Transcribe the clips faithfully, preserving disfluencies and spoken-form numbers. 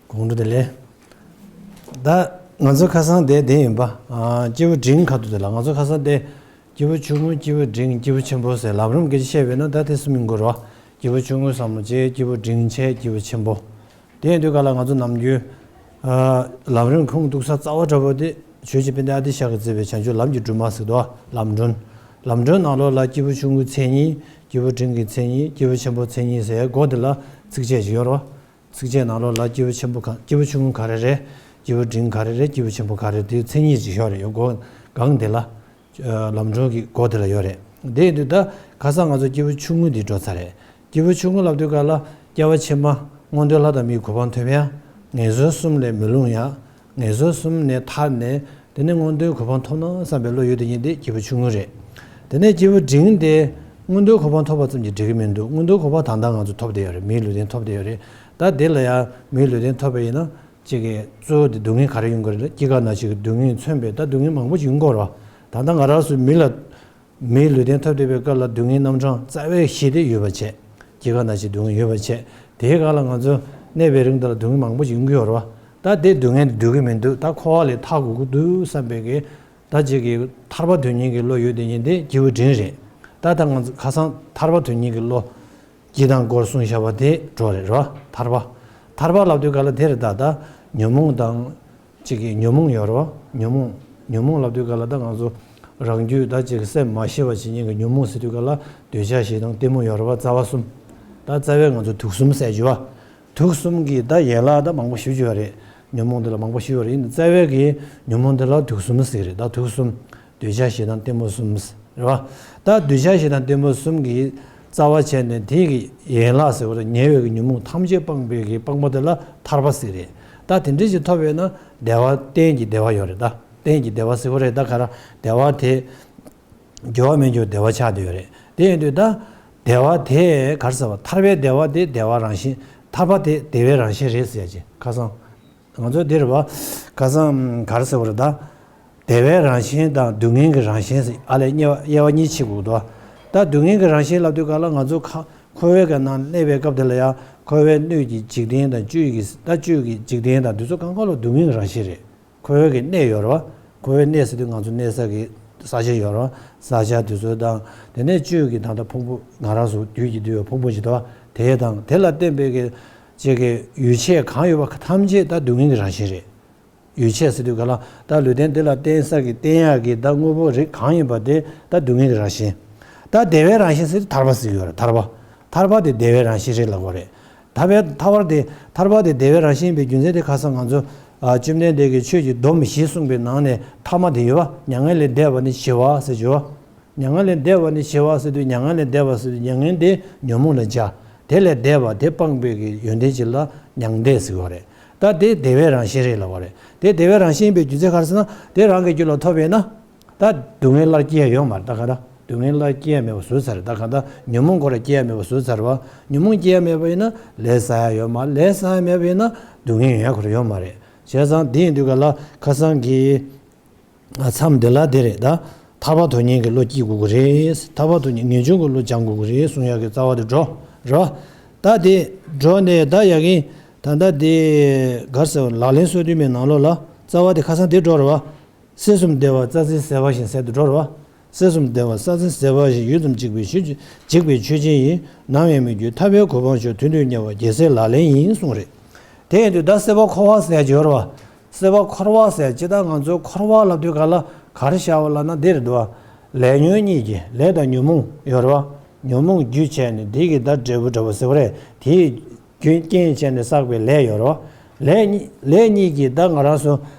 དགོང་དྲོ་བདེ་ལེགས། ད་ང་ཚོ་ཁ་སང་དེ་དེ་ཡིན་པ། ཨ། སྐྱེས་བུ་འབྲིང་ཁ་ཐུག་དེ་ལ་ང་ཚོ་ཁ་སང་དེ། སྐྱེས་བུ་ཆུང་ངུ། སྐྱེས་བུ་འབྲིང་། སྐྱེས་བུ་ཆེན་པོ་ཟེར་ལམ་རིམ་སྐད་ཆ་བཤད་པས་ན་ད་དེ་གསུམ་ཡིན་དགོས་རེད་བ། སྐྱེས་བུ་ཆུང་ངུ་ཟབ་མོ་ཆེ། སྐྱེས་བུ་འབྲིང་ཆེ། སྐྱེས་བུ་ཆེན་པོ། དེ་ཡིན་དུས་ག་ལ་ང་ཚོ་ནམ་རྒྱུན། ཨ། ལམ་རིམ་ཁུངས་གཏུགས་ས་རྩ་བ་འདྲ་པོ་དེ་ཆོས་རྗེ་དཔལ་ལྡན་ཨ་ཏི་ཤ་གིས་མཛད་པའི་བྱང་ཆུབ་ལམ་གྱི་སྒྲོན་མ་ཟེར་དུས་ལམ་སྒྲོན། ལམ་སྒྲོན་ནང་ལོགས་ལ་སྐྱེས་བུ་ཆུང་ངུའི་མཚན་ཉིད། སྐྱེས་བུ་འབྲིང་གི་མཚན་ཉིད། སྐྱེས་བུ་ཆེན་པོའི་མཚན་ཉིད་ཟེར་སྒོ་དེ་ལ་ཚིགས་བཅད་ཅིག་ཡོད་རེད་བ། ཚིགས་བཅད་ནང་ལོགས་ལ་སྐྱེས་བུ་ཆེན་པོ་ག་སྐྱེས་བུ་ཆུང་ངུ་ག་རེ་རེད། སྐྱེས་བུ་འབྲིང་ག་རེ་རེད། སྐྱེས་བུ་ཆེན་པོ་ག་རེ་རེད། དེའི་མཚན་ཉིད་ཅིག་ཡོད་རེད། ཡོད་སྒོ་སྒང་དེ་ལ། ཨ། ལམ་སྒྲོན་གྱི་སྒོ་དེ་ལ་ཡོད་རེད། དེ་ཡིན་དུས་ད་ཁ་སང་ང་ཚོ་སྐྱེས་བུ་ཆུང་ངུ་འདི་འགྲོ་ཚར་རེད། སྐྱེས་བུ་ཆུང་ངུ་ལབ་དུས་ག་ལ་སྐྱེ་བ་ཕྱི་མ་མངོན་མཐོའི་ལྷ་དང་མིའི་གོ་འཕང་ཐོབ་ཡ། ངན་སོང་གསུམ་ལས་མི་ལུང་ཡ། ངན་སོང་གསུམ་ནས་ཐར་ནས་དེ་ནས་མངོན་མཐོའི་གོ་འཕང་ཐོབ་ན་བསམ་པའི་བློ་ཡོད་དེ་ཉིད་དེ་སྐྱེས་བུ་ཆུང་ངུ་རེད། དེ་ནས་སྐྱེས་བུ་འབྲིང་དེ་མངོན་མཐོའི་གོ་འཕང་ཐོབ་པ་ཙམ་གྱིས་འགྲིག་གི་མི་འདུག་མངོན་མཐོའི་གོ་འཕང་ད་ལྟ་ང་ཚོ་ཐོབ་བསྡད་ཡོད་རེད། མིའི་ལུས་རྟེན་ཐོབ་བསྡད་ཡོད་རེད། ད་དེ་ལ་ཡང་མིའི་ལུས་རྟེན་ཐོབ་པ་ཡིན་ན་གཅིག་གི་གཙོ་བོ་དེ་སྡུག་བསྔལ་ག་རེ་ཡོང་གི་རེད། སྐྱེ་རྒ་ན་འཆི་གི་སྡུག་བསྔལ་མཚོན་པའི་ད་སྡུག་བསྔལ་མང་པོ་ཞིག་ཡོང་གི་ཡོད་རེད་བ། ད་ལྟ་ང་རང་ཚོ་མི་ལ། མིའི་ལུས་རྟེན་ཐོབ་བསྡད་པའི་སྐབས་ལ་སྡུག་བསྔལ་རྣམ་གྲངས་རྩ་བའི་ཞི་བདེ་ཡོད་པ་བྱས། སྐྱེ་རྒ་ན་འཆིའི་སྡུག་བསྔལ་ཡོད་པ་བྱས། དེའི་སྒང་ལ་ང་ཚོ་གནས་པའི་རིང་དུ་ལ་སྡུག་བསྔལ་མང་པོ་ཞིག་ཡོང་གི་ཡོད་རེད་བ། ད་དེ་སྡུག་བསྔལ་འདི་སྡུག་གི་མི་འདུག་ད་འཁོར་བ་ལས་ཐར་དགོས་ཀྱི་འདུག་བསམ་པའི་གི། ད་ཅིག་གི་ཐར་པ་དོན་གཉེར་གྱི་བློ་ཡོད་དེ་ཉིད་དེ་སྐྱེས་བུ་འབྲིང་རེད། ད་ད་ང་ཚོ་ཁ་སང་ཐར་པ་དོན་གཉེར་གྱི་བློ། སྤྱིར་བཏང་སྐོར་གསུངས་བཞག་པ་དེ་འགྲོ་རེད་རོ། ཐར་པ། ཐར་པ་ལབ་དུས་ག་ལ་དེ་རེད། ད་ད་ཉོན་མོངས་དང་། གཅིག་གི་ཉོན་མོངས་ཡོད་རོ། ཉོན་མོངས། ཉོན་མོངས་ལབ་དུས་ག་ལ་ད་ང་ཚོ་རང་རྒྱུད་ད་ཅིག་སེམས་མ་ཞི་བ་བྱེད་མཁན་གྱི་ཉོན་མོངས་ཟེར་དུས་ག་ལ་འདོད་ཆགས་ཞེ་སྡང་གཏི་མུག་ཡོད་རོ་བ། རྩ་བ་གསུམ། ད་རྩ་བའི་ང་ཚོ་དུག་གསུམ་ཟེར་རྒྱུ་བ། དུག་གསུམ་གྱི་ད་ཡན་ལག་ད་མང་པོ་ཞེ་པོ་ཅིག་ཡོད་རེད། ཉོན་མོངས་འདི་ལ་མང་པོ་ཞེ་པོ་ཡོད་རེད། ཡིན་ན་རྩ་བའི་གི་ཉོན་མོངས་འདི་ལ་དུག་གསུམ་ཟེར་གི་རེད། ད་དུག་གསུམ། འདོད་ཆགས་ཞེ་སྡང་གཏི་མུག་གསུམ། རེད་བ། ད་འདོད་ཆགས་ཞེ་སྡང་གཏི་མུག་གསུམ་གྱི་རྩ་བ་བྱས་ནས་དེ་གི་ཡན་ལག་ཟེར་བ་ལ་ཉེ་བའི་གི་ཉོན་མོངས་ཐམས་ཅད་སྤངས་པའི་གི་སྤངས་པ་དེ་ལ་ཐར་པ་ཟེར་རེད། ད་དེ་འདྲ་ཞིག་ཐོབ་ཡོད་ན་བདེ་བ་གཏན་གྱི་བདེ་བ་ཡོད་རེད། ད་གཏན་གྱི་བདེ་བ་ཟེར་བ་རེད། ད་ག་ར་བདེ་བ་དེ་འགྱུར་བ་མེད་རྒྱུ་བདེ་བ་ཆགས་བསྡད་ཡོད་རེད། དེ་ཡིན་དུས་ད་བདེ་བ་དེ་ག་རེ་ཟེར་བ། ཐར་པའི་བདེ་བ་དེ་བདེ་བ་རང་བཞིན། ཐར་པ་དེ་བདེ་བའི་རང་བཞིན་རེད་ཟེར་ཡ་ཅིག་ཁ་སང་། ང་ཚོ་འདིར་བ། ཁ་སང་ག་རེ་ཟེར་བ་རེད་ད། བདེ་བའི་རང་བཞིན་དང་སྡུག་བསྔལ་གྱི་རང་བཞིན་ཟེར་ཨ་ལས་དབྱེ་བ་དབྱེ་བ་གཉིས་ཕྱེ་དགོས་འདུག་ད་སྡུག་བསྔལ་གྱི་རང་བཞིན་ལབ་དུས་ག་ལ་ང་ཚོ་ཁ་འཁོར་བའི་ག་ནང་གནས་པའི་སྐབས་དེ་ལ་ཡང་འཁོར་བའི་སྣོད་ཀྱི་འཇིག་རྟེན་དང་བཅུད་ཀྱི་ད་བཅུད་ཀྱི་འཇིག་རྟེན་དང་དེ་ཚོ་གང་ག་ལ་སྡུག་བསྔལ་གྱི་རང་བཞིན་རེད། འཁོར་བའི་གི་གནས་ཡོད་རེད་བ། འཁོར་བའི་གནས་ཟེར་དུས་ང་ཚོ་གནས་ས་གི་ས་ཆ་ཡོད་རེད་བ། ས་ཆ་དེ་ཚོ་དང་དེ་ནས་བཅུད་ཀྱི་ད་ལྟ་ཕུང་པོ་ང་རང་ཚོ་རྒྱུད་ཀྱི་འདུས་པའི་ཕུང་པོ་ཞིག་འདུག་བ། དེ་དང་དེ་ལ་བརྟེན་པའི་གི་ཅིག་གི་ཡོ་བྱད་གང་ཡོད་པ་ཐམས་ཅད་ད་སྡུག་བསྔལ་གྱི་རང་བཞིན་རེད། ཡོ་བྱད་ཟེར་དུས་ག་ལ་ད་ལུས་རྟེན་འདི་ལ་བརྟེན་ས་གི་བརྟེན་ཡག་གི་ད་དངོས་པོ་རིགས་གང་ཡིན་པ་དེ་ད་སྡུག་བསྔལ་གྱི་རང་བཞིན། ད་བདེ་བའི་རང་བཞིན་ཟེར་དུས་ཐར་པ་ཟེར་གྱི་ཡོད་རེད། ཐར་པ། ཐར་པ་དེ་བདེ་བའི་རང་བཞིན་རེད་ལབ་དགོས་རེད། ཐར་པའི་ཐར་པ་དེ་ཐར་པ་དེ་བདེ་བའི་རང་བཞིན་ཡིན་པའི་རྒྱུ་མཚན་དེ་ཁ་སང་ང་ཚོ་ཨ་བཅོམ་ལྡན་འདས་ཀྱིས་ཆོས་ཀྱི་སྡོམ་བཞི་གསུངས་པའི་ནང་ནས་ཐ་མ་དེ་ཡོད་བ། མྱ་ངན་ལས་འདས་པ་ནི་ཞི་བ་ཟེར་གྱི་ཡོད་བ། མྱ་ངན་ལས་འདས་པ་ནི་ཞི་བ་ཟེར་དུས་མྱ་ངན་ལས་འདས་པ་ཟེར་དུས་མྱ་ངན་དེ་ཉོན་མོངས་ལ་སྦྱར། དེ་ལས་འདས་པ་དེ་སྤངས་པའི་གི་ཡོན་ཏན་ཅིག་ལ་མྱང་འདས་ཟེར་བ་རེད། ད་དེ་བདེ་བའི་རང་བཞིན་རེད་ལབ་པ་རེད། དེ་བདེ་བའི་རང་བཞིན་ཡིན་པའི་རྒྱུ་མཚན་ག་རེ་ཟེར་ན་དེ་རང་གི་རྒྱུད་ལ་ཐོབ་པས་ན་ད་སྡུག་བསྔལ་སླར་སྐྱེ་ཡ་ཡོད་མ་རེད། ད་ག་ད་སྡུག་བསྔལ་སླར་སྐྱེ་ཡ་མེད་པ་བཟོས་ཚར་རེད། ད་ག་ད་ཉོན་མོངས་སྐོར་ལ་སྐྱེ་ཡ་མེད་པ་བཟོས་ཚར་བ། ཉོན་མོངས་སྐྱེ་ཡ་མེད་པ་ཡིན་ན་ལས་བསགས་ཡ་ཡོད་མ་རེད། ལས་བསགས་ཡ་མེད་པ་ཡིན་ན་སྡུག་བསྔལ་ཡོང་ཡ་ཁོ་རང་ཡོད་མ་རེད། བྱས་ཙང་དེ་ཡིན་དུས་ག་ལ་ཁ་སང་གི་མཚམས་འདི་ལ་དེ་རེད་ད། ཐར་པ་དོན་གཉེར་གྱི་བློ་སྐྱེ་དགོས་ཀྱི་རེད། ཐར་པ་དོན་གཉེར་ངེས་འབྱུང་གི་བློ་སྦྱང་དགོས་ཀྱི་རེད་གསུང་ཡག་གི་རྩ་བ་དེ་འགྲོ་རེད་བ། ད་དེ་འགྲོ་ནས་ད་ཡ་གིན་ད་ལྟ་དེ་ག་རེ་ཟེར་བ་ལག་ལེན་སོ་བདུན་མའི་ནང་ལོགས་ལ་རྩ་བ་དེ་ཁ་སང་དེ་འགྲོ་རེད་བ། སྲིད་གསུམ་བདེ་བ་རྩ་འཛིན་ཟད་པ་བཞིན་ཟད་དུ་འགྲོ་རེད་བ། སྲིད་གསུམ་བདེ་བ་རྩ་འཛིན་ཟད་པ་བཞིན་ཡུད་ཙམ་འཇིག་པའི་ཆོས་འཇིག་པའི་ཆོས་ཅན་ཡིན། ནམ་ཡང་མི་འགྱུར་ཐར་པའི་གོ་འཕང་མཆོག་དུས་མཐར་དམྱལ་བ་རྒྱལ་སྲས་ལག་ལེན་ཡིན་གསུངས་རེད། དེ་ཡིན་དུས་ད་སྲིད་པ་འཁོར་བ་ཟེར་གྱི་ཡོད་རེད་བ། སྲིད་པ་འཁོར་བ་ཟེར་ཅི་ད་ང་ཚོ་འཁོར་བ་ལབ་དུས་ག་ལ་ག་རེ་བཞག་པ་ལབ་ན་འདི་རེད་འདུག་བ། ལས་ཉོན་གཉིས་ཀྱི་ལས་དང་ཉོན་མོངས་ཡོད་རེད་བ། ཉོན་མོངས་རྒྱུ་བྱས་ནས་འདི་གི་ད་འབྲས་བུ་འདྲ་བོ་ཟེར་བ་རེད། དེའི་རྐྱེན་རྐྱེན་བྱས་ནས་བསགས་པའི་ལས་ཡོད་རེད་བ། ལས་གཉིས་ལས་གཉིས་ཀྱིས་ད་ང་རང་ཚོ་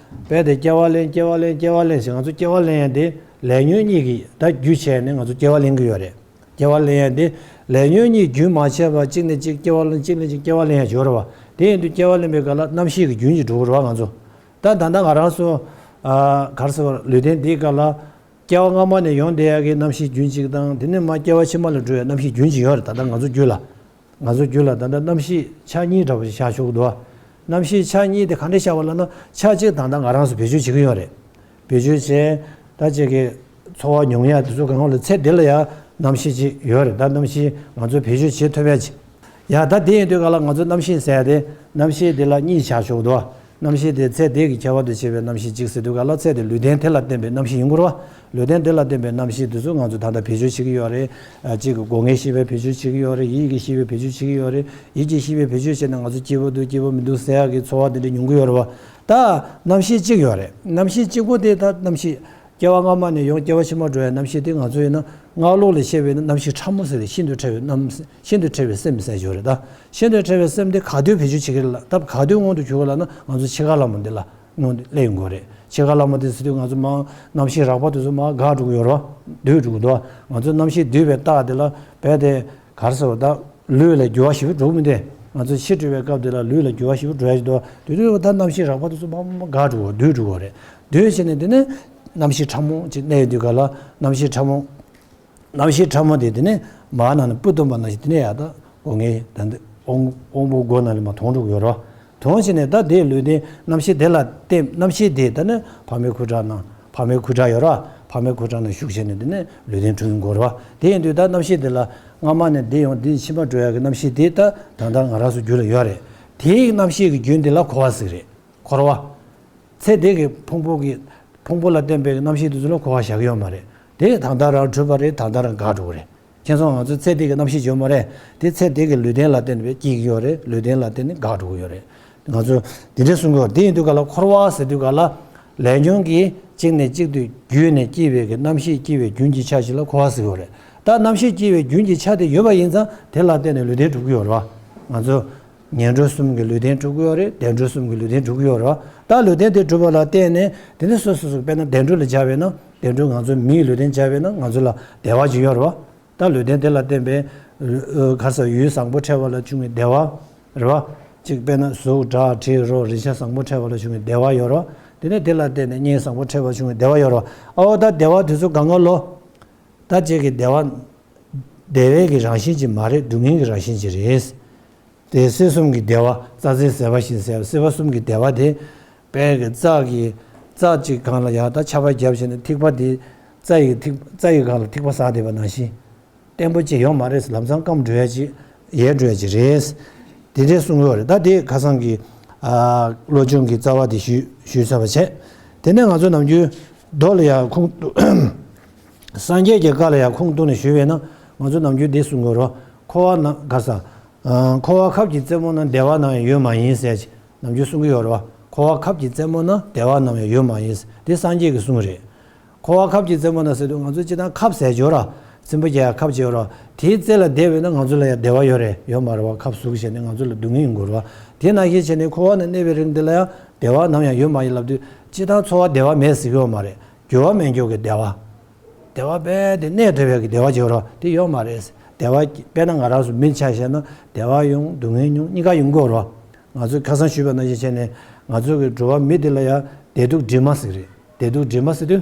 དཔེ་དེ་སྐྱེ་བ་ལེན་སྐྱེ་བ་ལེན་སྐྱེ་བ་ལེན་ཞེས་ང་ཚོ་སྐྱེ་བ་ལེན་ཡ་དེ་ལས་ཉོན་གཉིས་ཀྱིས་ད་རྒྱུ་བྱས་ནས་ང་ཚོ་སྐྱེ་བ་ལེན་གྱི་ཡོད་རེད། སྐྱེ་བ་ལེན་ཡ་དེ་ལས་ཉོན་གཉིས་རྒྱུན་མ་ཆད་པར་གཅིག་ནས་གཅིག་སྐྱེ་བ་ལེན་གཅིག་ནས་གཅིག་སྐྱེ་བ་ལེན་ཡ་ཡོད་རེད་བ། དེ་ཡིན་དུས་སྐྱེ་བ་ལེན་པའི་སྐབས་ལ་རྣམ་ཤེས་ཀྱི་རྒྱུན་གྱིས་འགྲོ་གི་རེད་བ་ང་ཚོ། ད་ད་ལྟ་ང་རང་ཚོ་ཨ་ག་རེ་ཟེར་བ་ལུས་རྟེན་འདིའི་སྐབས་ལ་སྐྱེ་བ་སྔ་མ་ནས་ཡོང་བསྡད་ཡ་གི་རྣམ་ཤེས་རྒྱུན་གཅིག་དང་དེ་ནས་མ་སྐྱེ་བ་ཕྱི་མ་ལ་འགྲོ་ཡ་རྣམ་ཤེས་རྒྱུན་གཅིག་ཡོད་རེད། ད་ལྟ་ང་ཚོ་རྒྱུད་ལ། ང་ཚོ་རྒྱུད་ལ་ད་ལྟ་རྣམ་ཤེས་ཆ་གཉིས་འདྲ་པོ་ཞིག་ཤར་ཆོག་གི་འདུག་བ། རྣམ་ཤེས་ཆ་གཉིས་དེ་ག་འདྲ་ཤར་བ་ལབ་ན་ཆ་གཅིག་ད་ལྟ་ང་རང་ཚོ་བེད་སྤྱོད་བྱེད་ཀྱི་ཡོད་རེད། བེད་སྤྱོད་བྱས་ད་ཅིག་གི་འཚོ་བ་མྱོང་ཡ་དེ་ཚོ་གང་ག་ལ་ཚེ་འདི་ལ་ཡ་རྣམ་ཤེས་ཅིག་ཡོད་རེད། ད་རྣམ་ཤེས་ང་ཚོ་བེད་སྤྱོད་བྱེད་ཐུབ་ཡ་ཅིག་ ཡ་ད་དེ་ཡིན་དུས་ག་ལ་ང་ཚོ་རྣམ་ཤེས་ཟེར་ཡ་དེ་རྣམ་ཤེས་དེ་ལ་གཉིས་ཆ་ཆོག་འདུག་རྣམ་ཤེས་དེ་ཚེ་འདས་ཀྱི་ཁྱད་པར་དུ་བྱས་པའི་རྣམ་ཤེས་གཅིག་ཟེར་དུས་ག་ལ་ཚེ་དེ་ལུས་རྟེན་དེ་ལ་བརྟེན་པའི་རྣམ་ཤེས་ཡིན་དགོས་ར། ལུས་རྟེན་དེ་ལ་བརྟེན་པའི་རྣམ་ཤེས་དེ་ཚོ་ང་ཚོ་ད་ལྟ་བེད་སྤྱོད་བྱེད་ཀྱི་ཡོད་རེད། ཨ་གཅིག་གི་སྒོ་ལྔའི་ཤེས་པས་བེད་སྤྱོད་བྱེད་ཀྱི་ཡོད་རེད། ཡིད་ཀྱི་ཤེས་པས་བེད་སྤྱོད་བྱེད་ཀྱི་ཡོད་རེད། ཡིད་ཀྱི་ཤེས་པས་བེད་སྤྱོད་བྱས་ནས་ང་ཚོ་སྐྱིད་པོ་འདུག་སྐྱིད་པོ་མི་འདུག་ཟེར་ཡག་གི་ཚོར་བ་དེ་འདྲ་མྱོང་གི་ཡོད་རེད་བ། ད་རྣམ་ཤེས་གཅིག་ཡོད་རེད། རྣམ་ཤེས་གཅིག་པོ་དེ་ད་རྣམ་ཤེས་སྐྱེ་བ་སྔ་མ་ནས་ཡོང་སྐྱེ་བ་ཕྱི་མ་འགྲོ་བའི་རྣམ་ཤེས་དེ་ང་ཚོ་ཡིན་ན་སྔགས་ལུགས་ལ་བཤད་པས་ན་རྣམ་ཤེས་ཕྲ་མོ་ཟེར་ཏེ་ཤིན་ཏུ་ཕྲ་བའི་རྣམ་ཤིན་ཏུ་ཕྲ་བའི་སེམས་ཟེར་ཞོར་རེད། ད་ཤིན་ཏུ་ཕྲ་བའི་སེམས་དེ་ག་དུས་བེད་སྤྱོད་བྱེད་ཀྱི་རེད་ལ་ད་ག་དུས་སྔོན་དུ་འཇུག་གི་ལ་ན་ང་ཚོ་འཆི་ཁ་ལ་མོ་འདི་ལ་སྔོན་དུ་སླེབས་ཡོང་གི་རེད། འཆི་ཁ་ལ་མོ་དེ་ཟེར་དུས་ང་ཚོ་མ་རྣམ་ཤེས་རགས་པ་དེ་ཚོ་མ་འགག་འགྲོ་གི་ཡོད་རེད་བ། སྡུད་འགྲོ་གི་འདུག་ང་ཚོ་རྣམ་ཤེས་སྡུད་པའི་རྟགས་དེ་ལ་བས་དེ་གར་སོ་ད་ལུས་ལ་འགྱུར་བ་ཞིག་འགྲོ་མི་འདུག་ང་ཚོ་ཤི་འགྲོ་བའི་སྐབས་དེ་ལ་ལུས་ལ་འགྱུར་བ་ཞིག་འགྲོ་ཡ་ཞིག་འདུག་དེ་དུས་ད་རྣམ་ཤེས་རགས་པ་དེ་ཚོ་མ་མ་འགག་འགྲོ་གི་སྡུད་འགྲོ་གི་རེད། སྡུད་བྱས་ནས་དེ་ནས་རྣམ་ཤེས་ཕྲ་མོ་ཅིག་གནས་ཡོད་དུས་ག་ལ་རྣམ་ཤེས་ཕྲ་མོ། རྣམ་ཤེས་ཕྲ་མོ་དེ་དེ་ནས་མར་ནང་ནས་སྤུ་བཏུམ་པ་ནང་བཞིན་དེ་ནས་ཡར་ད་སྒོ་ལྔའི་ད་འདི་དབང་དབང་པོ་སྒོ་ནང་ལས་མར་དོང་འགྲོ་གི་ཡོད་རེད་བ། དོང་བྱས་ནས་ད་དེའི་ལུས་རྟེན་རྣམ་ཤེས་དེ་ལ་བརྟེན་རྣམ་ཤེས་དེ་ད་ནི་ཕ་མའི་ཁུ་ཁྲག་ནང་ཕ་མའི་ཁུ་ཁྲག་ཡོད་རེད་བ། ཕ་མའི་ཁུ་ཁྲག་ནང་ཞུགས་བྱས་ནས་དེ་ནས་ལུས་རྟེན་འཁྲུངས་ཡོང་གི་ཡོད་རེད་བ། དེ་ཡིན་དུས་ད་རྣམ་ཤེས་དེ་ལ་སྔ་མ་ནས་འདི་ཡོང་འདི་ཕྱི་མ་འགྲོ་ཡག་གི་རྣམ་ཤེས་དེ་ད་ད་ལྟ་ང་རང་ཚོ་རྒྱུད་ལ་ཡོད་རེད། དེའི་རྣམ་ཤེས་ཀྱི་རྒྱུན་དེ་ལ་འཁོར་བ་ཟེར་གི་རེད། འཁོར་བ། ཚེ་འདས་ཀྱི་ཕུང་པོ་གི་ཕུང་པོ་ལ་བརྟེན་པའི་རྣམ་ཤེས་དེ་ཚོ་ལ་འཁོར་བ་བཞག་གི་ཡོད་མ་རེད། དེ་ད་ལྟ་རང་གྲུབ་པ་རེད། ད་ལྟ་རང་འགག་འགྲོ་གི་རེད། མཁྱེན་སོང་། ང་ཚོ་ཚེ་འདས་ཀྱི་རྣམ་ཤེས་ཡོད་མ་རེད། དེ་ཚེ་འདས་ཀྱི་ལུས་རྟེན་ལ་བརྟེན་པའི་སྐྱེ་གི་ཡོད་རེད། ལུས་རྟེན་ལ་བརྟེན་ནས་འགག་འགྲོ་གི་ཡོད་རེད། ང་ཚོ་དེ་འདྲ་གསུང་གི་ཡོད་རེད། དེ་ཡིན་དུས་ག་ལ་འཁོར་བ་ཟེར་དུས་ག་ལ་ལས་ཉོན་གྱིས་གཅིག་ནས་གཅིག་ཏུ་བརྒྱུད་ནས་སྐྱེས་པའི་གི་རྣམ་ཤེས་སྐྱེ་བའི་རྒྱུན་གྱི་ཆ་ཞིག་ལ་འཁོར་བ་ཟེར་གི་ཡོད་རེད། ད་རྣམ་ཤེས་སྐྱེ་བའི་རྒྱུན་གྱི་ཆ་དེ་ཡོད་པ་ཡིན་ཙང་དེ་ལ་བརྟེན་ནས་ལུས་རྟེན་གྲུབ་ཀྱི་ཡོད་རེད་བ། ང་ཚོ་ངན་འགྲོ་གསུམ་གྱི་ལུས་རྟེན་གྲུབ་ཀྱི་ཡོད་རེད། བདེ་འགྲོ་གསུམ་གྱི་ལུས་རྟེན་གྲུབ་ཀྱི་ཡོད་རེད་བ། ད་ལུས་རྟེན་དེ་གྲུབ་པ་ལ་བརྟེན་ནས་དེ་ནས་སོ་སོ་སོ་དཔེར་ན་བདེ་འགྲོ་ལ་སྦྱར་བས་ན་བདེ་འགྲོ་ང་ཚོ་མིའི་ལུས་རྟེན་སྦྱར་བས་ན་ང་ཚོ་ལ་བདེ་བ་ཅིག་ཡོད་རེད་བ། ད་ལུས་རྟེན་དེ་ལ་བརྟེན་པའི་ག་ས་ཡུལ་བཟང་པོ་འཕྲད་པ་ལ་བྱུང་བའི་བདེ་བ་རེད་བ། གཅིག་དཔེར་ན་གཟུགས་སྒྲ་དྲི་རོ་རེག་བྱ་བཟང་པོ་འཕྲད་པ་ལ་བྱུང་བའི་བདེ་བ་ཡོད་རེད་བ། དེ་ནས་དེ་ལ་བརྟེན་ནས་གཉེན་བཟང་པོ་འཕྲད་པ་བྱུང་བའི་བདེ་བ་ཡོད་རེད་བ། ཨའོ་ད་བདེ་བ་དེ་ཚོ་གང་ག་ལོ། ད་ཅིག་གི་བདེ་བ། བདེ་བའི་གི་རང་བཞིན་ཅིག་མ་རེད། སྡུག་བསྔལ་གྱི་རང་བཞིན་ཅིག་རེད། དེ་སྲིད་གསུམ་གྱི་བདེ་བ་རྩྭ་རྩེའི་ཟེར་བ་བཞིན་ཟེར་བ་སྲིད་པ་གསུམ་གྱི་བདེ་བ་དེ། དཔལ་གྱི་རྩྭ་གི་རྩྭ་གཅིག་སྒང་ལ་ཡར་ད་ཆར་པ་བརྒྱབ་བྱས་ནས་ཐིགས་པ་དེ་རྩྭ་ཡི་ཐིགས་རྩྭ་ཡི་སྒང་ལ་ཐིགས་པ་ཟག་བསྡད་པ་ནང་བཞིན། བརྟན་པོ་ཅིག་ཡོད་མ་རེད། ལམ་སང་སྐམ་འགྲོ་ཡ་ཅིག་ཡལ་འགྲོ་ཡ་ཅིག་རེད། དེ་འདྲའི་གསུང་གི་ཡོད་རེད། ད་དེ་ཁ་སང་གི་ཨ་བློ་སྦྱོང་གི་རྩ་བ་དེ་ཞུས་ཞུས་ཚར་བ་བྱས། དེ་ནས་ང་ཚོ་ནམ་རྒྱུན་མདོ་ལ་ཡ་ཁུངས་སངས་རྒྱས་ཀྱི་བཀའ་ལ་ཡང་ཁུངས་གཏུགས་ནས་ཞུས་པས་ན་ང་ཚོ་ནམ་རྒྱུན་འདི་གསུང་གི་ཡོད་རེད། འཁོར་བ་ན་ག་ས། ཨ་འཁོར་བ་ཁབ་ཀྱི་རྩེ་མོ་ན་བདེ་བ་ནམ་ཡང་ཡོད་མ་ཡིན་ཟེར་ནམ་རྒྱུན་གསུང་གི་ཡོད་རེད་བ། འཁོར་བ་ཁབ་ཀྱི་རྩེ་མོ་ན་བདེ་བ་ནམ་ཡང་ཡོད་མ་ཡིན། འདི་སངས་རྒྱས་ཀྱི་གསུང་རེད། འཁོར་བ་ཁབ་ཀྱི་རྩེ་མོ་ན་ཟེར་དུས་ང་ཚོ་སྤྱིར་བཏང་ཁབ་ཟེར་གྱི་ཡོད་རེད། སྲིན་པོ་རྒྱག་ཡ་ཁབ་ཅིག་ཡོད་རེད། དེའི་རྩེ་ལ་བསྡད་པས་ན་ང་ཚོ་ལ་ཡང་བདེ་བ་ཡོད་རེད། ཡོད་མ་རེད་བ། ཁབ་ཟུག་བྱས་ནས་ང་ཚོ་ལ་སྡུག་བསྔལ་ཡོང་གི་རེད་བ། དེ་ནང་བཞིན་བྱས་ནས་འཁོར་བ་ན་གནས་པའི་རིང་འདི་ལ་ཡང་བདེ་བ་ནམ་ཡང་ཡོད་མ་ཡིན་ལབ་དུས་སྤྱིར་བཏང་འཚོ་བ་བདེ་བ་མེད་ཟེར་གྱི་ཡོད་མ་རེད། འགྱུར་བ་མེད་འགྱུར་གྱི་བདེ་བ། བདེ་བ་རྦད་དེ་གནས་ཐུབ་ཡག་གི་བདེ་བ་ཅིག་ཡོད་རེད་བ། དེ་ཡོད་མ་རེད། བདེ་བ་དཔེར་ན་ང་རང་ཚོ་མི་ཆ་བཞག་ན་བདེ་བ་ཡོང་སྡུག་བསྔལ་མྱོང་གཉིས་ཀ་ཡོང་གི་ཡོད་རེད་བ། ང་ཚོས་ཁ་སང་ཞུས་པ་ནང་བཞིན་བྱས་ནས་ང་ཚོ་གི་འགྲོ་བ་མི་དེ་ལ་ཡང་བདེ་སྡུག་དྲི་མ་ཟེར་གི་རེད། བདེ་སྡུག་དྲི་མ་ཟེར་དུས་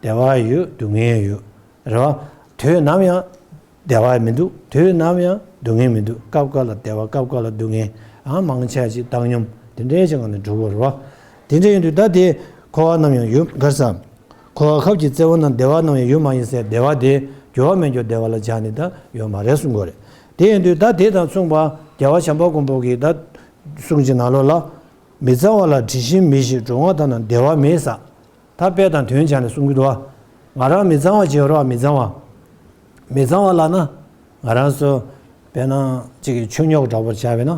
བདེ་བ་ཡོད་སྡུག་བསྔལ་ཡོད་རེད་བ། དུས་ནམ་ཡང་བདེ་བ་མི་འདུག་དུས་ནམ་ཡང་སྡུག་བསྔལ་མི་འདུག་སྐབས་འགའ་ལ་བདེ་བ་སྐབས་འགའ་ལ་སྡུག་བསྔལ། ཨང་མང་ཆེ་ཅིག་བཏང་སྙོམས་དེ་འདྲའི་ཅིག་ངང་ནས་འགྲོ་གི་ཡོད་རེད་བ། དེ་འདྲ་ཡིན་དུས་ད་དེ་འཁོར་བ་ནམ་ཡང་ཡོད་ག་ས། འཁོར་བ་ཁབ་ཀྱི་རྩེ་མོ་ན་བདེ་བ་ནམ་ཡང་ཡོད་མ་ཡིན་ཟེར། བདེ་བ་དེ་འགྱུར་བ་མེད་འགྱུར་བདེ་བ་ལ་སྦྱར་ནས་ད་ཡོད་མ་རེད་གསུང་གི་རེད། དེ་ཡིན་དུས་ད་དེ་དང་མཚུངས་པ་རྒྱལ་བ་བྱམས་པ་མགོན་པོ་གིས་ད་གསུང་གི་ནང་ལོགས་ལ། མི་གཙང་བ་ལ་དྲི་ཞིམ་མེད་ཞིང་འགྲོ་བ་དག་ན་བདེ་བ་མེད་ཟེར། ད་དཔེ་དང་དོན་སྦྱར་ནས་གསུང་གི་འདུག་བ། ང་རང་མི་གཙང་བ་ཅིག་ཡོད་རེད་བ། མི་གཙང་བ། མི་གཙང་བ་ལབ་ན། ང་རང་ཚོ། དཔེར་ན། གཅིག་གི་ཆུ་རྙོག་འདྲ་པོ་བྱས་པས་ན།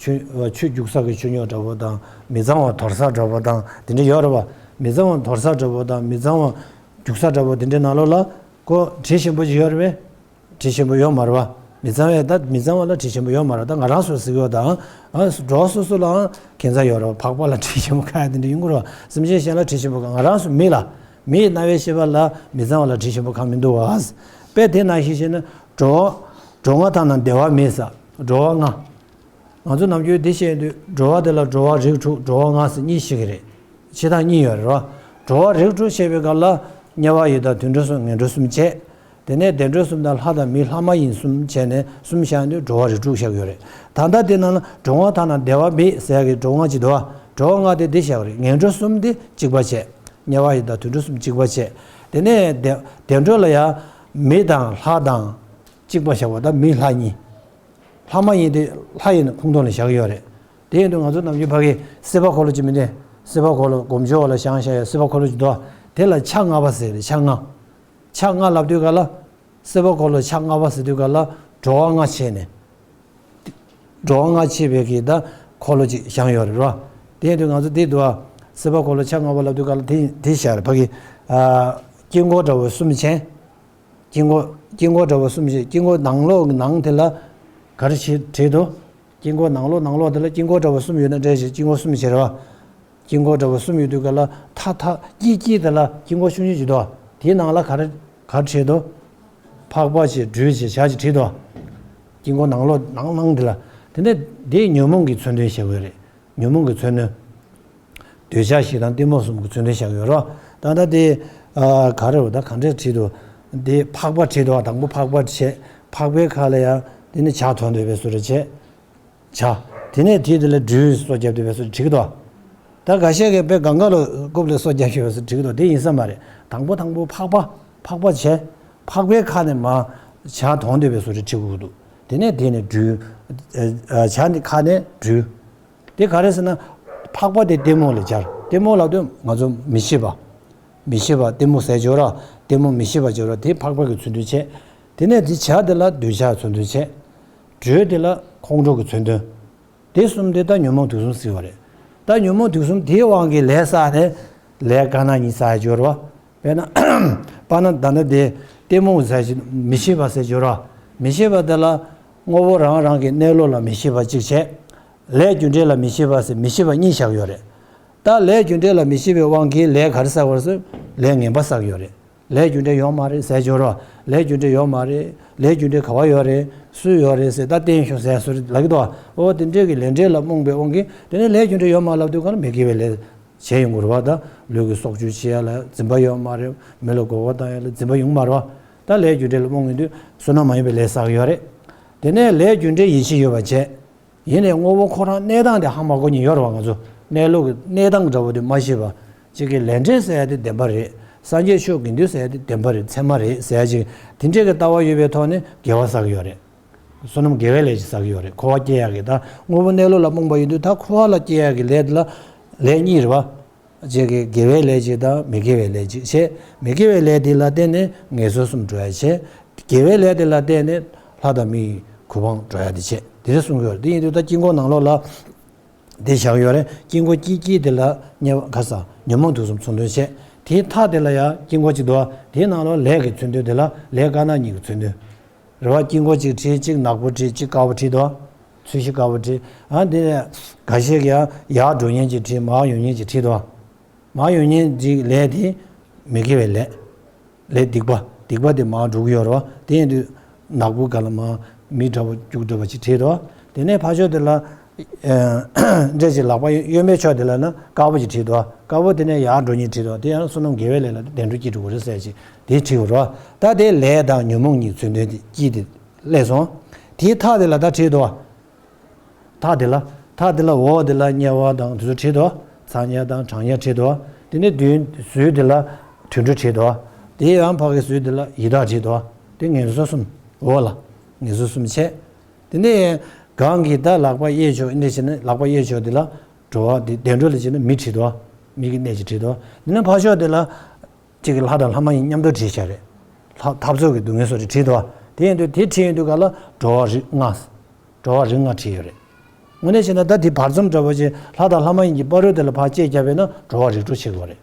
ཆུ། ཆུ་རྒྱུག་ས་གི་ཆུ་རྙོག་འདྲ་པོ་དང་མི་གཙང་བ་དོར་ས་འདྲ་པོ་དང་དེ་འདྲ་ཡོད་རེད་བ། མི་གཙང་བ་དོར་ས་འདྲ་པོ་དང་མི་གཙང་བ་རྒྱུག་ས་འདྲ་པོ་དེ་འདྲའི་ནང་ལོགས་ལ་ཁོ་དྲི་ཞིམ་པོ་ཅིག་ཡོད་རེད་པས། དྲི་ཞིམ་པོ་ཡོད་མ་རེད་བ། མི་གཙང་བས་ད་མི་གཙང་བ་ལ་དྲི་ཞིམ་པོ་ཡོད་མ་རེད། ད་ང་རང་ཚོ་ཟེར་གྱི་ཡོད་དང་། ཨ་འགྲོ་བ་སོ་སོ་ལའང་ཁྱད་མཚར་ཡོད་རེད་བ། ཕག་པ་ལ་དྲི་ཞིམ་པོ་ཁ་ཡ་དེ་འདྲ་ཡོང་གི་རེད་བ། སེམས་ཅན་གཞན་ལ་དྲི་ཞིམ་པོ་ཁ། ང་རང་ཚོ་མི་ལ། མིའི་རྣ་བའི་ཤེས་པ་ལ་མི་གཙང་བ་ལ་དྲི་ཞིམ་པོ་ཁ་མི་འདུག་བ། དཔེ་དེ་ནང་བཞིན་བྱས་ན་འགྲོ་བ། འགྲོ་བ་དག་ན་བདེ་བ་མེད་ཟེར། འགྲོ་བ་ལྔ། ང་ཚོ་ནམ་རྒྱུན་འདི་བཤད་དུས་འགྲོ་བ་དེ་ལ་འགྲོ་བ་རིགས་དྲུག་འགྲོ་བ་ལྔ་ཟེར་གཉིས་བཤད་ཀྱི་རེད། བྱེད་སྟངས་གཉིས་ཡོད་རེད་བ། འགྲོ་བ་རིགས་དྲུག་བཤད་པའི་སྐབས་ལ་དམྱལ་བ་ཡི་དྭགས་དུད་འགྲོ་གསུམ་ངན་འགྲོ་གསུམ་བྱས། དེ་ནས་བདེ་འགྲོ་གསུམ་དང་ལྷ་དང་མི་ལྷ་མ་ཡིན་གསུམ་བྱས་ནས་གསུམ་བཞག་དུས་འགྲོ་བ་རིགས་དྲུག་བཞག་ཡོད་རེད། ད་ལྟ་དེ་ནང་ལ་འགྲོ་བ་དག་ན་བདེ་བ་མེད་ཟེར་ཡག་གི་འགྲོ་བ་ལྔ་ཅིག་འདུག་བ། འགྲོ་བ་ལྔ་དེ་འདི་བཞག་རེད། ངན་འགྲོ་གསུམ་དེ་གཅིག་པ་བྱས། དམྱལ་བ་ཡི་དྭགས་དུད་འགྲོ་གསུམ་གཅིག་པ་བྱས། དེ་ནས་བདེ་བདེ་འགྲོ་ལ་ཡང་མི་དང་ལྷ་དང་གཅིག་པ་བཞག་པ་ད་མི་ལྷ་གཉིས། ལྷ་མ་ཡིན་ཏེ་ལྷ་ཡིན་ན་ཁུངས་གཏོགས་ལ་བཞག་ཡོད་རེད། དེ་ཡིན་དུས་ང་ཚོ་ནམ་རྒྱུན་ཕ་གི་སྲིད་པ་འཁོར་ལོ་ཅིག་མིན་ཏེ། སྲིད་པ་འཁོར་ལོ་སྒོམ་ཆུང་བ་ལ་བཞེངས་བཞག་ཡ་སྲིད་པ་འཁོར་ལོ་ཅིག་འདུག་དེ་ལ་ཆ་ལྔ་པ་ཟེར་རེད། ཆ་ལྔ། ཆ་ལྔ་ལབ་དུས་ག་ལ། སྲིད་པ་འཁོར་ལོ་ཆ་ལྔ་པ་ཟེར་དུས་ག་ལ་འགྲོ་བ་ལྔ་བྱས་ནས། འགྲོ་བ་ལྔ་བྱས་པའི་གི་ད་འཁོར་ལོ་ཅིག་བཞེངས་ཡོད་རེད་རོ། དེ་ཡིན་དུས་ང་ཚོ་དེ་འདུག་ཨ། སྲིད་པ་འཁོར་ལོ་ཆ་ལྔ་པ་ལབ་དུས་ག་ལ་དེ་དེ་བཞག་རེད། ཕ་གི། ཨ། དཀྱིལ་འཁོར་འདྲ་བོ་གསུམ་བྱས། དཀྱིལ་འཁོར་དཀྱིལ་འཁོར་འདྲ་བོ་གསུམ་བྱས། དཀྱིལ་འཁོར་ནང་ལོགས་ཀྱི་ནང་དེ་ལ་ག་རེ་བྱེད་བྲིས་འདུག་དཀྱིལ་འཁོར་ནང་ལོགས་ནང་ལོགས་དེ་ལ་དཀྱིལ་འཁོར་འདྲ་བོ་གསུམ་ཡོད་ན་འདྲ་ཞིག་དཀྱིལ་འཁོར་གསུམ་བྱས་རེད་བ། དཀྱིལ་འཁོར་འདྲ་བོ་གསུམ་ཡོད་དུས་ག་ལ་མཐའ་མཐའ་དཀྱིལ་དཀྱིལ་དེ་ལ་དཀྱིལ་འཁོར་ཆུང་ཆུང་ཅིག་འདུག་དེའི་ནང་ལ་ག་རེ་ག་རེ་བྲིས་འདུག་འཕགས་པ་བྱས་སྦྲུལ་བྱས་བྱ་ཅིག་བྲིས་འདུག་དཀྱིལ་འཁོར་ནང་ལོགས་ནང་ནང་དེ་ལ། དེ་ནས་དེ་ཉོན་མོངས་ཀྱི་མཚོན་དོན་བྱེད་དགོས་རེད། ཉོན་མོངས་ཀྱི་མཚོན་དོན། འདོད་ཆགས་ཞེ་སྡང་གཏི་མུག་གསུམ་གྱི་མཚོན་དོན་བཞག་ཡོད་རོ། ད་ལྟ་དེ་ཨ་ག་རེ་རེད། ད་ག་འདྲས་བྲིས་འདུག་དེ་འཕགས་པ་བྲིས་འདུག་དང་པོ་འཕགས་པ་བྱས། འཕགས་པའི་ཁ་ལ་ཡང་དེ་ནི་བྱ་དོན་འདོད་པའི་བཟོ་འདྲ་བྱས། བྱ། དེ་ནས་དེ་དེ་ལ་སྦྲུལ་སོ་བརྒྱབ་འདོད་པའི་བཟོ་འདྲ་བྲིས་འདུག་ད་འགའ་ཤས་ཀྱིས་དཔེ་གངྒཱ་ལ་རྐུབ་ལ་སོ་བརྒྱབ་ཤེས་པའི་བཟོ་འདྲ་བྲིས་འདུག་དེ་ཡིན་ས་མ་རེད། དང་པོ་དང་པོ་འཕགས་པ། འཕགས་པ་བྱས། འཕགས་པའི་ཁ་ནས་མ་བྱ་དོན་འདོད་པའི་བཟོ་འདྲ་བྲིས་དགོས་འདུག་དེ་ནས་དེ་ནས་སྦྲུལ། ཨ་བྱ་ནི་ཁ་ནས་སྦྲུལ། དེ་ག་རེ་ཟེར་ན། འཕགས་པ་དེ་གཏི་མུག་ལ་སྦྱར། གཏི་མུག་ལབ་དུས་ང་ཚོ་མི་ཤེས་པ། མི་ཤེས་པ་གཏི་མུག་ཟེར་ཆོག་ར། གཏི་མུག་མི་ཤེས་པ་ཆོག་ར། དེ་འཕགས་པ་གི་མཚོན་དོན་བྱས། དེ་ནས་དེ་བྱ་དེ་ལ་འདོད་ཆགས་མཚོན་དོན་བྱས། སྦྲུལ་དེ་ལ་ཁོང་ཁྲོ་གི་མཚོན་དོན། དེ་གསུམ་དེ་ད་ཉོན་མོངས་དུག་གསུམ་ཟེར་བ་རེད། ད་ཉོན་མོངས་དུག་གསུམ་དེའི་དབང་གིས་ལས་བསགས་ནས་ལས་དཀར་ནག་གཉིས་བསགས་ཆོག་ར། དཔེར་ན། པ་ན་ད་ནི་དེ་གཏི་མུག་ཟེར་ཞིག་མི་ཤེས་པ་ཟེར་ཆོག་ར། མི་ཤེས་པ་དེ་ལ་དངོས་པོ་རང་རང་གི་གནས་ལུགས་ལ་མི་ཤེས་པ་གཅིག་བྱས། ལས་རྒྱུ་འབྲས་ལ་མི་ཤེས་པ་ཟེར་མི་ཤེས་པ་གཉིས་བཞག་ཡོད་རེད། ད་ལས་རྒྱུ་འབྲས་ལ་མི་ཤེས་པའི་དབང་གིས་ལས་ག་རེ་བསགས་པ་རེད་ཟེར། ལས་ངན་པ་བསགས་ཡོད་རེད། ལས་རྒྱུ་འབྲས་ཡོད་མ་རེད་ཟེར་ཆོག་ར། ལས་རྒྱུ་འབྲས་ཡོད་མ་རེད། ལས་རྒྱུ་འབྲས་ག་བ་ཡོད་རེད། སུ་ཡོད་རེད་ཟེར་ད་བསྟན་ཤོག་ཟེར་བཟོ་འདྲ་ལབ་ཀྱི་འདུག་འོ་དེ་འདྲས་ཀྱི་ལས་འབྲས་ལ་རྨོངས་པའི་དབང་གིས་དེ་ནས་ལས་རྒྱུ་འབྲས་ཡོད་མ་ལབ་དུས་ག་ལ་མི་དགེ་བའི་ལས་བྱས་ཡོང་གི་རེད་བ། ད་ལུས་ཀྱི་སྲོག་གཅོད་བྱེད་ཡ་ལ་འཛིན་པ་ཡོད་མ་རེད། མི་ལ་མགོ་སྐོར་བཏང་ཡ་ལ་འཛིན་པ་ཡོང་མ་རེད་བ། ད་ལས་རྒྱུ་འབྲས་ལ་རྨོངས་ཡོང་དུས་བསོད་ནམས་མ་ཡིན་པའི་ལས་བསགས་ཡོད་རེད། དེ་ནས་ལས་རྒྱུ་འབྲས་ཡིད་ཆེས་ཡོད་པ་བྱས། ཡིན་ནའི་དངོས་པོ་ཁོ་རང་གནས་སྟངས་དེ་ཧ་མ་གོ་མཁན་ཡོད་རེད་བ། ང་ཚོ་གནས་ལུགས་ཀྱི་གནས་སྟངས་འདྲ་བོ་དེ་མ་ཤེས་པ། གཅིག་གི་ལས་འབྲས་ཟེར་ཡ་དེ་བདེན་པ་རེད། སངས་རྒྱས་ཆོས་དགེ་འདུན་ཟེར་ཡ་དེ་བདེན་པ་རེད། ཚད་མ་རེད་ཟེར་ཡ་ཅིག་དེ་འདྲས་ཀྱི་ལྟ་བ་ཡོད་པའི་ཐོག་ནས་དགེ་བ་བསགས་ཡོད་རེད། བསོད་ནམས་དགེ་བའི་ལས་ཅིག་བསགས་ཡོད་རེད། འཁོར་བ་སྐྱེ་ཡ་གི་ད་དངོས་པོ་གནས་ལུགས་ལ་རྨོངས་པ་ཡིན་དུས་ད་འཁོར་བ་ལ་སྐྱེ་ཡ་གི་ལས་དེ་ལ་ལས་གཉིས་རེད་བ། གཅིག་གི་དགེ་བའི་ལས་གཅིག་དང་མི་དགེ་བའི་ལས་གཅིག་བྱས། མི་དགེ་བའི་ལས་དེ་ལ་བརྟེན་ནས་ངན་སོང་གསུམ་འགྲོ་ཡ་བྱས། དགེ་བའི་ལས་དེ་ལ་བརྟེན་ནས་ལྷ་དང་མི་ཡི་གོ་འཕང་འགྲོ་ཡ་དེ་བྱས། དེ་འདྲ་གསུང་གི་ཡོད་རེད། དེ་ཡིན་དུས་ད་དཀྱིལ་འཁོར་ནང་ལོགས་ལ་དེ་བཞག་ཡོད་རེད། དཀྱིལ་འཁོར་དཀྱིལ་དཀྱིལ་དེ་ལ་དམྱལ་བ་ག་ས་ཉོན་མོངས་དུག་གསུམ་མཚོན་དོན་བྱས། དེའི་མཐའ་དེ་ལ་ཡང་དཀྱིལ་འཁོར་གཅིག་འདུག་དེའི་ནང་ལོགས་ལས་ཀྱི་མཚོན་དོན་དེ་ལ་ལས་དཀར་ནག་གཉིས་ཀྱི་མཚོན་དོན། རེད་བ། དཀྱིལ་འཁོར་གཅིག་བྲིས། གཅིག་ནག་པོ་བྲིས། གཅིག་དཀར་པོ་བྲིས་འདུག་ཚོས་གཞི་དཀར་པོ་བྲིས། ཨ་འདི་ནས་འགའ་ཤས་ཀྱིས་ཡར་འགྲོ་མཁན་གཅིག་བྲིས། མར་ཡོང་མཁན་གཅིག་བྲིས་འདུག་མར་ཡོང་མཁན་གཅིག་ལས་དེ་མི་དགེ་བའི་ལས། ལས་སྡིག་པ། སྡིག་པ་དེ་མར་འགྲོ་གི་ཡོད་རེད་བ། དེ་ཡིན་དུས་ནག་པོ་ག་ལ་མར་མི་འདྲ་པོ་སྐྱུག་འདྲ་པོ་ཅིག་བྲིས་འདུག་དེ་ནས་ཕར་ཕྱོགས་དེ་ལ་འདྲ་ཅིག་ལག་པ་གཡོན་པའི་ཕྱོགས་དེ་ལ་ན་དཀར་པོ་ཅིག་བྲིས་འདུག་དཀར་པོ་དེ་ནས་ཡར་འགྲོ་མཁན་བྲིས་འདུག་དེ་ཡང་བསོད་ནམས་དགེ་བའི་ལས་ལ་བདེ་འགྲོ་སྐྱིད་འགྲོ་གི་རེད་ཟེར་ཅིག་དེ་བྲིས་ཡོད་རེད་བ། ད་དེ་ལས་དང་ཉོན་མོངས་གཉིས་མཚོན་དོན་དེ་དཀྱིལ་དེ། སླེབས་སོང་། དེའི་མཐའ་དེ་ལ་ད་བྲིས་འདུག་མཐའ་དེ་ལ། མཐའ་དེ་ལ་འོག་དེ་ལ་དམྱལ་བ་དང་དེ་ཚོ་བྲིས་འདུག་ཚ་དམྱལ་དང་གྲང་དམྱལ་བྲིས་འདུག་དེ་ནས་མདུན་ཟུར་དེ་ལ་དུད་འགྲོ་བྲིས་འདུག་དེའི་ཡང་ཕ་གི་ཟུར་དེ་ལ་ཡི་དྭགས་བྲིས་འདུག་དེ་ངན་སོང་གསུམ། འོག་ལ་ངན་སོང་གསུམ་བྱས། དེ་ནས་གང་གི་ད་ལག་པ་གཡས་ཕྱོགས་འདི་བྱས་ན་ལག་པ་གཡས་ཕྱོགས་དེ་ལ་འགྲོ་བ་དེ་བདེ་འགྲོ་ལ་བྱས་ན་མི་བྲིས་འདུག་མི་གི་གནས་ཅིག་བྲིས་འདུག་དེ་ནས་ཕར་ཕྱོགས་དེ་ལ། གཅིག་གིས་ལྷ་དང་ལྷ་མ་ཡིན་མཉམ་དུ་བྲིས་བཞག་རེད། ལྷ་འཐབ་རྩོད་ཀྱི་སྡུག་བསྔལ་སོགས་ཀྱི་བྲིས་འདུག་དེ་ཡིན་དུས་དེ་བྲིས་ཡོང་དུས་ག་ལ་འགྲོ་བ་རིགས་ལྔ། འགྲོ་བ་རིགས་ལྔ་བྲིས་ཡོད་རེད། དངོས་གནས་བྱས་ན་ད་དེ་བར་མཚམས་འདྲ་པོ་ཅིག་ལྷ་དང་ལྷ་མ་ཡིན་གྱི་བར་རོལ་དེ་ལ་ཕར་བཅད་བརྒྱབ་པས་ན་འགྲོ་བ་རིགས་དྲུག་བྱེད་དགོས་རེད།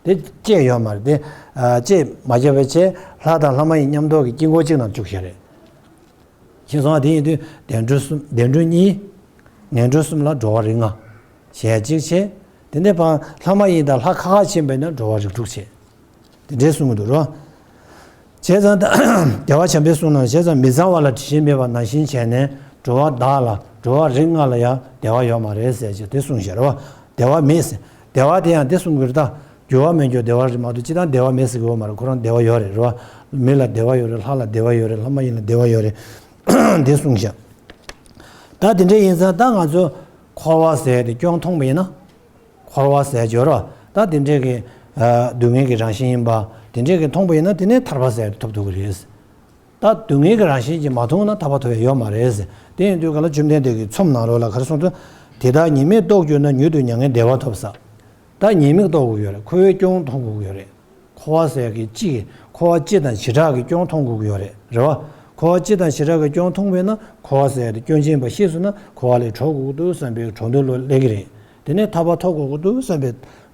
དེ་བཅད་ཡོད་མ་རེད་དེ། ཨ་བཅད་མ་བརྒྱབ་པའི་ཆེད་ལྷ་དང་ལྷ་མ་ཡིན་མཉམ་དུ་གི་དཀྱིལ་འཁོར་གཅིག་ནང་བཅུག་བཞག་རེད། ཤེས་སོང་ང་། དེ་ཡིན་དུས་བདེ་འགྲོ་གསུམ། བདེ་འགྲོ་གཉིས། ངན་འགྲོ་གསུམ་ལ་འགྲོ་བ་རིགས་ལྔ། ཞེས་གཅིག་བྱས། དེ་ནས་ཕར་ལྷ་མ་ཡིན་དང་ལྷ་ཁ་ཁ་ཕྱིན་པས་ན་འགྲོ་བ་རིགས་དྲུག་བྱས། དེ་འདྲའི་གསུང་གི་འདུག་རོ། བྱས་ཙང་ད་རྒྱལ་བ་བྱམས་པའི་གསུང་ནང་བྱས་ཙང་མི་གཙང་བ་ལ་དྲི་ཞིམ་མེད་པ་ནང་བཞིན་བྱས་ནས་འགྲོ་བ་བདག་ལ་འགྲོ་བ་རིགས་ལྔ་ལ་ཡང་བདེ་བ་ཡོད་མ་རེད་ཟེར་གྱི་དེ་གསུངས་བཞག་རེད་བ། བདེ་བ་མེད་ཟེར། བདེ་བ་དེ་ཡང་འདི་གསུང་གི་རེད་ད། འགྱུར་བ་མེད་འགྱུར་བདེ་བ་རེད་མ་གཏོགས་སྤྱིར་བཏང་བདེ་བ་མེད་ཟེར་གི་ཡོད་མ་རེད། ཁོ་རང་བདེ་བ་ཡོད་རེད་རེད་བ། མི་ལ་བདེ་བ་ཡོད་རེད། ལྷ་ལ་བདེ་བ་ཡོད་རེད། ལྷ་མ་ཡིན་ལ་བདེ་བ་ཡོད་རེད། འདི་གསུངས་ཤག་ད་དེ་འདྲ་ཡིན་ཙང་ད་ང་ཚོ་འཁོར་བ་ཟེར་དེ་སྐྱོན་མཐོང་པ་ཡིན་ན། འཁོར་བ་ཟེར་སྦྱོར་བ་ད་དེ་འདྲས་ཀྱི་ཨ་སྡུག་བསྔལ་གྱི་རང་བཞིན་ཡིན་པ་དེ་འདྲས་ཀྱི་མཐོང་པ་ཡིན་ན་དེ་ནས་ཐར་པ་ཟེར་དེ་ཐོབ་ཐུབ་ཀྱི་རེད། ད་སྡུག་བསྔལ་གྱི་རང་བཞིན་གྱིས་མ་མཐོང་ན་ཐར་པ་ཐོབ་ཡ་ཡོད་མ་རེད་ཟེར། དེ་ཡིན་དུས་ག་ལ་བཅོམ་ལྡན་འདས་ཀྱིས་ཚོམས་ནང་ལོགས་ལ་ག་རེ་གསུངས་འདུག་དེ་དག་ཉེས་དམིགས་རྟོགས་གྱུར་ན། མྱུར་དུ་མྱ་ངན་འདས་པ་ཐོབ་ཟེར། ད་ཉེས་དམིགས་རྟོགས་དགོས་ཡོད་རེད། འཁོར་བའི་སྐྱོན་མཐོང་དགོས་ཀྱི་ཡོད་རེད། འཁོར་བ་ཟེར་ཡ་གི་སྤྱི་གི་འཁོར་བ་སྤྱི་དང་བྱེ་བྲག་གི་སྐྱོན་མཐོང་དགོས་ཀྱི་ཡོད་རེད། རེད་བ། འཁོར་བ་སྤྱི་དང་བྱེ་བྲག་གི་སྐྱོན་མཐོང་བས་ན། འཁོར་བ་ཟེར་ཡ་དེ་སྐྱོན་ཅན་པ་ཤེས་སོང་ན། འཁོར་བ་ལས་གྲོལ་དགོས་ཀྱི་འདུག་བསམ་པའི་གྲོགས་འདོད་བློ་སླེབས་ཀྱི་རེད། དེ་ནས་ཐར་པ་ཐོབ་དགོས་ཀྱི་འདུག་བསམ་པའི་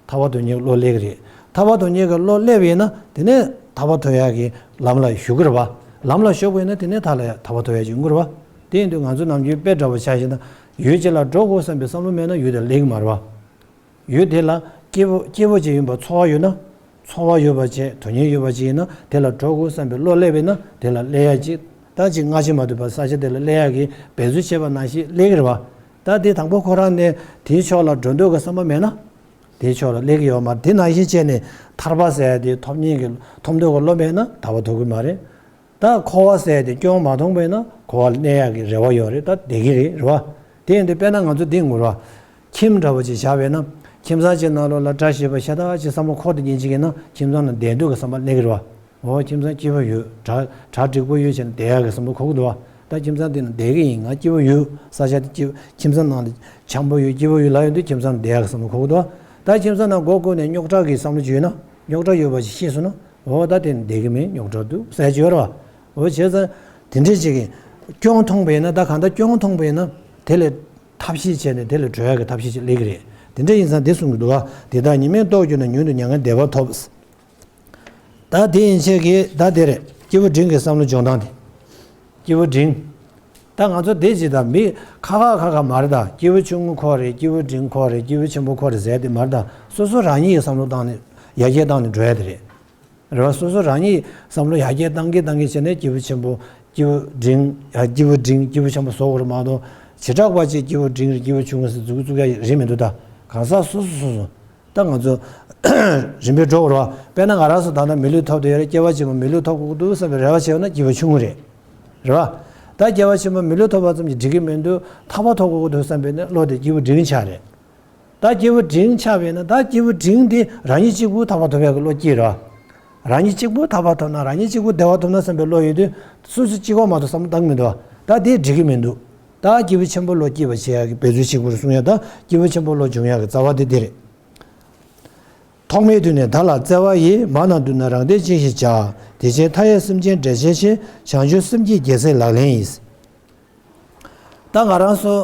ཐར་པ་དོན་གཉེར་བློ་སླེབས་ཀྱི་རེད། ཐར་པ་དོན་གཉེར་གྱི་བློ་སླེབས་ཡིན་ན། དེ་ནས་ཐར་པ་ཐོབ་ཡག་གི་ལམ་ལ་ཞུགས་ཀྱི་རེད་བ། ལམ་ལ་ཞུགས་པ་ཡིན་ན། དེ་ནས་ཐར་ལ་ཐར་པ་ཐོབ་ཡག་ཅིག་ཡོང་གི་རེད་བ། དེ་ཡིན་དུས་ང་ཚོ་ནམ་རྒྱུན་དཔེ་འདྲ་པོ་ཆ་བཞག་ན། ཡུལ་གཅིག་ལ་འགྲོ་དགོས་བསམ་པའི་བསམ་བློ་མེད་ན་ཡུལ་དེ་སླེབས་ཀྱི་མ་རེད་བ། ཡུལ་དེ་ལ་སྐྱིད་པོ་སྐྱིད་པོ་ཅིག་ཡིན་པ་ཚོར་བ་ཡོད་ན། ཚོར་བ་ཡོད་པ་བྱས། དོན་གཉེར་ཡོད་པ་ཅིག་ཡིན་ན། དེ་ལ་འགྲོ་དགོས་བསམ་པའི་བློ་སླེབས་པ་ཡིན་ན། དེ་ལ་སླེབས་ཡག་ཅིག་ད་ཅིག་སྔ་ཕྱི་མ་ལྟོས་པར་ས་ཆ་དེ་ལ་སླེབས་ཡག་གི་འབད་རྩོལ་བྱས་པ་ནང་བཞིན་སླེབས་ཀྱི་རེད་བ། ད་དེ་དང་པོ་ཁོ་རང་ནས་དེའི་ཕྱོགས་ལ་འགྲོ་འདོད་ཀྱི་བསམ་པ་མེད་ན། དེའི་ཕྱོགས་ལ་སླེབས་ཀྱི་ཡོད་མ་རེད། དེ་ནང་བཞིན་བྱས་ནས་ཐར་པ་ཟེར་ཡ་དེ་ཐོབ་མཁན་གྱི་ཐོབ་འདོད་ཀྱི་བློ་མེད་ན་ཐར་པ་ཐོབ་ཀྱི་མ་རེད། ད་འཁོར་བ་ཟེར་ཡ་དེ་སྐྱོན་མ་མཐོང་པ་ཡིན་ན། འཁོར་བ་ལ་གནས་ཡག་གི་རེ་བ་ཡོད་རེད། ད་བསྡད་ཀྱི་རེད། རེད་བ། དེ་ཡིན་དུས་དཔེར་ན་ང་ཚོ་འདི་ངུ་ར། ཁྱིམ་འདྲ་པོ་ཅིག་བཞག་པ་ཡིན་ན། ཁྱིམ་ཚང་ཅིག་ནང་ལོགས་ལ་བཀྲ་ཤིས་པ་ཤ་སྟག་ཅིག་བསམ་བློ་འཁོར་དུ་ཉན་ཅིག་ཡིན་ན། ཁྱིམ་ཚང་ནང་བསྡད་འདོད་ཀྱི་བསམ་པ་སླེབས་ཀྱི་རེད་བ། འོ། ཁྱིམ་ཚང་སྐྱིད་པོ་ཡོད། གྲ་གྲ་འགྲིག་པོ་ཡོད་བྱས་ནས་བསྡད་ཡག་གི་བསམ་བློ་འཁོར་གྱི་འདུག་བ། ད་ཁྱིམ་ཚང་འདི་ནང་བསྡད་ཀྱི་ཡིན། ང་སྐྱིད་པོ་ཡོད། ས་ཆ་འདི་སྐྱིད། ཁྱིམ་ཚང་ནང་ལ་འཆམ་པོ་ཡོད། སྐྱིད་པོ་ཡོད་ལབ་ཡོང་དུས། ཁྱིམ་ཚང་ནང་བསྡད་ཡག་གི་བསམ་བློ་འཁོར་གྱི་འདུག་བ། ད་ཁྱིམ་ཚང་ནང་མགོ་བསྐོར་ནས་རྙོག་དྲ་གི་བསམ་བློ་ཅིག་ཡོད་ན། རྙོག་དྲ་ཡོད་པ་ཞིག་ཤེས་སོང་ན། འོ། ད་དེ་ནི་བསྡད་ཀྱི་མེད། རྙོག་དྲ་འདུག་ཟེར་གྱི་ཡོད་རེད་བ། འོ། བྱས་ཙང་དེ་འདྲས་ཅིག་གི་སྐྱོན་མཐོང་པ་ཡིན་ན། ད་གང་ལྟར་སྐྱོན་མཐོང་པ་ཡིན་ན། དེ་ལས་ཐབས་ཤེས་བྱས་ནས་དེ་ལས་གྲོལ་ཡག་གི་ཐབས་ཤེས་ཅིག་སླེབས་ཀྱི་རེད། དེ་འདྲ་ཡིན་ཙང་འདི་གསུང་གི་འདུག་བ། དེ་དག་ཉེས་དམིགས་རྟོགས་གྱུར་ན། མྱུར་དུ་མྱ་ངན་འདས་པ་ཐོབ། ད་དེ་ཡན་ཆད་ཀྱི་ད་དེ་རེད། སྐྱེས་བུ་འབྲིང་གི་བསམ་བློ་སྦྱོང་སྟངས་དེ། སྐྱེས་བུ་འབྲིང་། ད་ང་ཚོ་དེ་ཅིག་ད་མི་ཁ་ཁ་ཁ་ཁ་མ་རེད་ད། སྐྱེས་བུ་ཆུང་ངུ་ཁོ་རེད། སྐྱེས་བུ་འབྲིང་ཁོ་རེད། སྐྱེས་བུ་ཆེན་པོ་ཁོ་རེད་ཟེར་དེ་མ་རེད་ད། སོ་སོ་རང་ཉིད་ཀྱི་བསམ་བློ་བཏང་ནས་ཡར་རྒྱས་བཏང་ནས་འགྲོ་ཡ་དེ་རེད། རེད་བ། སོ་སོ་རང་ཉིད་བསམ་བློ་ཡར་རྒྱས་བཏང་གིན་བཏང་གིན་བྱས་ནས། སྐྱེས་བུ་ཆེན་པོ། སྐྱེས་བུ་འབྲིང་། ཡ། སྐྱེས་བུ་འབྲིང་། སྐྱེས་བུ་ཆེན་པོ་བཟོ་དགོས་རེད་མ་གཏོགས། བྱེ་བྲག་པ་ཅིག་སྐྱེས་བུ་འབྲིང་རེད། སྐྱེས་བུ་ཆུང་ངུ་ཟེར་འཛུགས་བཙུགས་ཡ་རེད་མི་འདུག་ད། གང་ཟག་སོ་སོ་སོ་སོ། ད་ང་ཚོ་རིམ་པས་འགྲོ་དགོས་རེད་བ། དཔེར་ན་ང་རང་ཚོ་ད་ལྟ་མི་ལུས་ཐོབ་བསྡད་ཡོད་རེད། སྐྱེ་བ་ཆེན་པོ་མི་ལུས་ཐོབ་དགོས་ཀྱི་འདུག་བསམ་པའི་རེ་བ་བྱས་ཡོད་ན། སྐྱེས་བུ་ཆུང་ངུ་རེད། རེད་བ། ད་སྐྱེ་བ་ཆེན་པོ་མི་ལུས་ཐོབ་པ་ཙམ་གྱིས་འགྲིག་གི་མི་འདུག་ཐར་པ་ཐོབ་དགོས་ཀྱི་འདུག་བསམ་པའི་ནི་བློ་དེ་སྐྱེས་བུ་འབྲིང་ཆགས་རེད། ད་སྐྱེས་བུ་འབྲིང་ཆགས་པས་ན། ད་སྐྱེས་བུ་འབྲིང་དེ་རང་ཉིད་གཅིག་པུ་ཐར་པ་ཐོབ་ཡག་གི་བློ་སྐྱེས་རེད་བ། རང་ཉིད་གཅིག་པུ་ཐར་པ་ཐོབ་ན། རང་ཉིད་གཅིག་པུ་བདེ་བ་ཐོབ་ན་བསམ་པའི་བློ་ཡོད་དུས། སོ་སོ་གཅིག་པོ་མ་གཏོགས་བསམ་བློ་བཏང་གི་མི་འདུག་བ། ད་དེ་འགྲིག་གི་མི་འདུག་ད་སྐྱེས་བུ་ཆེན་པོ་བློ་སྐྱེས་པ་བྱེད་ཡག་གི་འབད་རྩོལ་བྱེད་དགོས་རེད་གསུང་ཡ། ད་སྐྱེས་བུ་ཆེན་པོ་བློ་སྦྱོང་ཡག་གི་རྩ་བ་དེ་དེ་རེད། ཐོག་མའི་དུས་ནས་བདག་ལ་བརྩེ་བ་ཡིས། མ་རྣམས་བསྡུ་ན་རང་བདེ་ཅི་ཞིག་བྱ། དེ་ཕྱིར་མཐའ་ཡས་སེམས་ཅན་བསྒྲལ་བྱའི་ཕྱིར། བྱང་ཆུབ་སེམས་བསྐྱེད་རྒྱལ་སྲས་ལག་ལེན་ཡིན། ད་ང་རང་ཚོ་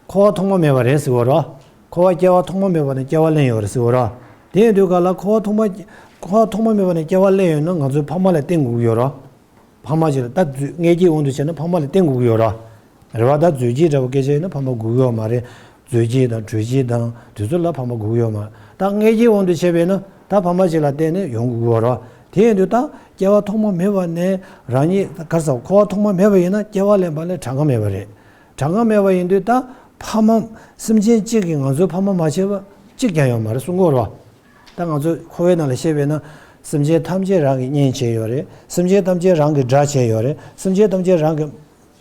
འཁོར་བ་ཐོག་མ་མེད་པ་རེད་ཟེར་གྱི་ཡོད་རེད་བ། འཁོར་བ་སྐྱེ་བ་ཐོག་མ་མེད་པ་ནས་སྐྱེ་བ་ལེན་ཡོད་རེད་ཟེར་གྱི་ཡོད་རེད་བ། དེ་ཡིན་དུས་ག་ལ་འཁོར་བ་ཐོག་མ། འཁོར་བ་ཐོག་མ་མེད་པ་ནས་སྐྱེ་བ་ལེན་ཡོད་ན། ང་ཚོའི་ཕ་མ་ལ་བརྟེན་དགོས་ཀྱི་ཡོད་རེད་བ། ཕ་མ་ཅིག་ལ་ད་མཛོད་མངལ་སྐྱེས་དབང་དུ་བྱས་ན་ཕ་མ་ལ་བརྟེན་དགོས་ཀྱི་ཡོད་རེད་བ། རེད་བ། ད་མཛོད་སྐྱེས་འདྲ་བོ་སྐད་ཆ་ཡིན་ན་ཕ་མ་དགོས་ཀྱི་ཡོད་མ་རེད། མཛོད་སྐྱེས་དང་དྲོད་སྐྱེས་དང་དེ་ཚོ་ལ་ཕ་མ་དགོས་ཀྱི་ཡོད་མ་རེད། ད་མངལ་སྐྱེས་དབང་དུ་བྱས་པས་ན། ད་ཕ་མ་ཅིག་ལ་བརྟེན་ནས་ཡོང་དགོས་ཀྱི་ཡོད་རེད་བ། དེ་ཡིན་དུས་ད་སྐྱེ་བ་ཐོག་མ་མེད་པ་ནས་རང་ཉིད། ག་རེ་ཟེར། འཁོར་བ་ཐོག་མ་མེད་པ་ཡིན་ན་སྐྱེ་བ་ལེན་པ་ལ་གྲངས་ཀ་མེད་པ་རེད། གྲངས་ཀ་མེད་པ་ཡིན་དུས་ད་ཕ་མ། སེམས་ཅན་གཅིག་གིས་ང་ཚོའི་ཕ་མ་མ་བྱས་པ་གཅིག་ཀྱང་ཡོད་མ་རེད་གསུང་གི་ཡོད་རེད་བ། ད་ང་ཚོ་འཁོར་བའི་ནང་ལ་བཤད་པས་ན། སེམས་ཅན་ཐམས་ཅད་རང་གིས་གཉེན་བྱས་ཡོད་རེད། སེམས་ཅན་ཐམས་ཅད་རང་གིས་དགྲ་བྱས་ཡོད་རེད། སེམས་ཅན་ཐམས་ཅད་རང་གིས་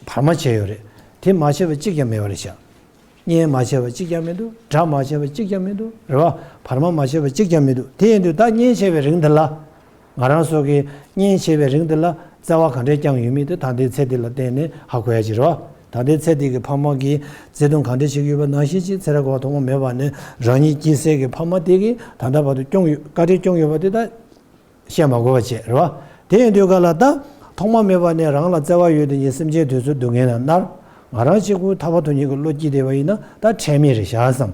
བར་མ་བྱས་ཡོད་རེད། དེ་མ་བྱས་པ་གཅིག་ཀྱང་མེད་པ་རེད་ཤག་གཉེན་མ་བྱས་པ་གཅིག་ཀྱང་མི་འདུག་དགྲ་མ་བྱས་པ་གཅིག་ཀྱང་མི་འདུག་རེད་བ། བར་མ་མ་བྱས་པ་གཅིག་ཀྱང་མི་འདུག་དེ་ཡིན་དུས་ད་གཉེན་བྱས་པའི་རིང་འདི་ལ། ང་རང་ཚོ་གིས་གཉེན་བྱས་པའི་རིང་འདི་ལ་བརྩེ་བ་ག་འདྲས་བསྐྱངས་ཡོད་མེད་དེ་ད་ལྟའི་ཚེ་འདི་ལ་བརྟེན་ནས་ཧ་གོ་ཡ་ཅིག་རེད་བ། ད་ལྟའི་ཚེ་འདི་གི་ཕ་མ་གིས་བརྩེ་དུང་ག་འདྲས་བྱེད་ཀྱི་ཡོད་པ་ནང་བཞིན་ཅིག་ཚེ་རབས་འཁོར་བ་ཐོག་མ་མེད་པ་ནས་རང་ཉིད་སྐྱེས་སའི་གི་ཕ་མ་དེ་གིས་ད་ལྟ་བར་དུ་བསྐྱངས་ཡོད། བཀའ་དྲིན་བསྐྱངས་ཡོད་པ་དེ་ད་བཤད་མ་དགོས་པ་བྱས་རེད་བ། དེ་ཡིན་དུས་ག་ལ་ད་ཐོག་མ་མེད་པ་ནས་རང་ལ་བརྩེ་བ་ཡོད་དེ་ཉིད་སེམས་ཅན་དེ་ཚོའི་སྡུག་བསྔལ་ལ་མནར། ང་རང་གཅིག་པུ་ཐར་པ་དོན་གཉེར་གྱི་བློ་སྐྱེས་བསྡད་པ་ཡིན་ན་ད་ཁྲེལ་མེད་རེད་ཤག་བསམ།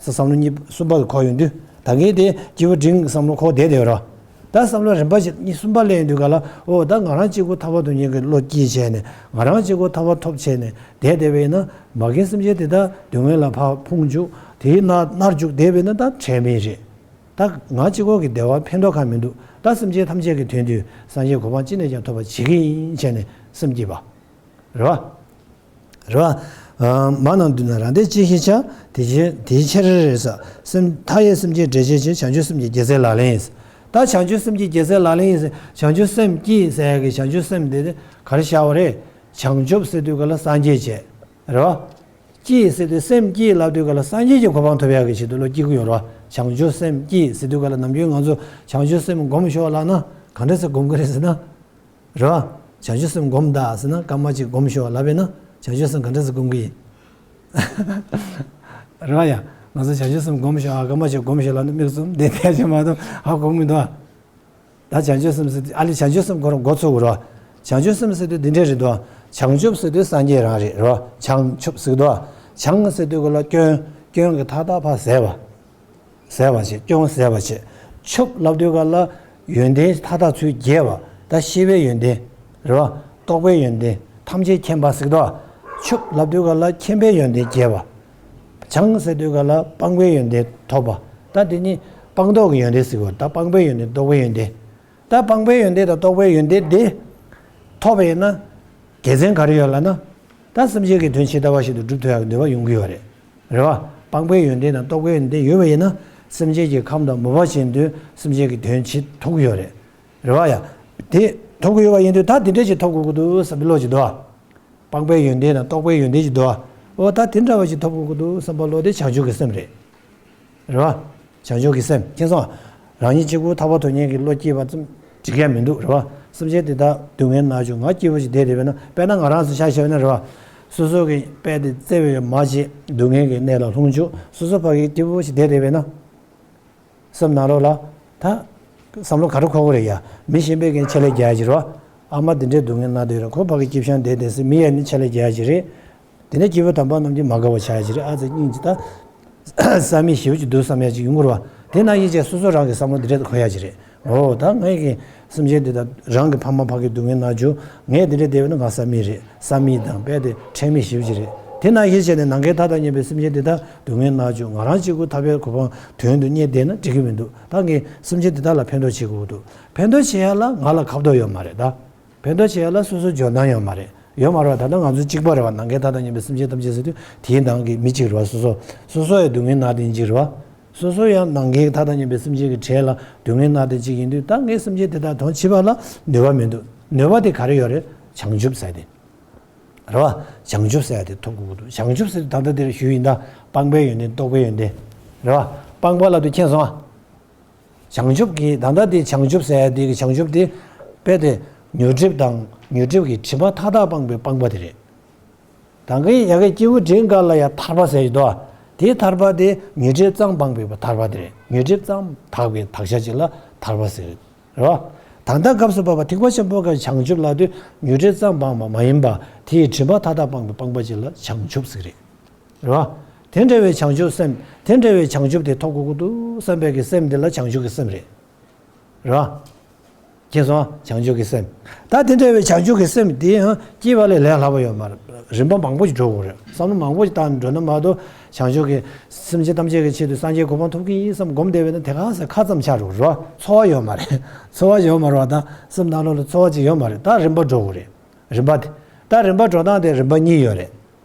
ས་བསམ་བློ་གཉིས་གསུམ་པ་གི་འཁོར་ཡོང་དུས། ད་གིན་དེ་སྐྱེས་བུ་འབྲིང་གི་བསམ་བློ་འཁོར་བསྡད་བསྡད་ཡོད་རེད། ད་བསམ་བློ་རིམ་པ་བཞིན་གཉིས་གསུམ་པ་སླེབས་ཡོང་དུས་ག་ལ། འོ། ད་ང་རང་གཅིག་པུ་ཐར་པ་དོན་གཉེར་གྱི་བློ་སྐྱེས་བྱས་ནས། ང་རང་གཅིག་པུ་ཐར་པ་ཐོབ་བྱས་ནས་བསྡད་བསྡད་པ་ཡིན་ན། མ་གིའི་སེམས་ཅན་དེ་དག་སྡུག་བསྔལ་ལ་ཕར་ཕུང་བཅུག་དེའི་ནང་མནར་བཅུག་བསྡད་པ་ཡིན་ན་ད་ཁྲེལ་མེད་རེད། ད་ང་གཅིག་པོ་གི་བདེ་བ་ཕན་ཐོགས་གང་མི་འདུག་ད་སེམས་ཅན་ཐམས་ཅད་ཀྱི་དོན་དུ་སངས་རྒྱས་གོ་འཕང་ཅི་ནས་ཀྱང་ཐོབ་པར་བྱེད་ཀྱི་ཡིན་བྱས་ནས་སེམས་བསྐྱེད་པ། རེད་བ། རེད་བ། ཨ། མ་རྣམས་བསྡུ་ན་རང་བདེ་ཅི་ཞིག་བྱ། དེ་ཕྱིར་དེའི་ཕྱིར་རེད་ས། སེམས་མཐའ་ཡས་སེམས་ཅན་བསྒྲལ་བྱའི་ཕྱིར། བྱང་ཆུབ་སེམས་ཀྱི་རྒྱལ་སྲས་ལག་ལེན་ཡིན། ད་བྱང་ཆུབ་སེམས་ཀྱི་རྒྱལ་སྲས་ལག་ལེན་ཡིན་ཟེར། བྱང་ཆུབ་སེམས་བསྐྱེད་ཟེར་ཡ་གི་བྱང་ཆུབ་སེམས་དེ་ག་རེ་བཞག་པ་རེད། བྱང་ཆུབ་ཟེར་དུས་ག་ལ་སངས་རྒྱས་བྱས། རེད་བ། བསྐྱེད་ཟེར་དུས། སེམས་བསྐྱེད་ལབ་དུས་ག་ལ་སངས་རྒྱས་ཀྱི་གོ་འཕང་ཐོབ་ཡག་གི་ཆེད་དུ་བློ་སྐྱེ་གི་ཡོད་རེད་བ། བྱང་ཆུབ་སེམས་བསྐྱེད་ཟེར་དུས་ག་ལ་ནམ་རྒྱུན་ང་ཚོ་བྱང་ཆུབ་སེམས་སྒོམ་ཤོག་ལབ་ན་ག་འདྲ་སེ་སྒོམ་གི་རེད་ཟེར་ན། རེད་བ། བྱང་ཆུབ་སེམས་སྒོམ་དང་ཟེར་ན་སྐར་མ་གཅིག་སྒོམ་ཤོག་ལབ་པས་ན་བྱང་ཆུབ་སེམས་ག་འདྲ་ཟེར་སྒོམ་གི་ཡིན། རེད་བ་ཡ། ང་ཚོ་བྱང་ཆུབ་སེམས་སྒོམ་ཤོག་ཨ་སྐར་མ་གཅིག་སྒོམ་ཤོག་ལབ་ན་མིག་བཙུམ་བསྡད་བསྡད་ཅིག་མ་གཏོགས་ཧ་གོ་མི་འདུག་ཨ། ད་བྱང་ཆུབ་སེམས་ཟེར་དུས་ཨ་ལེ་བྱང་ཆུབ་སེམས་ཁོ་རང་འགོ་ཚུགས་རོ། བྱང་ཆུབ་སེམས་ཟེར་དུས་འདི་འདྲས་རེད་དོ། བྱང་ཆུབ་ཟེར་དུས་སངས་རྒྱས་རང་རེད་རོ། བྱང་ཆུབ་ཟེར་དོ། བྱང་ཟེར་དུས་ག་ལ་སྐྱོན། སྐྱོན་གྱི་མཐའ་དག་ཕར་ཟད་པ། ཟད་པ་བྱེད། སྐྱོན་ཟད་པ་བྱེད། ཆུབ་ལབ་དུས་ག་ལ་ཡོན་ཏན་མཐའ་དག་ཚུར་རྒྱས་པ། ད་ཤེས་པའི་ཡོན་ཏན་རེད་བ། རྟོགས་པའི་ཡོན་ཏན་ཐམས་ཅད་མཁྱེན་པ་ཟེར་དོ། ཆུབ་ལབ་དུས་ག་ལ་མཁྱེན་པའི་ཡོན་ཏན་རྒྱས་པ། བྱང་ཟེར་དུས་ག་ལ་སྤངས་པའི་ཡོན་ཏན་ཐོབ་པ། ད་དེ་ནི་སྤངས་རྟོགས་ཀྱི་ཡོན་ཏན་ཟེར་བ། ད་སྤངས་པའི་ཡོན་ཏན་རྟོགས་པའི་ཡོན་ཏན། ད་སྤངས་པའི་ཡོན་ཏན་དང་རྟོགས་པའི་ཡོན་ཏན་དེ་ཐོབ་པ་ཡིན་ན་དགེ་མཚན་ག་རེ་ཡོད་ལབ་ན། ད་སེམས་ཅན་གྱི་དོན་ཇི་ལྟ་བ་བཞིན་དུ་སྒྲུབ་ཐུབ་ཡག་གི་ནུས་པ་ཡོང་གི་ཡོད་རེད། རེད་བ། སྤངས་པའི་ཡོན་ཏན་དང་རྟོགས་པའི་ཡོན་ཏན་ཡོད་པ་ཡིན་ན་སེམས་ཅན་གྱི་ཁམས་དང་མོས་པ་བཞིན་དུ་སེམས་ཅན་གྱི་དོན་བྱེད་ཐུབ་ཀྱི་ཡོད་རེད། རེད་བ་ཡ། དེ་ཐུབ་ཀྱི་ཡོད་པ་ཡིན་དུས་ད་དེ་འདྲ་ཞིག་ཐོབ་དགོས་ཀྱི་འདུག་བསམ་པའི་བློ་ཞིག་འདུག་བ། སྤངས་པའི་ཡོན་ཏན་དང་རྟོགས་པའི་ཡོན་ཏན་ཞིག་འདུག་བ། འོ་ད་དེ་འདྲ་བ་ཞིག་ཐོབ་དགོས་ཀྱི་འདུག་བསམ་པའི་བློ་དེ་བྱང་ཆུབ་ཀྱི་སེམས་རེད། རེད་བ། བྱང་ཆུབ་ཀྱི་སེམས་མཁྱེན་སོང་། རང་ཉིད་གཅིག་པུ་ཐར་པ་ཐོབ་མཁན་གྱི་བློ་སྐྱེས་པ་ཙམ་འགྲིག་ཡ་མི་འདུག་རེད་བ། སེམས་ཅན་དེ་དག་སྡུག་བསྔལ་མནར་བཅུག་ང་སྐྱིད་པོ་ཞིག་བསྡད་བསྡད་པས་ན། དཔེར་ན་ང་རང་ཚོ་ཆ་བཞག་པ་ན་རེད་བ། སོ་སོ་གི་དཔེ་དེ་བརྩེ་བའི་མ་བྱེད་སྡུག་བསྔལ་གྱི་གནས་ལ་ལྷུང་བཅུག་སོ་སོ་ཕ་གི་སྐྱིད་པོ་ཞིག་བསྡད་བསྡད་པས་ན། སེམས་ནང་ལོགས་ལ་ད་བསམ་བློ་ག་རེ་འཁོར་གི་རེད་ཡ། མི་གཞན་པའི་གི་ཆེད་ལས་རྒྱག་ཡ་ཅིག་རེད་བ། ཨ་མ་དེ་འདྲའི་སྡུག་བསྔལ་མནར་བསྡད་རེད། ཁོ་ཕ་གི་སྐྱིད་ཤང་བསྡད་བསྡད་སྲིད། མི་ཡ་ནི་ཆེད་ལས་རྒྱག་ཡ་ཅིག་རེད། དེ་ནས་སྐྱེས་བུ་དམ་པ་རྣམས་ཀྱིས་མ་དགའ་བ་བྱ་ཡ་ཅིག་རེད། ཨ་ཙི་སྙིང་རྗེ་ད། བསམ་མི་ཞེ་པོ་ཅིག་འདུག་བསམ་ཡ་ཅིག་ཡོང་གི་རེད་བ། དེ་ན་ཡིན་ཅེས་སོ་སོ་རང་གི་བསམ་བློ་འདི་འདྲ་འཁོར་ཡ་ཅིག་རེད། འོ་ད་ངས་ཀྱི་སེམས་ཅན་འདི་དག་རང་གི་ཕ་མ་ཕ་གི་སྡུག་བསྔལ་མནར་བཅུག་ངས་འདི་འདྲ་བསྡད་པ་ན་ང་བསམ་མི་རེད། བསམ་མི་དང་དཔེ་དེ་ཁྲེལ་མི་ཞེ་པོ་ཅིག་རེད། དེ་ན་ཡིན་ཅེས་ནས་ནམ་མཁའི་མཐའ་དང་མཉམ་པའི་སེམས་ཅན་འདི་དག་སྡུག་བསྔལ་མནར་བཅུག་ང་རང་གཅིག་པུ་ཐར་པའི་གོ་འཕང་དོན་དུ་གཉེར་བསྡད་ན་འགྲིག་གི་མི་འདུག་ད་ངས་སེམས་ཅན་འདི་དག་ལ་ཕན་ཐོགས་བྱེད་དགོས་འདུག་ཕན་ཐོགས་བྱེད་ཡ་ལ་ང་ལ་ཁ་ཕྱོགས་ཡོད་མ་རེད་ད། ཕན་ཐོགས་བྱེད་ཡ་ལ་སོ་སོ་འཇོན་ཐང་ཡོད་མ་རེད། ཡོད་མ་རེད་བ། ད་ལྟ་ང་ཚོ་གཅིག་པ་རེད་བ། ནམ་མཁའི་མཐའ་དང་མཉམ་པའི་སེམས་ཅན་ཐམས་ཅད་ཟེར་དུས་དེའི་ནང་གི་མི་གཅིག་རེད་བ། སོ་སོ་སོ་སོ་ཡང་སྡུག་བསྔལ་མནར་བསྡད་མཁན་གཅིག་རེད་བ། སོ་སོ་ཡང་ནམ་མཁའི་མཐའ་དང་མཉམ་པའི་སེམས་ཅན་གྱི་གྲས་ལ་སྡུག་བསྔལ་མནར་བསྡད་མཁན་གཅིག་ཡིན་དུས་ད་ངས་སེམས་ཅན་དེ་དག་དོན་བྱེད་པ་ལ་ནུས་པ་མི་འདུག་ནུས་པ་དེ་ག་རེ་ཡོད་རེད། བྱང་ཆུབ་ཟེར་དེ་རེད་བ། བྱང་ཆུབ་ཟེར་དེ་ཐོབ་དགོས་ཀྱི་འདུག་བྱང་ཆུབ་ཟེར་དེ་ད་ལྟ་དེར་ཞུས་ཡིན་ད། སྤངས་པའི་ཡོན་ཏན་རྟོགས་པའི་ཡོན་ཏན་རེད་བ། སྤངས་པ་ལབ་དུས་མཁྱེན་སོང་ཨ། བྱང་ཆུབ་ཀྱི་ད་ལྟ་དེ་བྱང་ཆུབ་ཟེར་ཡ་དེ་གི་བྱང་ཆུབ་དེ་དཔེ་དེ་ཉོན་སྒྲིབ་དང་ཉོན་སྒྲིབ་ཀྱི་དྲི་མ་མཐའ་དག་སྤངས་པའི་སྤངས་པ་དེ་རེད། ད་གིན་ཡ་གི་སྐྱེས་བུ་འབྲིང་ག་ལ་ཡ་ཐར་པ་ཟེར་གྱི་འདུག་དེའི་ཐར་པ་དེ་ཉོན་སྒྲིབ་ཙམ་སྤངས་པའི་ཐར་པ་དེ་རེད། ཉོན་སྒྲིབ་ཙམ་དག་པའི་དག་ཆ་ཅིག་ལ་ཐར་པ་ཟེར་རེད་བ། ད་ལྟ་སྐབས་སུ་བབ་པ་ཐེག་པ་ཆེན་པོ་གི་བྱང་ཆུབ་ལ་དུས་ཉོན་སྒྲིབ་ཙམ་སྤངས་པ་མ་ཡིན་པ་དེའི་དྲི་མ་མཐའ་དག་སྤངས་པའི་སྤངས་པ་ཅིག་ལ་བྱང་ཆུབ་ཟེར་རེད། རེད་བ། དེ་འདྲ་བའི་བྱང་ཆུབ་སེམས། དེ་འདྲ་བའི་བྱང་ཆུབ་དེ་ཐོབ་དགོས་ཀྱི་འདུག་བསམ་པའི་གི་སེམས་དེ་ལ་བྱང་ཆུབ་ཀྱི་སེམས་རེད། རེད་བ། མཁྱེན་སོང་། བྱང་ཆུབ་ཀྱི་སེམས། ད་དེ་འདྲ་བའི་བྱང་ཆུབ་ཀྱི་སེམས་དེ་ཡང་སྐྱེས་པ་ལས་ལས་སླ་པོ་ཡོད་མ་རེད། རིམ་པ་མང་པོ་ཞིག་འགྲོ་དགོས་རེད། བསམ་བློ་མང་པོ་ཞིག་བཏང་ནས་འགྲོ་ན་མ་གཏོགས་བྱང་ཆུབ་ཀྱི་སེམས་ཅན་ཐམས་ཅད་ཀྱི་ཆེད་དུ་སངས་རྒྱས་གོ་འཕང་ཐོབ་ཀྱི་ཡིན་བསམ་སྒོམ་བསྡད་པས་ན་དེ་ག་ས་ཁ་ཙམ་ཆགས་འགྲོ་གི་རེད་བ། ཚོར་བ་ཡོད་མ་རེད། ཚོར་བ་ཡོད་མ་རེད་བ། ད་སེམས་ནང་ལོགས་ལ་ཚོར་བ་ཅིག་ཡོད་མ་རེད། ད་རིམ་པ་འགྲོ་དགོས་རེད། རིམ་པ་དེ། ད་རིམ་པ་འགྲོ་སྟངས་དེ་རིམ་པ་གཉིས་ཡོད་རེད།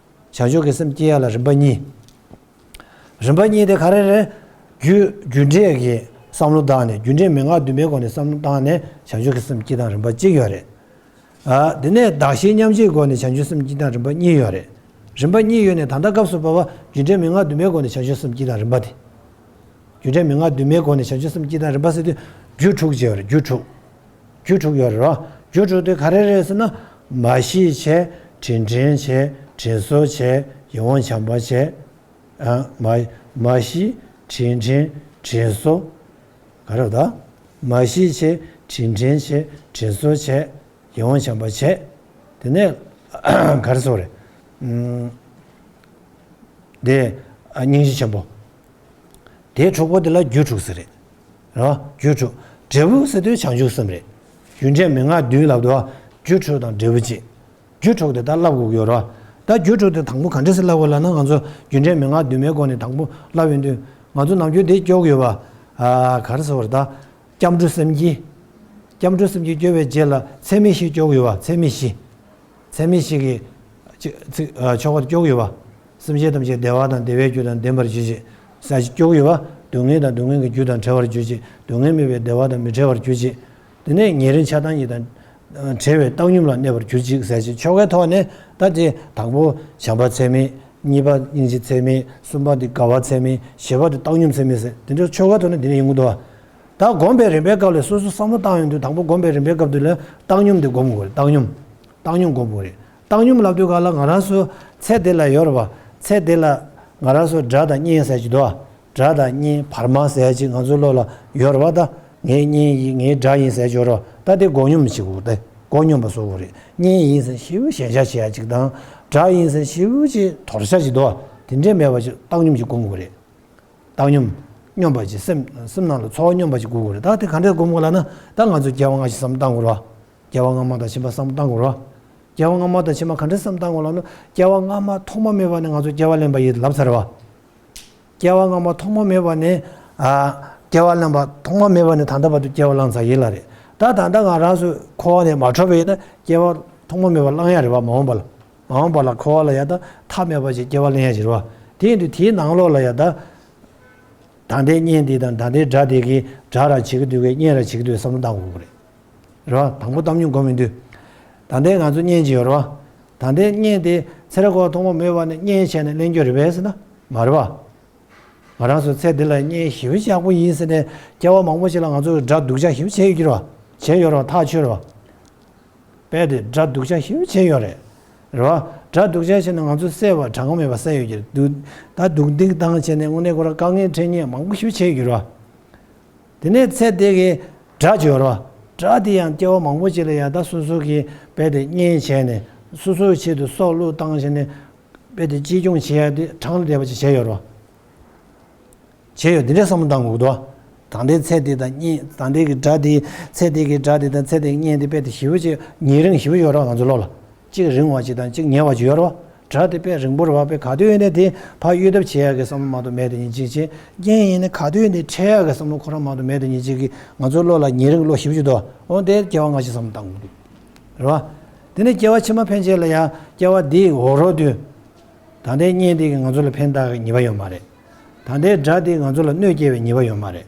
བྱང་ཆུབ་ཀྱི་སེམས་སྐྱེ་ཡ་ལ་རིམ་པ་གཉིས། རིམ་པ་གཉིས་དེ་ག་རེ་རེད། རྒྱུ་རྒྱུ་འབྲས་ཀྱི་བསམ་བློ་བཏང་ནས། རྒྱུ་འབྲས་མན་ངག་བདུན་པའི་སྒོ་ནས་བསམ་བློ་བཏང་ནས་བྱང་ཆུབ་ཀྱི་སེམས་སྐྱེ་སྟངས་རིམ་པ་གཅིག་ཡོད་རེད། ཨ། དེ་ནས་གདགས་གཞི་མཉམ་བརྗེའི་སྒོ་ནས་བྱང་ཆུབ་སེམས་སྐྱེ་སྟངས་རིམ་པ་གཉིས་ཡོད་རེད། རིམ་པ་གཉིས་ཡོད་ནས་ད་ལྟ་སྐབས་སུ་བབ་པ་རྒྱུ་འབྲས་མན་ངག་བདུན་པའི་སྒོ་ནས་བྱང་ཆུབ་སེམས་སྐྱེ་སྟངས་རིམ་པ་དེ། རྒྱུ་འབྲས་མན་ངག་བདུན་པའི་སྒོ་ནས་བྱང་ཆུབ་སེམས་སྐྱེ་སྟངས་རིམ་པ་ཟེར་དུས་རྒྱུ་དྲུག་ཅིག་ཡོད་རེད། རྒྱུ་དྲུག་རྒྱུ་དྲུག་ཡོད་རེད་རོ། རྒྱུ་དྲུག་དེ་ག་རེ་རེད་ཟེར་ན། མ་ཤེས་བྱས། དྲིན་དྲན་བྱས། དྲིན་གཟོ་བྱས། ཡིད་འོང་བྱམས་པ་བྱས། ཨ། མ་མ་ཤེས། དྲིན་དྲན། དྲིན་གཟོ། ག་རེ་ད། མ་ཤེས་བྱས། དྲིན་དྲན་བྱས། དྲིན་གཟོ་བྱས། ཡིད་འོང་བྱམས་པ་བྱས། དེ་ནས་ག་རེ་ཟེར་རེད། ཨུམ། དེ་ཨ་སྙིང་རྗེ་ཆེན་པོ། དེ་དྲུག་པོ་དེ་ལ་རྒྱུ་དྲུག་ཟེར་རེད། རོ། རྒྱུ་དྲུག་འབྲས་བུ་ཟེར་དུས་བྱང་ཆུབ་སེམས་རེད། རྒྱུ་འབྲས་མན་ངག་བདུན་ལབ་དུས་རྒྱུ་དྲུག་དང་འབྲས་བུ་གཅིག་རྒྱུ་དྲུག་དེ་ད་བསླབ་དགོས་ཀྱི་ཡོད་རོ། ད་རྒྱུ་དྲུག་དེ་དང་པོ་ག་འདྲ་སེ་བསླབ་དགོས་ལབ་ན། ང་ཚོ་རྒྱུ་འབྲས་མན་ངག་བདུན་མའི་སྒོ་ནས་དང་པོ་བསླབ་ཡོང་དུས་ང་ཚོ་ནམ་རྒྱུན་དེ་སྐྱོར་གྱི་ཡོད་པ། ཨ། ག་རེ་ཟེར་བ་རེད་ད། སྐྱབས་འགྲོ་སེམས་བསྐྱེད། སྐྱབས་འགྲོ་སེམས་བསྐྱེད་སྐྱོར་བའི་རྗེས་ལ་ཚད་མེད་བཞི་སྐྱོར་གྱི་ཡོད་པ། ཚད་མེད་བཞི། ཚད་མེད་བཞི་གི་ཚིག་ཚིག་ཨ་ཆོ་ག་དེ་སྐྱོར་གྱི་ཡོད་པ། སེམས་ཅན་ཐམས་ཅད་བདེ་བ་དང་བདེ་བའི་རྒྱུ་དང་ལྡན་པར་གྱུར་ཅིག་ཟེར་ཅིག་སྐྱོར་གྱི་ཡོད་པ། སྡུག་བསྔལ་དང་སྡུག་བསྔལ་གྱི་རྒྱུ་དང་བྲལ་བར་གྱུར་ཅིག་སྡུག་བསྔལ་མེད་པའི་བདེ་བ་དང་མི་བྲལ་བར་གྱུར་ཅིག་དེ་ནས་ཉེ་རིང་ཆགས་སྡང་གཉིས་དང་བྲལ་བའི་བཏང་སྙོམས་ལ་གནས་པར་གྱུར་ཅིག་ཟེར་ཅིག་ཆོ་གའི་ཐོག་ནས། ད་དེ་དང་པོ་བྱམས་པ་ཚད་མེད། གཉིས་པ་སྙིང་རྗེ་ཚད་མེད། གསུམ་པ་དེ་དགའ་བ་ཚད་མེད། བཞི་པ་དེ་བཏང་སྙོམས་ཚད་མེད་ཟེར། དེ་འདྲ་ཆོ་གའི་ཐོག་ནས་དེ་འདྲ་ཡོང་གི་འདུག་བ། ད་སྒོམ་པའི་རིམ་པའི་སྐབས་ལ་སོ་སོ་བསམ་བློ་བཏང་ཡོང་དུས་དང་པོ་སྒོམ་པའི་རིམ་པའི་སྐབས་དེ་ལ་བཏང་སྙོམས་དེ་སྒོམ་དགོས་རེད། བཏང་སྙོམས། བཏང་སྙོམས་སྒོམ་དགོས་རེད། བཏང་སྙོམས་ལབ་དུས་ག་ལ་ང་རང་ཚོ་ཚེ་འདི་ལ་ཡོད་རེད་བ། ཚེ་འདི་ལ་ང་རང་ཚོ་སྒྲ་དང་བརྙན་ཟེར་གྱི་འདུག་བ། སྒྲ་དང་བརྙན་བར་མ་ཟེར་ཡ་ཅིག་ང་ཚོའི་བློ་ལ་ཡོད་རེད་བ། ད་ངའི་བརྙན་ཡིན་ངའི་སྒྲ་ཡིན་ཟེར་གྱི་ཡོད་རེད་བ། ད་དེ་མགོ་སྙོམས་བྱེད་དགོས་ཏེ་མགོ་སྙོམས་པ་བཟོ་དགོས་རེད། བརྙན་ཡིན་ཟེར་ཞེ་པོ་ཞེན་ཆགས་བྱེད་ཡ་ཅིག་དང་། སྒྲ་ཡིན་ཟེར་ཞེ་པོ་ཅིག་དོར་ཆ་ཅིག་འདུག་བ། དེ་འདྲས་མེད་པ་ཅིག་བཏང་སྙོམས་ཅིག་སྒོམ་དགོས་རེད། བཏང་སྙོམས། སྙོམས་པ་ཅིག་སེམས་སེམས་ནང་ལ་ཚོར་བ་སྙོམས་པ་ཅིག་དགོས་དགོས་རེད། ད་དེ་ག་འདྲས་སྒོམ་དགོས་ལབ་ན་ད་ང་ཚོ་སྐྱེ་བ་སྔ་ཕྱི་བསམ་བློ་བཏང་དགོས་རེད་བ། སྐྱེ་བ་སྔ་མ་དང་ཕྱི་མ་བསམ་བློ་བཏང་དགོས་རེད་བ། སྐྱེ་བ་སྔ་མ་དང་ཕྱི་མ་ག་འདྲས་བསམ་བློ་བཏང་དགོས་ལབ་ན། སྐྱེ་བ་སྔ་མ་ཐོག་མ་མེད་པ་ནས་ང་ཚོ་སྐྱེ་བ་ལེན་པ་ཡིན་ལབ་ཚར་བ། སྐྱེ་བ་སྔ་མ་ཐོག་མ་མེད་པ་ནས། ཨ། སྐྱེ་བ་ལེན་པ་ཐོག་མ་མེད་པ་ནས་ད་ལྟ་བར་དུ་སྐྱེ་བ་བླངས་ཚར་ཡིན་ལ་རེད། ད་ད་ལྟ་ང་རང་ཚོ་འཁོར་བ་ནས་མ་གྲོལ་བ་ཡིན་ན་སྐྱེ་བ་ཐོག་མ་མེད་པ་བླང་ཡ་རེད་བ། མ་འོངས་པ་ལ། མ་འོངས་པ་ལ་འཁོར་བ་ལ་ཡ་ད་མཐའ་མེད་པ་ཅིག་སྐྱེ་བ་ལེན་ཡ་ཅིག་རེད་བ། དེ་ཡིན་དུས་དེའི་ནང་ལོགས་ལ་ཡ་ད། ད་ལྟའི་བརྙན་འདི་དང་ད་ལྟའི་སྒྲ་འདི་གིས་སྒྲ་རང་བྱེད་ཀྱི་འདུག་གས་བརྙན་རང་བྱེད་ཀྱི་འདུག་བསམ་བློ་བཏང་དགོས་ཀྱི་རེད། རེད་བ། དང་པོ་བཏང་སྙོམས་སྒོམ་ཡོང་དུས། ད་ལྟའི་ང་ཚོ་བརྙན་ཅིག་ཡོད་རེད་བ། ད་ལྟའི་བརྙན་དེ་ཚེ་རབས་འཁོར་བ་ཐོག་མ་མེད་པ་ནས་བརྙན་བྱས་ནས་ལེན་རྒྱུ་རེད་པས་ཟེར་ན་མ་རེད་བ། ང་རང་ཚོ་ཚེ་འདི་ལ་བརྙན་ཞེ་པོ་ཅིག་ཡག་པོ་ཡིན་ཟེར་ནས་སྐྱེ་བ་མང་པོ་ཅིག་ལ་ང་ཚོ་གི་སྒྲ་སྡུག་ཅག་ཞེ་པོ་བྱས་ཡོད་ཀྱི་རེད་བ། བྱས་ཡོད་རེད་བ། ཐག་ཆོད་རེད་བ། དཔེ་དེ་སྒྲ་སྡུག་ཅག་ཞེ་པོ་བྱས་ཡོད་རེད། རེད་བ། སྒྲ་སྡུག་ཅག་བྱས་ནས་ང་ཚོ་བསད་པ་གྲངས་ཀ་མེད་པ་བསད་ཡོད་ཀྱི་རེད། སྡུག་ད་སྡུག་སྡིག་བཏང་བྱས་ནས་དངོས་གནས་ཁོ་རང་དཀའ་ངལ་འཕྲད་མཁན་མང་པོ་ཞེ་པོ་བྱས་ཡོད་ཀྱི་རེད་བ། དེ་ནས་ཚེ་འདི་གི་སྒྲ་ཅིག་ཡོད་རེད་བ། སྒྲ་དེ་ཡང་སྐྱེ་བ་མང་པོ་ཅིག་ལ་ཡང་ད་སོ་སོ་གི་དཔེ་དེ་བརྙན་བྱས་ནས་སོ་སོའི་ཆེད་དུ་སྲོག་བླུ་བཏང་བྱས་ནས་དཔེ་དེ་གཅེས་སྐྱོང་བྱེད་ཡ་དེ་གྲངས་ལས་འདས་པ་ཅིག་བྱས་ཡོད་རེད་བ། བྱས་ཡོད། འདི་འདྲའི་བསམ་བློ་བཏང་དགོས་འདུག་ད་ལྟའི་ཚེ་འདི་དང་བརྙན། ད་ལྟའི་གི་སྒྲ་འདི། ཚེ་འདི་གི་སྒྲ་འདི་དང་ཚེ་འདི་གི་བརྙན་འདི་དཔེ་དེ་ཞེ་པོ་ཅིག་ཉེ་རིང་ཞེ་པོ་ཡོད་རེད་ང་ཚོ་བློ་ལ། གཅིག་རིང་བ་ཅིག་དང་གཅིག་ཉེ་བ་ཅིག་ཡོད་རེད་བ། སྒྲ་དེ་དཔེ་རིང་པོ་རེད་བ། དཔེ་ག་དུས་ཡིན་ནའི་དེ་ཕར་གཡོལ་ཐབས་བྱེད་ཡག་གི་བསམ་བློ་མ་གཏོགས་མེད་དེ་ཉིན་གཅིག་བྱས། རྐྱེན་ཡིན་ནའི་ག་དུས་ཡིན་ནའི་འཕྲད་ཡག་གི་བསམ་བློ་ཁོ་རང་མ་གཏོགས་མེད་དེ་ཉིན་གཅིག་གི་ང་ཚོའི་བློ་ལ་ཉེ་རིང་བློ་ཞེ་པོ་ཅིག་འདུག་འོ་དེ་སྐྱེ་བ་སྔ་ཕྱི་བསམ་བློ་བཏང་དགོས་འདུག་རེད་བ། དེ་ནས་སྐྱེ་བ་ཕྱི་མ་ཕན་ཆད་ལ་ཡང་སྐྱེ་བ་འདིའི་འོག་རོལ་དུ། ད་ལྟའི་བརྙན་འདི་གིས་ང་ཚོ་ལ་ཕན་བཏགས་ཀྱི་ཉེས་པ་ཡོད་མ་རེད། ད་ལྟའི་སྒྲ་འདིས་ང་ཚོ་ལ་གནོད་སྐྱེལ་བའི་ཉེས་པ་ཡོད་མ་རེད།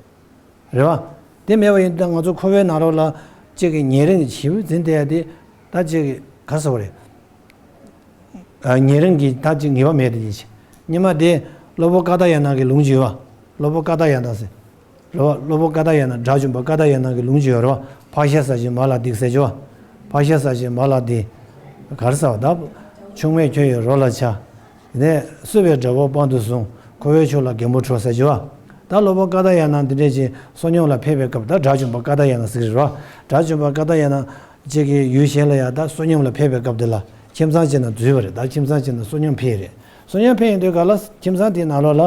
རེད་བ། དེ་མེད་པ་ཡིན་དུས་ད་ང་ཚོ་འཁོར་བའི་ནང་ལོགས་ལ་གཅིག་གི་ཉེ་རིང་ཞེ་པོ་འཛིན་བསྡད་ཡ་དེ་ད་གཅིག་གི་ག་རེ་ཟེར་བ་རེད། ཨ། ཉེ་རིང་གི་ད་གཅིག་ངེས་པ་མེད་དེ་ཡིན་ཞིང་། སྔོན་མ་དེ་སློབ་དཔོན་ཀཱ་ཏྱཱ་ཡ་ན་གི་ལུང་ཅིག་ཡོད་བ། སློབ་དཔོན་ཀཱ་ཏྱཱ་ཡ་ན་ཟེར། རེད་བ། སློབ་དཔོན་ཀཱ་ཏྱཱ་ཡ་ན། དགྲ་བཅོམ་པ་ཀཱ་ཏྱཱ་ཡ་ན་གི་ལུང་ཅིག་ཡོད་རེད་བ། ཕག་ཤ་ཟ་ཞིང་མ་ལ་སྡིགས་ཟེར་གྱི་བ། ཕག་ཤ་ཟ་ཞིང་མ་ལ་སྡིགས། ག་རེ་ཟེར་བ་ད། ཆུང་མས་ཁྱོད་ཡི་རོ་ལ་ཆ། དེ་ནས་གསོད་པའི་དགྲ་བོ་དཔང་དུ་བཟུང་། འཁོར་བའི་ཕྱོགས་ལ་རྒན་པོ་ཁྲོ་ཟེར་གྱི་བ། ད་སློབ་དཔོན་ཀཱ་ཏྱཱ་ཡ་ན་འདི་འདྲས་ཀྱི་བསོད་སྙོམས་ལ་ཕེབས་པའི་སྐབས། ད་དགྲ་བཅོམ་པ་ཀཱ་ཏྱཱ་ཡ་ན་ཟེར་གྱི་རེད་བ། དགྲ་བཅོམ་པ་ཀཱ་ཏྱཱ་ཡ་ན་གཅིག་གི་ཡུལ་གཞན་ལ་ཡང་ད་བསོད་སྙོམས་ལ་ཕེབས་པའི་སྐབས་དེ་ལ་ཁྱིམ་ཚང་གཅིག་ནང་འཛུལ་བ་རེད། ད་ཁྱིམ་ཚང་གཅིག་ནང་བསོད་སྙོམས་ཕེབས་རེད། བསོད་སྙོམས་ཕེབས་ཡོང་དུས་ག་ལ་ཁྱིམ་ཚང་དེའི་ནང་ལོགས་ལ་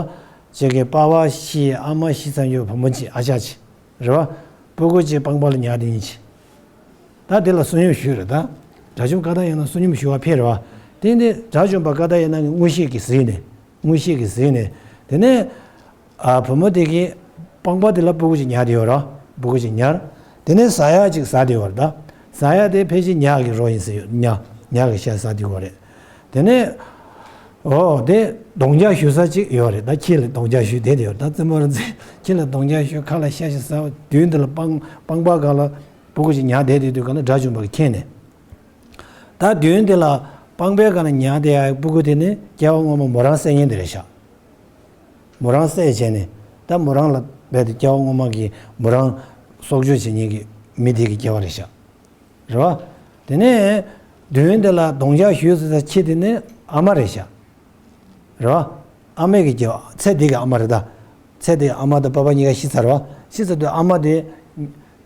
གཅིག་གི་པ་ཕ་ཤི། ཨ་མ་ཤི་ཚར་ཡོད། བུ་མོ་གཅིག་ཨ་ཅག་གཅིག་རེད་བ། སྤུ་གུ་གཅིག་པང་པ་ལ་ཉལ་དེ་ཡིན་གྱི། ད་དེ་ལ་བསོད་སྙོམས་ཞུས་རེད་ད། དགྲ་བཅོམ་ཀཱ་ཏྱཱ་ཡ་ན་བསོད་སྙོམས་ཞུ་བ་ཕེབས་རེད་བ། དེ་ནས་དགྲ་བཅོམ་པ་ཀཱ་ཏྱཱ་ཡ་ན་གི་མངོན་ཤེས་ཀྱིས་གཟིགས་ནས། མངོན་ཤེས་ཀྱིས་གཟིགས་ནས། དེ་ནས། ཨ། བུ་མོ་དེ་གི་པང་པ་དེ་ལ་སྤུ་གུ་ཅིག་ཉལ་དེ་ཡོད་ར། སྤུ་གུ་ཅིག་ཉལ། དེ་ནས་ཟ་ཡག་ཅིག་ཟ་དེ་ཡོད་ར་ད། ཟ་ཡག་དེ་ཕལ་ཆེར་ཉ་གི་རོ་ཡིན་ཟེར་ཡོད། ཉ། ཉ་གི་ཤ་ཟ་དེ་ཡོད་རེད། དེ་ནས། འོ་དེ་གདོང་རྒྱག་ཞུ་ས་ཅིག་ཡོད་རེད་ད། ཁྱི་ལ་གདོང་རྒྱག་ཞུས་བསྡད་དེ་ཡོད་རེད་ད། རྩེད་མོ་ར་རྩེ། ཁྱི་ལ་གདོང་རྒྱག་ཞུས། ཁ་ལ་ཤ་ཞིག་ཟ། དུས་འདི་ལ་པང་པང་པ་སྒང་ལ་སྤུ་གུ་ཅིག་ཉལ་བསྡད་དེ་དུས་སྒང་ལ་དགྲ་བཅོམ་པ་གིས་མཁྱེན་ནས། ད་དུས་འདི་ལ་པང་པའི་སྒང་ལ་ཉལ་བསྡད་ཡག་སྤུ་གུ་དེ་ནི་སྐྱེ་བ་སྔོན་མ་མོ་རང་བསད་མཁན་དེ་རེད་ཤག་མོ་རང་བསད་བྱས་ནས་ད་མོ་རང་ལ་རྦད་དེ་སྐྱེ་བ་སྔོན་མ་གི་མོ་རང་སྲོག་གཅོད་བྱེད་མཁན་གྱི་མི་དེ་གི་སྐྱེ་བ་རེད་ཤག་རེད་བ། དེ་ནས་དུས་འདི་ལ་གདོང་རྒྱག་ཞུས་ཟེར་ས་ཁྱི་དེ་ནི་ཨ་མ་རེད་ཤག་རེད་བ། ཨ་མའི་གི་སྐྱེ་བ། ཚེ་འདི་གི་ཨ་མ་རེད་ད། ཚེ་འདི་གི་ཨ་མ་དང་པ་ཕ་གཉིས་ཀ་ཤི་ཚར་བ། ཤི་ཚར་དུས་ཨ་མ་དེ་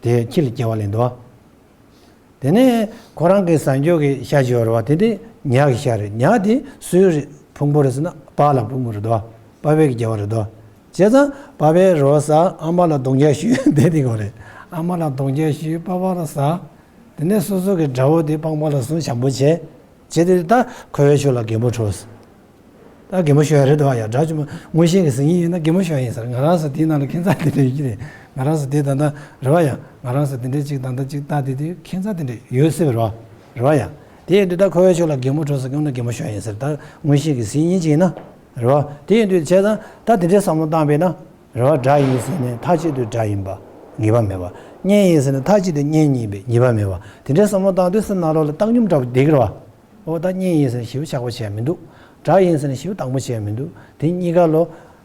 དེ་ཁྱི་ལ་སྐྱེ་བ་ལེན་འདུག་བ། དེ་ནས་ཁོ་རང་གི་ཟ་འཇོག་གི་ཤ་ཅིག་ཡོད་རེད་བ། དེ་དེ་ཉ་གི་ཤ་རེད། ཉ་དེ་སུའི་རེད། ཕུང་པོ་རེད་ཟེར་ན་པཱ་ལགས་ཕུང་པོ་རེད་དོ། པ་ཕའི་གི་སྐྱེ་བ་རེད་དོ། བྱས་ཙང་པ་ཕའི་རོ་ཟ། ཨ་མ་ལ་གདོང་རྒྱག་ཞུས་བསྡད་དེ་གོ་རེད། ཨ་མ་ལ་གདོང་རྒྱག་ཞུས། པ་ཕ་ལ་ཟ། དེ་ནས་སོ་སོ་གི་དགྲ་བོ་དེ་པང་པ་ལ་བཟུང་། བྱམས་པོ་བྱས། བྱས་དེ་ད་འཁོར་བའི་ཕྱོགས་ལ་རྒན་པོ་ཁྲོས། ད་རྒན་པོ་ཤོར་ཡ་རེད་དོ། ཡ། དགྲ་བཅོམ་མངོན་ཤེས་ཀྱིས་གཟིགས་ཡིན་ན་རྒན་པོ་ཤོར་ཡིན་ཟེར། ང་རང་ཚོ་དེའི་ནང་ལ་ཁྱད་མཚར་དེ་འདྲ་ཡོད་ཀྱི་རེད། ང་རང་ཚོ་དེ་ད་ལྟ་རེད་བ་ཡ། ང་རང་ཚོ་དེ་འདྲ་ཅིག་ད་ལྟ་ཅིག་ལྟ་དེ་དུས་ཁྱད་མཚར་དེ་འདྲ་ཡོད་སྲིད་པ་རེད་བ། རེད་བ་ཡ། དེ་ཡིན་དུས་ད་འཁོར་བའི་ཕྱོགས་ལ་རྒན་པོ་ཁྲོས་ཟེར་གྱི་ཡོད་ན་རྒན་པོ་ཤོར་ཡིན་ཟེར། ད་མངོན་ཤེས་ཀྱིས་གཟིགས་ཡིན་ཅིག་ཡིན་ན། རེད་བ། དེ་ཡིན་དུས་བྱས་ཙང་ད་དེ་འདྲའི་བསམ་བློ་བཏང་བས་ན། རེད་བ། སྒྲ་ཡིན་ཟེར་ནས་མཐའ་གཅིག་ཏུ་སྒྲ་ཡིན་པ་ངེས་པ་མེད་པ། བརྙན་ཡིན་ཟེར་ནས་མཐའ་གཅིག་ཏུ་བརྙན་ཡིན་པའི་ངེས་པ་མེད་པ། དེ་འདྲའི་བསམ་བློ་བཏང་དུས་སེམས་ནང་ལོགས་ལ་བཏང་སྙོམས་འདྲ་པོ་བསྡད་ཀྱི་རེད་བ། འོ་ད་བརྙན་ཡིན་ཟེར་ནས་ཞེ་པོ་ཆགས་པ་བྱས་མི་འདུག་སྒྲ་ཡིན་ཟེར་ནས་ཞེ་པོ་དང་པོ་བྱས་མི་འདུག་དེ་གཉིས་ཀ་ལོ།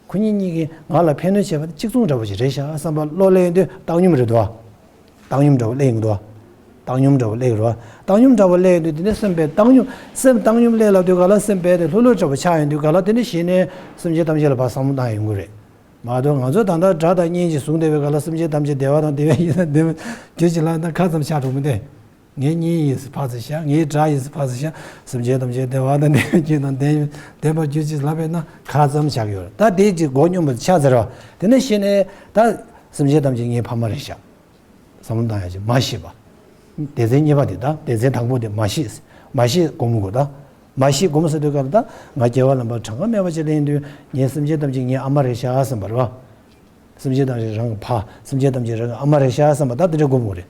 ཁོ་གཉིས་གཉིས་ཀྱིས་ང་ལ་ཕན་གནོད་བྱེད་པ་དེ་གཅིག་མཚུངས་འདྲ་པོ་ཞིག་རེད་ཤག་བསམ་པ་བློ་སླེབས་དུས་བཏང་སྙོམས་རེད་འདུག་བ། བཏང་སྙོམས་འདྲ་པོ་སླེབས་ཡོང་གི་འདུག་བ། བཏང་སྙོམས་འདྲ་བོ་སླེབས་རེད་བ། བཏང་སྙོམས་འདྲ་བོ་སླེབས་ཡོང་དུས་དེ་ནས་སེམས་དཔའི་བཏང་སྙོམས་སེམས་བཏང་སྙོམས་སླེབས་ལབ་དུས་ག་ལ་སེམས་དཔའ་དེ་ལྷོད་ལྷོད་འདྲ་བོ་ཆགས་ཡོང་དུས་ག་ལ་དེ་ནས་གཞི་ནས་སེམས་ཅན་ཐམས་ཅད་ལ་ཕར་བསམ་བློ་བཏང་ཡོང་གི་རེད། མ་གཏོགས་ང་ཚོ་ད་ལྟ་སྒྲ་དང་བརྙན་གྱིས་བཟུང་བསྡད་པའི་ག་ལ་སེམས་ཅན་ཐམས་ཅད་བདེ་བ་དང་བདེ་བའི་ཡུལ་དང་བདེ་བའི་རྒྱུ་ཞིག་ལ་ད་ཁ་ཙམ་ཆགས་འགྲོ་མི་འདུག་ངའི་བརྙན་ཡིན་ཟེར་ཕར་ཙམ་བཞག་ངའི་སྒྲ་ཡིན་ཟེར་ཕར་ཙམ་བཞག་སེམས་ཅན་ཐམས་ཅད་བདེ་བ་དང་བདེ་བའི་རྒྱུ་དང་ལྡན་ལྡན་པར་གྱུར་ཅིག་ལབ་པས་ན་ཁ་ཙམ་ཆགས་ཡོད་རེད། ད་དེ་ཅིག་མགོ་སྙོམས་པ་ཆགས་ཚར་བ་དེ་ནས་གཞི་ནས་ད་སེམས་ཅན་ཐམས་ཅད་ངའི་ཕ་མ་རེད་བཞག་བསམ་བློ་བཏང་ཡ་ཅིག་མ་ཤེས་པ། སྡེ་ཚན་གཉིས་པ་དེ་དང་སྡེ་ཚན་དང་པོ་དེ་མ་ཤེས། མ་ཤེས་སྒོམ་དགོས་ད། མ་ཤེས་སྒོམ་ཟེར་དུས་ག་ལ་ད་ང་སྐྱེ་བ་ལམ་པ་གྲངས་ཀ་མེད་པ་ཅིག་ལེན་དུས་ངའི་སེམས་ཅན་ཐམས་ཅད་ངའི་ཨ་མ་རེད་ཤག་བསམ་པ་རེད་བ། སེམས་ཅན་ཐམས་ཅད་རང་གི་ཕ་སེམས་ཅན་ཐམས་ཅད་རང་གི་ཨ་མ་རེད་ཤག་བསམ་པ་ད་དེ་འདྲ་སྒོམ་དགོས་རེད།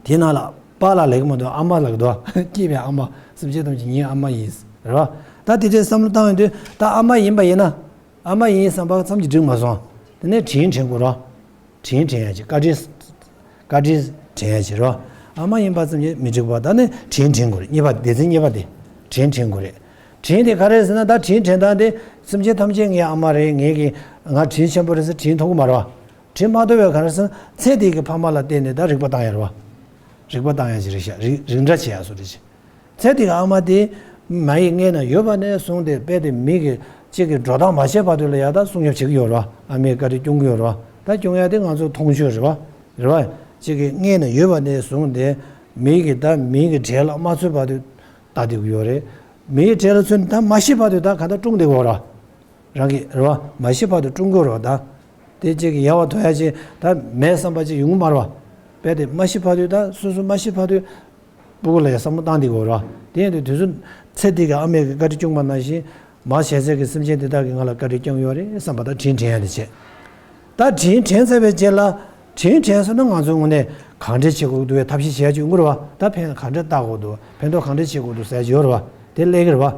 དེའི་ནང་ལ་པཱ་ལགས་ལབ་ཀྱི་མ་གཏོགས་ཨ་མ་ལབ་ཀྱི་འདུག་སྐྱེས་པའི་ཨ་མ་སེམས་ཅན་ཐམས་ཅད་ངའི་ཨ་མ་ཡིན་རེད་བ། ད་དེ་འདྲའི་བསམ་བློ་བཏང་ཡོང་དུས་ད་ཨ་མ་ཡིན་པ་ཡིན་ན་ཨ་མ་ཡིན་བསམ་པ་ཙམ་གྱིས་འགྲིག་མ་སོང་། དེ་ནས་དྲིན་དྲན་དགོས་རེད་བ། དྲིན་དྲན་ཡ་ཅིག་བཀའ་དྲིན། བཀའ་དྲིན་དྲན་ཡ་ཅིག་རེད་བ། ཨ་མ་ཡིན་པ་ཙམ་གྱིས་མི་འགྲིག་པ་ད་ནི་དྲིན་དྲན་དགོས་རེད། གཉིས་པ་སྡེ་ཚན་གཉིས་པ་དེ། དྲིན་དྲན་དགོས་རེད། དྲིན་དེ་ག་རེ་ཟེར་ན་ད་དྲིན་དྲན་སྟངས་དེ་སེམས་ཅན་ཐམས་ཅད་ངའི་ཨ་མ་རེད། ངའི་གི་ང་དྲིན་ཆེན་པོ་རེད་ཟེར་དྲིན་མཐོང་གི་མ་རེད་བ། དྲིན་མ་མཐོང་བའི་ག་རེ་ཟེར་ན་ཚེ་འདི་གི་ཕ་མ་ལ་བརྟེན་ནས་ད་རིག་པ་བཏང་ཡ་རེད་བ། རིག་པ་བཏང་ཡ་ཅིག་རེད་ཤག་རིག་རིག་འདྲ་བྱེད་ཡ་བཟོ་འདྲ་ཅིག་ཚེ་འདི་གི་ཨ་མ་དེ་མ་ཡི་མངལ་ན་ཡོད་པ་ནས་བཟུང་སྟེ་རྦད་དེ་མི་གི་གཅིག་གི་འགྲོ་སྟངས་མ་ཤེས་བར་དུ་ལ་ཡ་ད་སྲུང་སྐྱོབ་བྱེད་ཀྱི་ཡོད་རེད་བ། ཨ་མས་བཀའ་དྲིན་སྐྱོང་གི་ཡོད་རེད་བ། ད་སྐྱོང་ཡ་དེ་ང་ཚོ་མཐོང་ཆོས་རེད་བ། རེད་བ། གཅིག་གི་མངལ་ན་ཡོད་པ་ནས་བཟུང་སྟེ་མི་གི་ད་མི་གི་གྲལ་ལ་མ་ཚུད་བར་དུ་ལྟ་བསྡད་ཀྱི་ཡོད་རེད། མི་གི་གྲལ་ལ་ཚུད་ནས་ད་མ་ཤི་བར་དུ་ད་ག་ད་སྲུང་བསྡད་ཀྱི་ཡོད་རེད་བ། རང་གི་རེད་བ། མ་ཤི་བར་དུ་སྲུང་དགོས་རེད་བ་ད། དེ་གཅིག་གི་ཡལ་བར་དོར་ཡ་ཅིག་ད་མེད་བསམ་པ་ཅིག་ཡོང་གི་མ་རེད་བ། རྦད་དེ་མ་ཤི་བར་དུ་ད་སོ་སོ་མ་ཤི་བར་དུ་སྤུ་གུ་ལ་ཡང་བསམ་བློ་བཏང་བསྡད་དགོས་རེད་བ། དེ་ཡིན་དུས་དུས་ཚོད་ཚེ་འདི་གི་ཨ་མས་ཀྱི་བཀའ་དྲིན་སྐྱོང་བ་ནང་བཞིན་མ་བྱས་ཚད་ཀྱི་སེམས་ཅན་འདི་དག་གིས་ང་ལ་བཀའ་དྲིན་བསྐྱངས་ཡོད་རེད་བསམ་པ་དང་དྲིན་དྲན་ཡ་དེ་བྱས། ད་དྲིན་དྲན་ཚར་བའི་རྗེས་ལ་དྲིན་དྲན་སོང་ན་ང་ཚོའི་ངོས་ནས་གང་འདྲ་བྱེད་དགོས་ཀྱི་འདུག་བས་ཐབས་ཤེས་བྱེད་ཡ་ཅིག་ཡོང་གི་རེད་བ། ད་ཕན་གང་འདྲ་བཏགས་དགོས་འདུག་ཕན་ཐོགས་གང་འདྲ་བྱེད་དགོས་འདུག་ཟེར་ཡ་ཅིག་ཡོད་རེད་བ། དེ་སླེབས་ཀྱི་རེད་བ།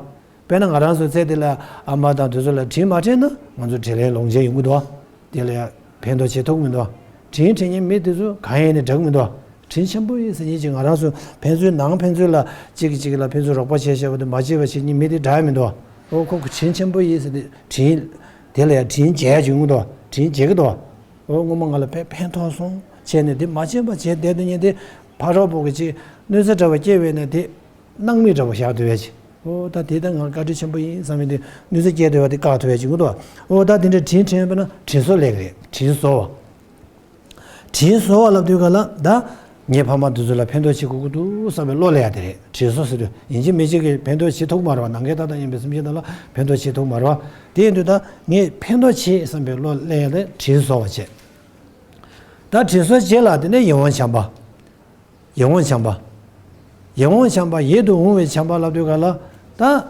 དཔེར་ན་ང་རང་ཚོ་ཚེ་འདི་ལ་ཨ་མ་དང་དེ་ཚོ་ལ་དྲིན་མ་དྲན་ན་ང་ཚོ་དྲིན་ལན་ལོག་འཇལ་ཡོང་གི་འདུག་བ། དེ་ལ་ཡང་ཕན་ཐོགས་བྱེད་ཐུབ་ཀྱི་མི་འདུག་བ། དྲིན་དྲན་མཁན་མི་དེ་ཚོ་གང་ཡིན་ནའི་འདྲ་གི་མི་འདུག་བ། དྲིན་ཆེན་པོ་ཡིན་ཟེར་མཁན་ཅིག་ང་རང་ཚོ་ཕན་ཚུན་ནང་ཕན་ཚུན་ལ་གཅིག་གིས་གཅིག་ལ་ཕན་ཚུན་རོགས་པ་བྱས་བྱས་པ་དེ་མ་བྱས་པ་བྱེད་མཁན་མི་དེ་འདྲ་ཡང་མི་འདུག་བ། ཨོ་ཁོ་ཁོ་དྲིན་ཆེན་པོ་ཡིན་ཟེར་ཏེ་དྲིན་དེ་ལ་ཡང་དྲིན་འཇལ་ཡ་བྱུང་གི་འདུག་བ། དྲིན་འཇལ་གི་འདུག་བ། ཨོ་སྔོན་མ་ང་ལ་ཕན་ཕན་ཐོགས་སོང་བྱས་ནས་དེ་མ་བྱས་པ་བྱས་བསྡད་དེ་ཉིན་དེ་ཕ་རོལ་པོ་གི་ཅིག་གནོད་འཚེ་འདྲ་བ་སྐྱེལ་བས་ན་དེ། སྣང་མེད་འདྲ་པོ་བཞག་ཐུབ་ཡ་ཅིག་ཨོ་ད་དེ་ད་ང་བཀའ་དྲིན་ཆེན་པོ་ཡིན་བསམ་ཡ་དེ་གནོད་འཚེ་སྐྱེལ་ཐུབ་པ་དེ་བཀག་ཐུབ་ཡ་ཅིག་ཡོང་གི་འདུག་ཨོ་ད་དེ་འདྲའི་དྲིན་དྲན་པ་ན་དྲིན་གཟོ་ལབ་ཀྱི་རེད། དྲིན་གཟོ་བ། དྲིན་གཟོ་བ་ལབ་དུས་ག་ལ་ད་ངའི་ཕ་མ་དེ་ཚོ་ལ་ཕན་ཐོགས་བྱེད་དགོས་ཀྱི་འདུག་བསམ་པའི་བློ་སླེབས་ཡ་དེ་རེད། དྲིན་གཟོ་ཟེར་དུས་ཡིན་གཅིག་མིན་གཅིག་གིས་ཕན་ཐོགས་བྱེད་ཐུབ་ཀྱི་མ་རེད་བ། ནམ་མཁའི་མཐའ་དང་མཉམ་པའི་སེམས་ཅན་དག་ལ་ཕན་ཐོགས་བྱེད་ཐུབ་ཀྱི་མ་རེད་བ། དེ་ཡིན་དུས་ད་ངས་ཕན་ཐོགས་བྱེད་བསམ་པའི་བློ་སླེབས་ཡ་དེ་དྲིན་གཟོ་བ་བྱས། ད་དྲིན་གཟོ་རྗེས་ལ་དེ་ནས་ཡིད་འོང་བྱམས་པ། ཡིད་འོང་བྱམས་པ། ཡིད་འོང་བྱམས་པ་ཡིད་དུ་འོང་བའི་བྱམས་པ་ལབ་དུས་ག་ལ་ད།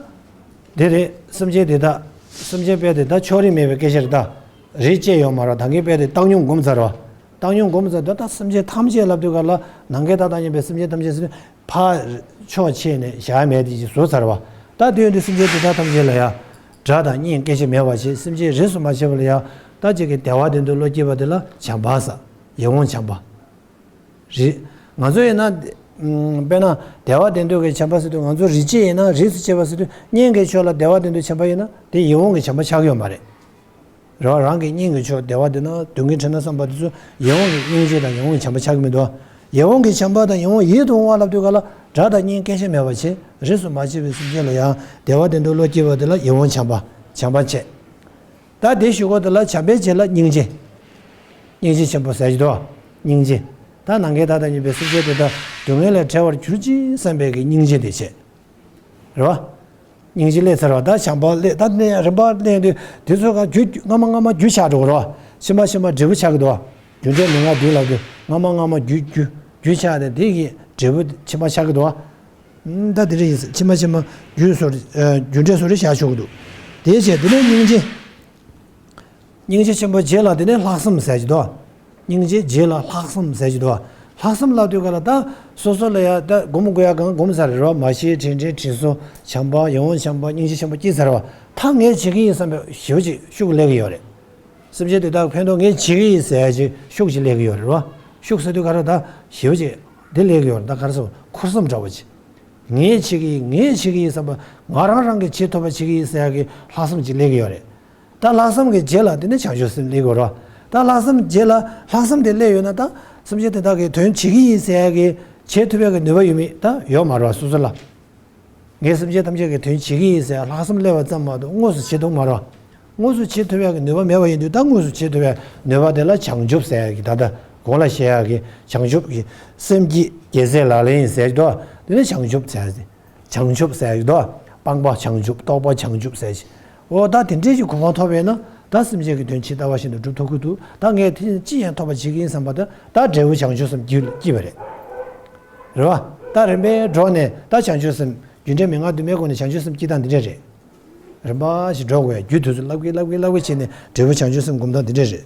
དེ་རེད་སེམས་ཅན་དེ་དག་སེམས་ཅན་དཔེ་དེ་དག་ཕྱོགས་རིས་མེད་པའི་སྐད་ཆ་རེད་ད། རིས་བཅད་ཡོད་མ་རེད་བ། ད་གིན་དཔེ་དེ་བཏང་སྙོམས་སྒོམ་ཚར་བ། བཏང་སྙོམས་སྒོམ་ཚར་དུས་ད་སེམས་ཅན་ཐམས་ཅད་ལབ་དུས་ག་ལ་ནམ་མཁའི་མཐའ་དང་མཉམ་པའི་སེམས་ཅན་ཐམས་ཅད་ཟེར་ཕར་ཕྱོགས་ཕྱེ་ནས་བཞག་མེད་དེ་ཅིག་བཟོ་ཚར་བ། ད་དེ་ཡོང་དུས་སེམས་ཅན་དེ་དག་ཐམས་ཅད་ལ་ཡ། དགྲ་དང་གཉེན་སྐད་ཆ་མེད་པ་བྱས་སེམས་ཅན་རིས་སུ་མ་ཆད་པ་ལ་ཡ། ད་ཅིག་གི་བདེ་བ་དོན་དུ་བློ་སྐྱེས་པ་དེ་ལ་བྱམས་པ་ཟེར། ཡིད་འོང་བྱམས་པ། རེད། ང་ཚོ་ཡིན་ན། ཨམ། དཔེར་ན་བདེ་བ་དོན་དུ་གི་བྱམས་པ་ཟེར་དུས་ང་ཚོ་རིས་བཅད་ཡིན་ན་རིས་སུ་བཅད་པ་ཟེར་དུས་གཉེན་གྱི་ཕྱོགས་ལ་བདེ་བ་དོན་དུ་བྱམས་པ་ཡིན་ན་དེ་ཡིད་འོང་གི་བྱམས་པ་ཆགས་ཀྱི་ཡོད་མ་རེད། རེད་བ། རང་གི་གཉེན་གྱི་ཕྱོགས་བདེ་བ་དེ་ན་དོན་གྱི་འཕྲིན་ན་བསམ་པ་དེ་ཚོ་ཡིད་འོང་གི་སྙིང་རྗེ་དང་ཡིད་འོང་གི་བྱམས་པ་ཆགས་ཀྱི་མི་འདུག་བ། ཡིད་འོང་གི་བྱམས་པ་དང་ཡིད་འོང་ཡིད་དུ་འོང་བ་ལབ་དུས་ག་ལ་དགྲ་དང་གཉེན་སྐད་ཆ་མེད་པ་བྱས་རིས་སུ་མ་ཆད་པའི་སེམས་ཅན་ལ་ཡང་བདེ་བ་དོན་དུ་བློ་སྐྱེས་པ་དེ་ལ་ཡིད་འོང་བྱམས་པ། བྱམས་པ་བྱས། ད་དེ་ཞུ་སྒོ་དེ་ལ་བྱམས་པའི་རྗེས་ལ་སྙིང་རྗེ། སྙིང་རྗེ་ཆེན་པོ་ཟེར་གྱི་འདུག་སྙིང་རྗེ། ད་ནམ་མཁའི་མཐའ་དང་མཉམ་པའི་སེམས་ཅན་དེ་དག་སྡུག་བསྔལ་ལས་བྲལ་བར་གྱུར་ཅིག་བསམ་པའི་གི་སྙིང་རྗེ་དེ་བྱས། རེད་བ། སྙིང་རྗེ་སླེབས་ཚར་བ་ད་བྱམས་པ་སླེབས་ད་ནས་རིམ་པ་སླེབས་དུས་དེ་ཚོ་ག་རྒྱུ་སྔ་མ་སྔ་མ་རྒྱུ་ཆགས་འགྲོ་གི་རེད་བ། ཕྱི་མ་ཕྱི་མ་འབྲས་བུ་ཆགས་ཀྱི་འདུག་བ། རྒྱུ་འབྲས་མི་མངའ་བདུན་ལབ་དུས་སྔ་མ་སྔ་མ་རྒྱུ་རྒྱུ་རྒྱུ་ཆགས་ཏེ་དེ་གི་འབྲས་བུ་ཕྱི་མ་ཆགས་ཀྱི་འདུག་བ། ད་དེ་འདྲ་ཡིན་ཟེར་ཕྱི་མ་ཕྱི་མ་རྒྱུ་སོར་རྒྱུ་འབྲས་སོར་བཞག་ཆོག་གི་འདུག་དེའི་ཕྱིར་དེ་ནས་སྙིང་རྗེ། སྙིང་རྗེ་ཆེན་པོ་རྗེས་ལ་དེ་ནས་ལྷག་བསམ་ཟེར་གྱི་འདུག་སྙིང་རྗེ་རྗེས་ལ་ལྷག་བསམ་ཟེར་གྱི་འདུག་ལྷག་བསམ་ལབ་དུས་ག་ལ་ད་སོ་སོ་ལ་ཡ་ད་སྒོམ་དགོས་ཡ་གང་སྒོམ་ཚར་རེད་བ། མ་ཤེས་དྲིན་དྲན་དྲིན་གཟོ་བྱམས་པ་ཡིད་འོང་བྱམས་པ་སྙིང་རྗེ་ཆེན་པོ་སྐྱེས་ཚར་བ། ད་ངས་བྱེད་ཀྱི་ཡིན་བསམ་པའི་ཞེ་པོ་ཅིག་ཤུགས་སླེབས་ཀྱི་ཡོད་རེད། སེམས་ཅན་དེ་དག་ཕན་ཐོགས་ངས་བྱེད་ཀྱི་ཡིན་ཟེར་ཡ་ཅིག་ཤུགས་ཅིག་སླེབས་ཀྱི་ཡོད་རེད་བ། ཤུགས་ཟེར་དུས་ག་རེ་ད་ཞེ་པོ་ཅིག་འདི་སླེབས་ཀྱི་ཡོད་རེད། ད་ག་རེ་ཟེར་འཁོར་གསུམ་འདྲ་བོ་ཅིག་ངས་བྱེད་ཀྱི་ཡིན་ངས་བྱེད་ཀྱི་ཡིན་བསམ་པ་ང་རང་རང་གིས་བྱེད་ཐུབ་པ་བྱེད་ཀྱི་ཡིན་ཟེར་ཡ་གི་ལྷག་བསམ་ཅིག་སླེབས་ཀྱི་ཡོད་རེད། ད་ལྷག་བསམ་གྱི་རྗེས་ལ་དེ་ནས་བྱང་ཆུབ་སེམས་སླེབས་དགོས་རེད། ད་ལྷག་བསམ་རྗེས་ལ་ལྷག་བསམ་དེ་སླེབས་ཡོད་ན་ད་སེམས་ཅན་དེ་དག་གི་དོན་བྱེད་ཀྱི་ཡིན་ཟེར་ཡ་གི་ བྱེད་ཐུབ་ཡག་གི་ནུས་པ་ཡོད་མེད་ད་ཡོད་མ་རེད་བ། སོ་སོ་ལ། ངས་སེམས་ཅན་ཐམས་ཅད་ཀྱི་དོན་བྱེད་ཀྱི་ཡིན་ཟེར་ལྷག་བསམ་སླེབས་པ་ཙམ་མ་གཏོགས་དངོས་སུ་བྱེད་ཐུབ་མ་རེད་བ། དངོས་སུ་བྱེད་ཐུབ་ཡག་གི་ནུས་པ་མེད་པ་ཡིན་དུས་ད་དངོས་སུ་བྱེད་ཐུབ་ཡག་ནུས་པ་དེ་ལ་བྱང་ཆུབ་ཟེར་ཡག་གི་ད་ལྟ་གོང་ལ་བཤད་ཡག་གི་བྱང་ཆུབ་ཀྱི་སེམས་ཀྱི་རྒྱལ་སྲས་ལག་ལེན་ཡིན་ཟེར་གྱི་འདུག་དེ་ནི་བྱང་ཆུབ་ཟེར་ཡག་དེ། བྱང་ཆུབ་ཟེར་ཡག་གི་འདུག་སྤངས་པ་བྱང་ཆུབ་རྟོགས་པ་བྱང་ཆུབ་ཟེར་གྱི། འོ་ད་དེ་འདྲའི་གི་གོ་འཕང་ཐོབ་པས་ན་ད་སེམས་ཅན་གྱི་དོན་ཇི་ལྟ་བ་བཞིན་དུ་སྒྲུབ་ཐུབ་ཀྱི་འདུག་ད་ངས་དེ་ཅི་ཡང་ཐོབ་པ་བྱེད་ཀྱི་ཡིན་བསམ་པ་ད་ད་འབྲས་བུ་བྱང་ཆུབ་སེམས་རྒྱུད་ལ་སྐྱེས་པ་རེད། རེད་བ། ད་རིམ་པས་འགྲོ་ནས་ད་བྱང་ཆུབ་སེམས་རྒྱུ་འབྲས་མན་ངག་དུ་མའི་སྒོ་ནས་བྱང་ཆུབ་སེམས་སྐྱེ་སྟངས་འདི་འདྲ་རེད། རིམ་པ་ཞིག་འགྲོ་དགོས་ཡ་རྒྱུ་དུས་སུ་བསླབ་གི་བསླབ་གི་བསླབ་གི་བྱས་ནས་འབྲས་བུ་བྱང་ཆུབ་སེམས་སྒོམ་སྟངས་འདི་འདྲ་རེད།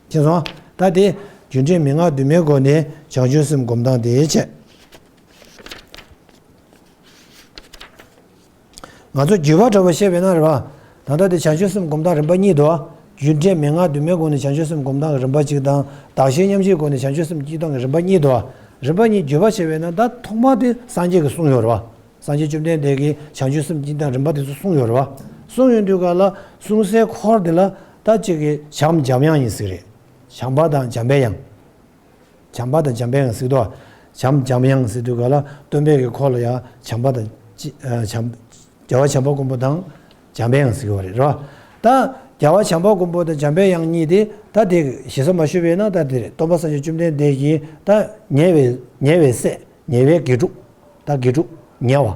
མཁྱེན་སོང་། ད་དེ་རྒྱུ་འབྲས་མན་ངག་དུ་མའི་སྒོ་ནས་བྱང་ཆུབ་སེམས་སྒོམ་སྟངས་དེ་བྱས། ང་ཚོ་བརྒྱུད་པ་འདྲ་པོ་བཤད་པས་ན་རེད་བ། ད་ལྟ་དེ་བྱང་ཆུབ་སེམས་སྒོམ་སྟངས་རིམ་པ་གཉིས་འདུག་རྒྱུ་འབྲས་མན་ངག་དུ་མའི་སྒོ་ནས་བྱང་ཆུབ་སེམས་སྒོམ་སྟངས་རིམ་པ་གཅིག་དང་བདག་གཞན་མཉམ་བརྗེའི་སྒོ་ནས་བྱང་ཆུབ་སེམས་སྐྱེ་སྟངས་རིམ་པ་གཉིས་འདུག་རིམ་པ་གཉིས་བརྒྱུད་པ་བྱས་པས་ན་ད་ཐོག་མ་དེ་སངས་རྒྱས་ཀྱིས་གསུངས་ཡོད་རེད་བ། སངས་རྒྱས་བཅོམ་ལྡན་འདས་ཀྱིས་བྱང་ཆུབ་སེམས་སྐྱེ་སྟངས་རིམ་པ་དེ་ཚོ་གསུངས་ཡོད་རེད་བ། གསུངས་ཡོད་དུས་ག་ལ་གསུང་སའི་འཁོར་དེ་ལ་ད་གཅིག་གིས་བྱམས་འཇམ་དབྱངས་ཡིན་ཟེར་རེད། བྱམས་པ་དང་འཇམ་པའི་དབྱངས། བྱམས་པ་དང་འཇམ་པའི་དབྱངས་ཟེར་དུས། བྱམས་འཇམ་དབྱངས་ཟེར་དུས་ག་ལ་སྟོན་པའི་གི་འཁོར་ལ་ཡང་བྱམས་པ་དང་ཅི་ཨ་བྱམས་རྒྱལ་བ་བྱམས་པ་མགོན་པོ་དང་འཇམ་པའི་དབྱངས་ཟེར་གི་བ་རེད་རོ། ད་རྒྱལ་བ་བྱམས་པ་མགོན་པོ་དང་འཇམ་པའི་དབྱངས་གཉིས་དེ་ད་དེ་ཞེ་ས་མ་ཞུས་པས་ན་ད་དེ་རེད། སྟོན་པ་སངས་རྒྱས་བཅོམ་ལྡན་འདས་ཀྱིས་ད་ཉེ་བའི་ཉེ་བའི་སྲས་ཉེ་བའི་དགེ་ཕྲུག་ད་དགེ་ཕྲུག་ཉེ་བ།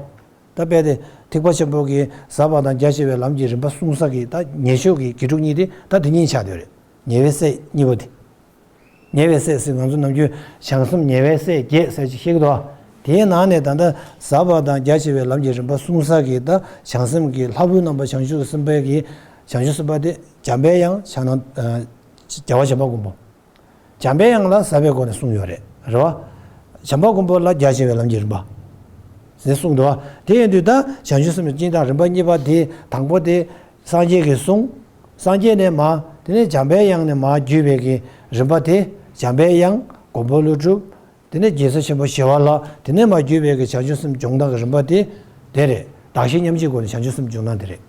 ད་དཔེ་དེ་ཐེག་པ་ཆེན་པོ་གི་ཟབ་པ་དང་རྒྱ་ཆེ་བའི་ལམ་གྱི་རིམ་པ་གསུང་ས་གི་ད་ཉེ་ཤོས་ཀྱི་དགེ་ཕྲུག་གཉིས་དེ་ད་དེ་གཉིས་ཆགས་བསྡད་རེད། ཉེ་བའི་སྲས་གཉིས་པོ་དེ། ཉེ་བའི་སྲས་ཟེར་ང་ཚོ་ནམ་རྒྱུན་བྱང་སེམས་ཉེ་བའི་སྲས་བརྒྱད་ཟེར་ཅིག་བཤད་ཀྱི་འདུག་དེའི་ནང་ནས་ད་ལྟ་ཟབ་པ་དང་རྒྱ་ཆེ་བའི་ལམ་གྱི་རིམ་པ་གསུང་ས་གི་ད་བྱང་སེམས་ཀྱི་ལྷ་བུའི་རྣམ་པ་བྱང་ཆུབ་སེམས་དཔའི་གི་བྱང་ཆུབ་སེམས་དཔའ་དེ་འཇམ་པའི་དབྱངས་བྱང་ན་རྒྱལ་བ་བྱམས་པ་མགོན་པོ། འཇམ་པའི་དབྱངས་ལ་ཟབ་པའི་སྒོ་ནས་གསུངས་ཡོད་རེད། རེད་བ། བྱམས་པ་མགོན་པོ་ལ་རྒྱ་ཆེ་བའི་ལམ་གྱི་རིམ་པ་ཟེར་གསུངས་འདུག་དེ་ཡིན་དུས་ད་བྱང་ཆུབ་སེམས་ཀྱི་སྐྱེ་སྟངས་རིམ་པ་གཉིས་པ་དེ་དང་པོ་དེ་སངས་རྒྱས་ཀྱིས་གསུངས། སངས་རྒྱས་ནས་མར་དེ་ནས་འཇམ་པའི་དབྱངས་ནས་མར་བརྒྱུད་པའི་གི་རིམ་པ་དེ་འཇམ་པའི་དབྱངས་མགོན་པོ་ཀླུ་སྒྲུབ། དེ་ནས་རྒྱལ་སྲས་ཆེན་པོ་ཞི་བ་ལྷ། དེ་ནས་མར་བརྒྱུད་པའི་གི་བྱང་ཆུབ་སེམས་སྦྱོང་སྟངས་ཀྱི་རིམ་པ་དེ་དེ་རེད། བདག་གཞན་མཉམ་བརྗེའི་སྒོ་ནས་བྱང་ཆུབ་སེམས་སྦྱོང་སྟངས་དེ་རེད།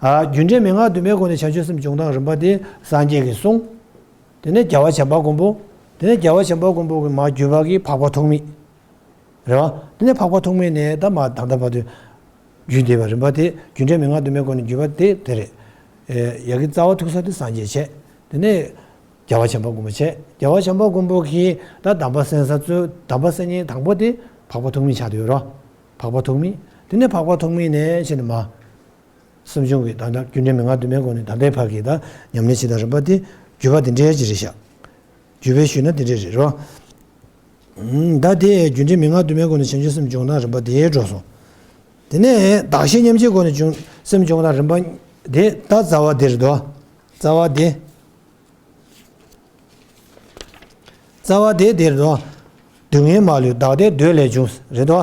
ཨ་རྒྱུ་འབྲས་མན་ངག་དུ་མའི་སྒོ་ནས་བྱང་ཆུབ་སེམས་སྦྱོང་སྟངས་རིམ་པ་དེ་སངས་རྒྱས་ཀྱིས་གསུངས། དེ་ནས་རྒྱལ་བ་བྱམས་པ་མགོན་པོ། དེ་ནས་རྒྱལ་བ་བྱམས་པ་མགོན་པོ་གི་མར་བརྒྱུད་པ་གི་འཕགས་པ་ཐོགས་མེད། རེད་བ། དེ་ནས་འཕགས་པ་ཐོགས་མེད་ནས་ད་མར་ད་ལྟ་བར་དུ་བརྒྱུད་བསྡད་པའི་རིམ་པ་དེ་རྒྱུ་འབྲས་མན་ངག་དུ་མའི་སྒོ་ནས་བརྒྱུད་པ་དེ་དེ་རེད། ཨེ་ཡ་གི་རྩ་བ་ཐུག་ས་དེ་སངས་རྒྱས་བྱས། དེ་ནས་རྒྱལ་བ་བྱམས་པ་མགོན་པོ་བྱས། རྒྱལ་བ་བྱམས་པ་མགོན་པོ་གིས་ད་གདམས་པ་གསན་ས་ཚུལ་གདམས་པ་གསན་མཁན་དང་པོ་དེ་འཕགས་པ་ཐོགས་མེད་ཆགས་བསྡད་ཡོད་རེད་བ། འཕགས་པ་ཐོགས་མེད། དེ་ནས་འཕགས་པ་ཐོགས་མེད་ནས་བྱས་ནས་མར། སེམས་བྱུང་གི་ད་ལྟ་རྒྱུ་འབྲས་མན་ངག་དུ་མའི་སྒོ་ནས་ད་ལྟའི་བར་གྱི་ད་ཉམས་ལེན་བྱེད་སྟངས་རིམ་པ་དེ་བརྒྱུད་པ་དེ་འདྲའི་ཅིག་རེད་ཤག་བརྒྱུད་པས་ཞུས་ན་དེ་འདྲའི་རེད་རོ། ད་དེ་རྒྱུ་འབྲས་མན་ངག་དུ་མའི་སྒོ་ནས་བྱང་ཆུབ་སེམས་སྦྱོང་སྟངས་རིམ་པ་དེ་འགྲོ་སོང་། དེ་ནས་བདག་གཞན་མཉམ་བརྗེའི་སྒོ་ནས་བྱུང་སེམས་སྦྱོང་སྟངས་རིམ་པ་དེ་ད་རྩ་བ་དེ་རེད་དོ། རྩ་བ་དེ། རྩ་བ་དེ་དེར་དོ། སྡུག་བསྔལ་མ་ལུས་བདག་བདེ་འདོད་ལས་བྱུང་། རེད་དོ།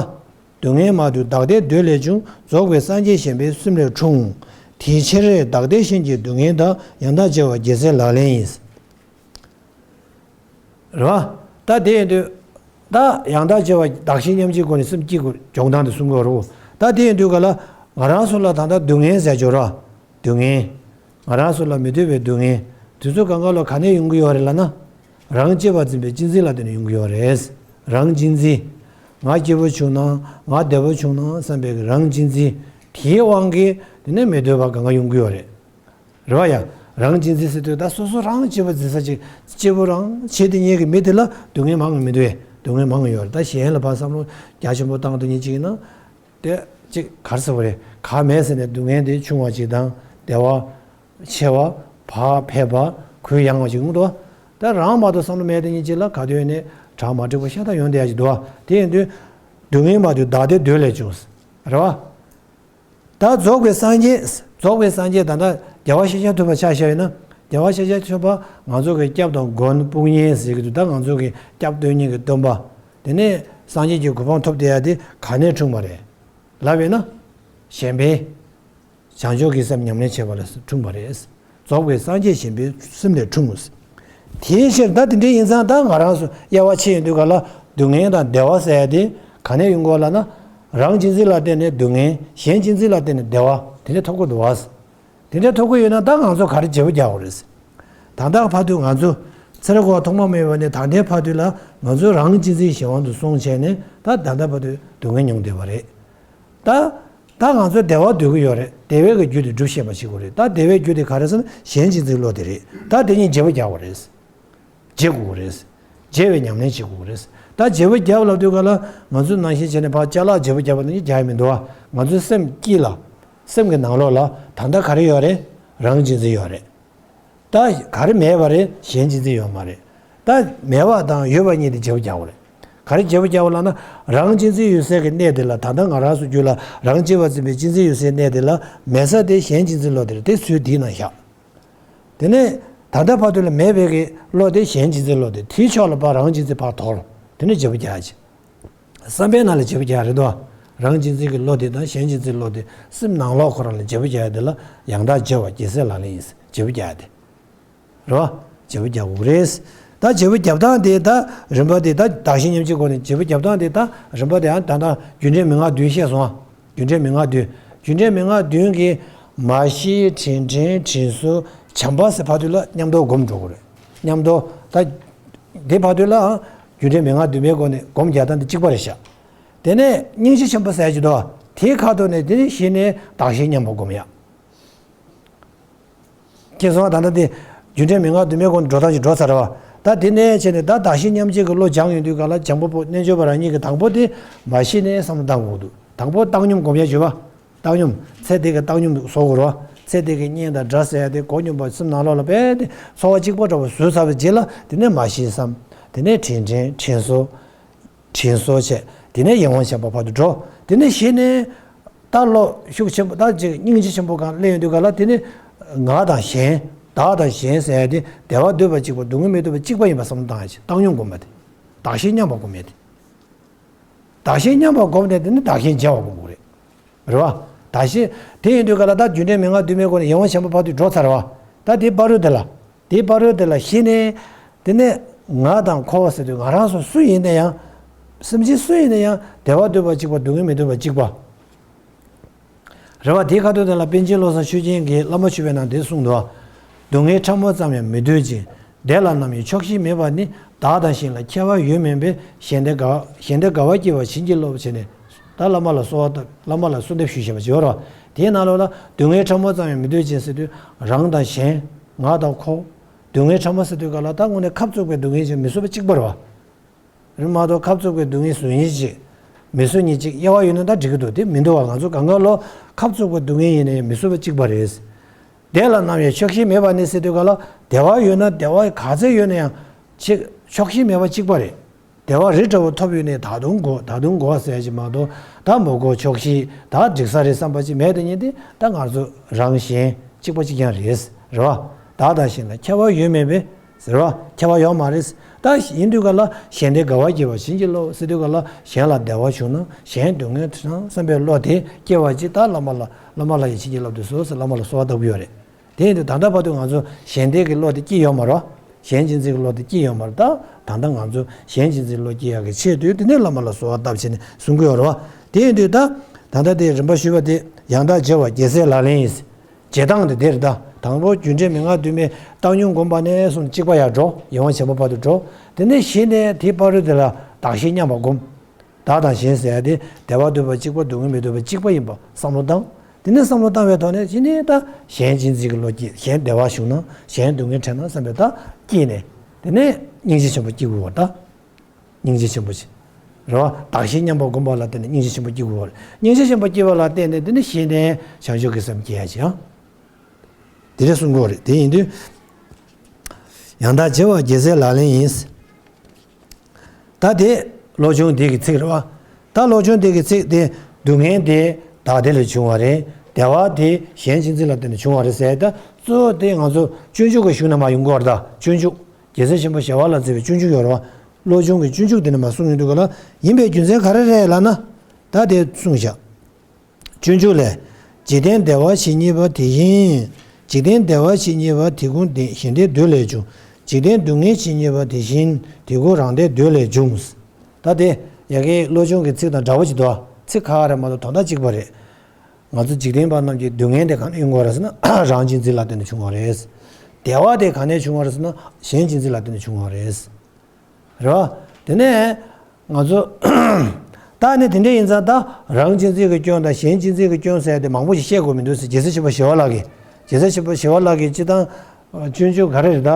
སྡུག་བསྔལ་མ་ལུས་བདག་བདེ་འདོད་ལས་བྱུང་། རྫོགས་པའི་སངས་རྒྱས་གཞན་ཕན་སེམས་ལས་འཁྲུངས། དེའི་ཕྱིར་བདག་བདེ་གཞན་གྱི་སྡུག་བསྔལ་དག །ཡང་དག་བྱེ་བ་རྒྱལ་སྲས་ལག་ལེན་ཡིན། རེད་བ། ད་དེ་ཡིན་དུས། ད་ཡང་དག་བྱེ་བ་བདག་གཞན་མཉམ་བརྗེའི་སྒོ་ནས་སེམས་བསྐྱེད་དགོས་སྦྱོང་སྟངས་དེ་གསུང་གི་ཡོད་རེད། ད་དེ་ཡིན་དུས་ག་ལ་ང་རང་ཚོ་ལ་ད་ལྟ་སྡུག་བསྔལ་ཟེར་ཅོག་ར། སྡུག་བསྔལ། ང་རང་ཚོ་ལ་མི་འདོད་པའི་སྡུག་བསྔལ་དེ་ཚོ་གང་ག་ལ་ག་ནས་ཡོང་གི་ཡོད་རེད་ལབ་ན། རང་གཅེས་པར་འཛིན་པའི་གཅེས་འཛིན་ལ་བརྟེན་ནས་ཡོང་གི་ཡོད་རེད། རང་གཅེས་འཛིན། ང་སྐྱིད་པོ་བྱུང་ན་ང་བདེ་པོ་བྱུང་ན་བསམ་པའི་རང་གཅེས་འཛིན། དེའི་དབང་གིས་དེ་ནས་མི་འདོད་པ་གང་ག་ཡོང་གི་ཡོད་རེད། རེད་བ་ཡ། རང་གཅེས་འཛིན་ཟེར་དུས་ད་སོ་སོ་རང་གཅེས་པར་འཛིན་ས་ཅིག་གཅེས་པོ་རང་བྱེད་དེ་ཉེ་གི་མི་དེ་ལ་སྡུག་བསྔལ་མང་གི་མི་འདུག་ཨེ། སྡུག་བསྔལ་མང་གི་ཡོད་རེད། ད་གཞན་ལ་ཕར་བསམ་བློ་རྒྱ་ཆེན་པོ་བཏང་དེ་ཉེ་ཅིག་ཡིན་ན། དེ་ཅིག་ག་རེ་ཟེར་བ་རེད། ག་མེད་ཟེར་ནས་སྡུག་བསྔལ་དེ་ཆུང་བ་ཅིག་དང་བདེ་བ་ཆེ་བ་བག་ཕེབས་པ་གུ་ཡངས་བ་ཅིག་ཡོང་འདུག་ད་རང་མ་གཏོགས་བསམ་བློ་མེད་དེ་ཉེ་ཅིག་ལ་ག་དུས་ནས་གྲ་མ་འགྲིག་པ་ཤ་སྟག་ཡོང་བསྡད་ཡ་ཅིག་འདུག་དེ་ཡིན་དུས་སྡུག་བསྔལ་མ་དུས་བདག་བདེ་འདོད་ལས་བྱུང་། རེད་བ། ད་རྫོགས་པའི་སངས་རྒྱས། རྫོགས་པའི་སངས་རྒྱས་ད་ལྟ་རྒྱལ་བ་ཤཱཀྱ་ཐུབ་པ་ཆ་བཞག་ཡིན་ན། རྒྱལ་བ་ཤཱཀྱ་ཐུབ་པ་ང་ཚོ་གི་སྐྱབས་དང་མགོན་དཔུང་གཉེན་ཟེར་གྱི་འདུག་ད་ང་ཚོ་གི་སྐྱབས་སྟོན་མཁན་གྱི་སྟོན་པ། དེ་ནས་སངས་རྒྱས་ཀྱི་གོ་འཕང་ཐོབ་བསྡད་ཡ་དེ་ག་ནས་འཁྲུངས་པ་རེད། ལབ་ཡིན་ན། གཞན་ཕན། བྱང་ཆུབ་ཀྱི་སེམས་ཉམས་ལེན་བྱས་པ་ལས་འཁྲུངས་པ་རེད། རྫོགས་པའི་སངས་རྒྱས་གཞན་ཕན་སེམས་ལས་འཁྲུངས། དེའི་ཕྱིར་ད་དེ་འདྲ་ཡིན་ཙང་ད་ང་རང་ཚོ་དབྱེ་བ་ཕྱེ་ཡོང་དུས་ག་ལ་སྡུག་བསྔལ་དང་བདེ་བ་ཟེར་ཡ་དེ་ག་ནས་ཡོང་གི་ཡོད་ལབ་ན། རང་གཅེས་འཛིན་ལ་བརྟེན་ནས་སྡུག་བསྔལ། གཞན་གཅེས་འཛིན་ལ་བརྟེན་ནས་བདེ་བ་དེ་འདྲ་ཐོབ་ཀྱི་འདུག་བ། དེ་འདྲ་ཐོབ་ཀྱི་ཡོད་ན་ད་ང་ཚོ་ག་རེ་བརྗེ་པོ་རྒྱག་དགོས་རེད། ད་ལྟ་བར་དུ་ང་ཚོ་ཚེ་རབས་འཁོར་བ་ཐོག་མ་མེད་པ་ནས་ད་ལྟའི་བར་དུ་ལ་ ང་ཚོས་རང་གཅེས་འཛིན་གཞན་དབང་དུ་སོང་བྱས་ནས་ད་ད་ལྟ་བར་དུ་སྡུག་བསྔལ་མྱོང་བསྡད་པ་རེད། ད་ད་ང་ཚོ་བདེ་བ་འདོད་ཀྱི་ཡོད་རེད། བདེ་བའི་གི་རྒྱུ་དེ་སྒྲུབ་ཤེས་པ་བྱེད་དགོས་རེད། ད་བདེ་བའི་རྒྱུ་དེ་ག་རེ་ཟེར་ན་གཞན་གཅེས་འཛིན་བློ་དེ་རེད། ད་དེ་གཉིས་བརྗེ་པོ་རྒྱག་དགོས་རེད། བརྗེ་དགོས་རེད། བརྗེ་བའི་ཉམས་ལེན་བྱེད་དགོས་རེད། ད་བརྗེ་པོ་རྒྱག་ལབ་དུས་ག་ལ་ང་ཚོས་ནང་བཞིན་བྱས་ནས་ཕར་ཅ་ལག་བརྗེ་པོ་རྒྱག་པ་ནི་རྒྱག་ཡ་མི་འདུག་ཨ། ང་ཚོའི་སེམས་དཀྱིལ་ལ། སེམས་ཀྱི་ནང་ལོགས་ལ་ད་ལྟ་ག་རེ་ཡོད་རེད། རང་གཅེས་འཛིན་ཡོད་རེད། ད་ག་རེ་མེད་པ་རེད། གཞན་གཅེས་འཛིན་ཡོད་མ་རེད། ད་མེད་པ་དང་ཡོད་པ་གཉིས་དེ་བརྗེ་པོ་རྒྱག་དགོས་རེད། ག་རེ་བརྗེ་པོ་རྒྱག་དགོས་ལབ་ན། རང་གཅེས་འཛིན་ཡོད་སའི་གི་གནས་དེ་ལ། ད་ལྟ་ང་རང་ཚོ་རྒྱུད་ལ་རང་གཅེས་པར་འཛིན་པའི་གཅེས་འཛིན་ཡོད་སའི་གནས་དེ་ལ་མེད་ས་དེ་གཞན་གཅེས་འཛིན་བློ་དེ་རེད། དེ་ཚུར་དེའི་ནང་བཞག་དེ་ནས་ད་ལྟ་བར་དུ་ལ་མེད་པའི་གི་བློ་དེ་གཞན་གཅེས་འཛིན་བློ་དེ། དེའི་ཕྱོགས་ལ་ཕར་རང་གཅེས་འཛིན་ཕར་དོར། དེ་ནས་བརྗེ་པོ་རྒྱག་ཅིག་བསམ་པའི་ནང་ལ་བརྗེ་པོ་རྒྱག་རེད་དོ། རང་གཅེས་འཛིན་གྱི་བློ་དེ་དང་གཞན་གཅེས་འཛིན་བློ་དེ་སེམས་ནང་ལོགས་ཁོ་རང་ལ་བརྗེ་པོ་རྒྱག་ཡ་དེ་ལ་ཡང་དག་བརྗེ་བ་རྒྱལ་སྲས་ལག་ལེན་ཡིན། བརྗེ་པོ་རྒྱག་ཡ་དེ། རེད་བ། བརྗེ་པོ་རྒྱག་དགོས་རེད། ད་བརྗེ་པོ་རྒྱབ་སྟངས་དེ་ད་རིམ་པ་དེ་ད་བདག་གཞན་མཉམ་བརྗེའི་སྒོ་ནས་བརྗེ་པོ་རྒྱབ་སྟངས་དེ་ད་རིམ་པ་དེ་ཡང་ད་ལྟ་རྒྱུ་འབྲས་མན་ངག་བདུན་བཤད་སོང་ཨ། རྒྱུ་འབྲས་མན་ངག་བདུན། རྒྱུ་འབྲས་མན་ངག་བདུན་གྱི་མ་ཤེས་དྲན་དྲན་དྲན་གསོ་བྱམས་པ་ཟེར་བར་དུ་ལ་མཉམ་དུ་སྒོམ་འགྲོ་དགོས་རེད། མཉམ་དུ་ད་དེ་བར་དུ་ལའང་རྒྱུ་འབྲས་མན་ངག་བདུན་པའི་སྒོ་ནས་སྒོམ་རྒྱག་སྟངས་དེ་གཅིག་པ་རེད་ཤག་དེ་ནས་སྙིང་རྗེ་ཆེན་པོ་ཟེར་གྱི་འདུག་དེའི་ཁ་ཐུག་ནས་དེ་ནས་གཞི་ནས་བདག་གཞན་མཉམ་པ་སྒོམ་ཡ། ཁྱེད་ཚོ་ད་ལྟ་དེ་རྒྱུ་འབྲས་མན་ངག་བདུན་པའི་སྒོ་ནས་འགྲོ་སྟངས་ཅིག་འགྲོ་ཚར་བ། ད་དེ་ནས་བྱས་ནས་ད་བདག་གཞན་མཉམ་བརྗེ་གི་བློ་སྦྱང་ཡོང་དུས་ག་ལ་སྦྱང་པོ་པོ་རྣལ་འབྱོར་པ་རང་ཉིད་ཀྱི་དང་པོ་དེ་མ་ཤེས་ནས་བསམ་བློ་བཏང་དགོས་འདུག་དང་པོ་བཏང་སྙོམས་སྒོམ་ཡ་བྱོས་པ། བཏང་སྙོམས། ཚེ་འདི་གི་བཏང་སྙོམས་བཟོ་དགོས་རེད་བ། ཚེ་འདི་གི་གཉེན་དང་དགྲ་ཟེར་ཡ་དེ་མགོ་སྙོམས་པ་སེམས་ནང་ལོགས་ལ་རྦད་དེ་ཚོར་བ་གཅིག་པ་འདྲ་བོ་བཟོས་ཚར་བའི་རྗེས་ལ་དེ་ནས་མ་ཤེས་བསམ། དེ་ནས་དྲན་དྲན་དྲན་གསོ། དྲན་གསོ་བྱས། དེ་ནས་ཡིད་དབང་བྱེད་པ་བར་དུ་འགྲོ། དེ་ནས་གཞི་ནས་ད་བློ་ཤུགས་ཆེན་པོ་ད་ཅིག་སྙིང་རྗེ་ཆེན་པོ་གང་སླེབས་ཡོང་དུས་ག་ལ་དེ་ནི་ང་དང་གཞན། བདག་དང་གཞན་ཟེར་ཡ་དེ་བདེ་བ་འདོད་པ་གཅིག་པ་སྡུག་བསྔལ་མི་འདོད་པ་གཅིག་པ་ཡིན་པ་བསམ་བློ་བཏང་ཡ་ཅིག་བཏང་སྙོམས་སྒོམ་པ་དེ། བདག་གཞན་མཉམ་པ་སྒོམ་ཡ་དེ། བདག་གཞན་མཉམ་པ་སྒོམ་ནས་དེ་ནི་བདག་གཞན་བརྗེ་བ་སྒོམ་དགོས་རེད། རེད་བ། བདག་གཞན། དེ་ཡིན་དུས་ག་ལ་ད་རྒྱུ་འབྲས་མན་ངག་བདུན་པའི་སྒོ་ནས་ཡིད་དབང་བྱེད་པ་བར་དུ་འགྲོ་ཚར་བ། ད་དེའི་བར་དུ་དེ་ལ། དེའི་བར་དུ་དེ་ལ་གཞི་ནས། དེ་ནས་ང་དང་ཁོ་ཟེར་དུས་ང་རང་སོ་སུ་ཡིན་ན་ཡང་། སེམས་ཅན་སུ་ཡིན་ན་ཡང་བདེ་བ་འདོད་པ་གཅིག་པ་སྡུག་བསྔལ་མི་འདོད་པ་གཅིག་པ། རེད་བ། དེའི་ཁ་ཐུག་དེ་ལ་པཎ་ཆེན་བློ་བཟང་ཆོས་རྒྱན་གྱིས་བླ་མ་མཆོད་པའི་ནང་དེ་གསུངས་འདུག་སྡུག་བསྔལ་ཕྲ་མོ་ཙམ་ཡང་མི་འདོད་ཅིང་། བདེ་ལ་ནམ་ཡང་ཆོག་ཤེས་མེད་པ་ནི། བདག་དང་གཞན་ལ་ཁྱད་པར་ཡོད་མིན་པས། གཞན་བདེ་དགའ། གཞན་བདེ་དགའ་བ་སྐྱེ་བར་བྱིན་གྱིས་རློབས་བྱས་ནས། ད་བླ་མ་ལ་གསོལ་བ་བཏབ། བླ་མ་ལ་གསོལ་འདེབས་ཞུས་བཞག་པ་ཅིག་ཡོད་རེད་བ། དེའི་ནང་ལོགས་ལ་སྡུག་བསྔལ་ཕྲ་མོ་ཙམ་ཡང་མི་འདོད་ཅིང་ཟེར་དུས་རང་དང་གཞན། ང་དང་ཁོ། སྡུག་བསྔལ་ཕྲ་མོ་ཟེར་དུས་ག་ལ་ད་དངོས་གནས་ཁབ་བཙུགས་པའི་སྡུག་བསྔལ་ཅིག་མི་བཟོད་པ་གཅིག་པ་རེད་བ། རེད་མ་གཏོགས་ཁབ་བཙུགས་པའི་སྡུག་བསྔལ་བཟོ་ཉེན་ཅིག་མི་བཟོ་ཉེན་ཅིག་དབྱེ་བ་ཡོད་ན་ད་འགྲིག་གི་འདུག་དེ་མི་འདུག་བ། ང་ཚོ་གང་ག་ལོ་ཁབ་བཙུགས་པའི་སྡུག་བསྔལ་ཡིན་ན་ཡང་མི་བཟོད་པ་གཅིག་པ་རེད། བདེ་ལ་ནམ་ཡང་ཆོག་ཤེས་མེད་པ་ནི་ཟེར་དུས་ག་ལ་བདེ་བ་ཡོད་ན་བདེ་བ་ག་ཚད་ཡོད་ན་ཡང་ཆེ། ཆོག་ཤེས་མེད་པ་གཅིག་པ་རེད། བདེ་བ་རི་འདྲ་བོ་ཐོབ་ཡོད་ནས་ད་དུང་དགོས། ད་དུང་དགོས་ཟེར་ཡ་ཅིག་མ་གཏོགས་ད་མི་དགོས། ཆོག་ཤེས་ད་འགྲིག་ས་རེད་བསམ་པ་ཅིག་མེད་དེ་ཉིད་དེ་ད་ང་ཚོ་རང་གཞན་གཅིག་པ་གཅིག་རྐྱང་རེད། རེད་བ། བདག་དང་གཞན་ལ་ཁྱད་པར་ཡོད་མེད་པས། ཟེར་བ། ཁྱད་པར་ཡོད་མ་རེད། ད་ཡིན་དུས་ག་ལ་གཞན་བདེ་དགའ་བ་སྐྱེ་བར་བྱིན་གྱིས་རློབས་ཟེར་དུས་ག་ལ་གཞན་ལ་བདེ་བ་བྱུང་ན་གཞན་སྡུག་བསྔལ་བྱུང་ན་བསམ་པའི་བློ་དེ་སྐྱེ་བ་ཅིག་ད་བླ་མ་ལ་བླ་མ་ལ་ཡང་བྱིན་གྱིས་བརླབ་ཏུ་གསོལ་ཟེར་བླ་མ་ལ་གསོལ་བ་བཏབ་ཀྱི་ཡོད་རེད། དེ་ཡིན་དུས་ད་ལྟ་བར་དུ་ང་ཚོ་གཞན་བདེ་གི་བློ་དེ་སྐྱེས་ཡོད་མ་རེད། གཞན་གཅེས་འཛིན་གྱི་བློ་དེ་སྐྱེས་ཡོད་མ་རེད། ད་ད་ལྟ་ང་ཚོ་གཞན་གཅེས་འཛིན་བློ་སྐྱེ་ཡག་གི་ཆེད་དུ་དེ་ནས་བླ་མ་ལ་གསོལ་བ་བཏབ་བྱས་ནས་གསུང་གི་ཡོད་རེད་བ། དེ་ཡིན་དུས་ད་ད་ལྟ་དེ་རིམ་པ་ཞུས་པ་དེ་ཡང་དག་བརྗེ་བ་རྒྱལ་སྲས་ལག་ལེན་ཡིན། བྱེད་སྟངས་དེ་འདིར་ད་དང་པོ་རྒྱུ་འབྲས་མན་ངག་བདུན་མའི་བཏང་སྙོམས་སྒོམ་པ་ནས་བཟུང་གཅིག་པ་ཡར་འགྲོ། ཡིད་དབང་བྱེད་པ་བར་དུ་འགྲོ། དེ་ནས་གཞི་ནས་དེའི་བར་དུ་དེ་ལ་བདག་གཞན་མཉམ་པར་སྒོམ། བདག་དང་གཞན་ཟེར་ཡ་དེ་བདེ་བ་འདོད་པ་གཅིག་པ་སྡུག་བསྔལ་མི་འདོད་པ་གཅིག་པ་ཡིན་པ་བསམ་བློ་བཏང་། དེ་ནས་བསམ་བློ་བཏང་བའི་ཐོག་ནས་གཞི་ནས་ད་གཞན་གཅེས་འཛིན་གྱི་བློ་སྐྱེས། གཞན་བདེ་བ་བྱུང་ན་གཞན་སྡུག་བསྔལ་འཕྲད་ན་བསམ་པའི་ད་སྐྱེས་ནས་དེ་ནས་སྙིང་རྗེ་ཆེན་པོ་སྐྱེ་དགོས་པ་ད། སྙིང་རྗེ་ཆེན་པོ་ཆེ། རེད་བ། བདག་གཞན་མཉམ་པར་བསྒོམ་པ་ལ་བརྟེན་ནས་སྙིང་རྗེ་ཆེན་པོ་སྐྱེ་དགོས་པ་རེད། སྙིང་རྗེ་ཆེན་པོ་སྐྱེ་བ་ལ་བརྟེན་ནས་དེ་ནི་གཞན་དོན་བྱང་ཆུབ་ཀྱི་སེམས་སྐྱེ་ཡ་ཅིག་ཡང་། དེ་འདྲ་གསུང་གི་ཡོད་རེད། དེ་ཡིན་དུས། ཡང་དག་བྱེ་བ་རྒྱལ་སྲས་ལག་ལེན་ཡིན། ད་དེ་བློ་སྦྱོང་འདི་གི་ཚིག་རེད་བ། ད་བློ་སྦྱོང་འདི་གི་ཚིག་དེ་སྡུག་བསྔལ་དེ་བདག་བདེ་ལས་བྱུང་བ་རེད། བདེ་བ་དེ་གཞན་གཅེས་འཛིན་ལ་བརྟེན་ནས་བྱུང་བ་རེད་ཟེར། ད་གཙོ་བོ་དེ་ང་ཚོ་སྤྱོད་འཇུག་གི་གཞུང་ནས་མར་ཡོང་གི་ཡོད་རེད། ད་སྤྱོད་འཇུག་རྒྱལ་སྲས་ཆེན་པོ་ཞི་བ་ལྷ་མཛེས་པའི་སྤྱོད་འཇུག་ཡོད་རེད་བ། བློ་སྦྱོང་གི་སྤྱོད་འཇུག་དེ་ནས་མར་གསུངས་ཡོང་དུས་ག་ལ་ཡིན་པའི་རྒྱུ་མཚན་ག་རེ་རེད་ལབ་ན། ད་དེ་གསུངས་བཞག་སྤྱོད་འཇུག་ལས། འཇིག་རྟེན་བདེ་བ་ཇི་སྙེད་པ་དེ་བཞིན། འཇིག་རྟེན་བདེ་བ་ཇི་སྙེད་པ་དེ་ཀུན་གཞན་བདེ་འདོད་ལས་བྱུང་། འཇིག་རྟེན་སྡུག་བསྔལ་ཇི་སྙེད་པ་དེ་བཞིན་དེ་ཀུན་རང་བདེ་འདོད་ལས་བྱུང་། ད་དེ་ཡ་གི་བློ་སྦྱོང་གི་ཚིག་དང་འདྲ་བོ་ཅིག་འདུག་ཚིག་ཁ་ཁ་རེད་མ་གཏོགས་དོན་དག་གཅིག་པ་རེད། ང་ཚོ་འཇིག་རྟེན་པ་རྣམས་ཀྱི་སྡུག་བསྔལ་དེ་ག་ནས་ཡོང་གི་ཡོད་རེད་ཟེར་ན་རང་གཅེས་འཛིན་ལ་བརྟེན་ནས་བྱུང་བ་རེད། བདེ་བ་དེ་ག་ནས་བྱུང་བ་རེད་ཟེར་ན་གཞན་གཅེས་འཛིན་ལ་བརྟེན་ནས་བྱུང་བ་རེད། རེད་བ། དེ་ནས་ང་ཚོ་ད་ནི་དེ་འདྲ་ཡིན་ཙང་། ད་རང་གཅེས་འཛིན་གྱི་སྐྱོན་དང་གཞན་གཅེས་འཛིན་གྱི་སྐྱོན་ཟེར་ཏེ་མང་པོ་ཞིག་བཤད་དགོས་མི་འདུག་ཟེར། རྒྱལ་སྲས་ཆེན་པོ་ཞི་བ་ལྷ་གིས། རྒྱལ་སྲས་ཆེན་པོ་ཞི་བ་ལྷ་གིས་སྤྱིར་བཏང་སྤྱོད་འཇུག་ག་རེ་རེད། ད་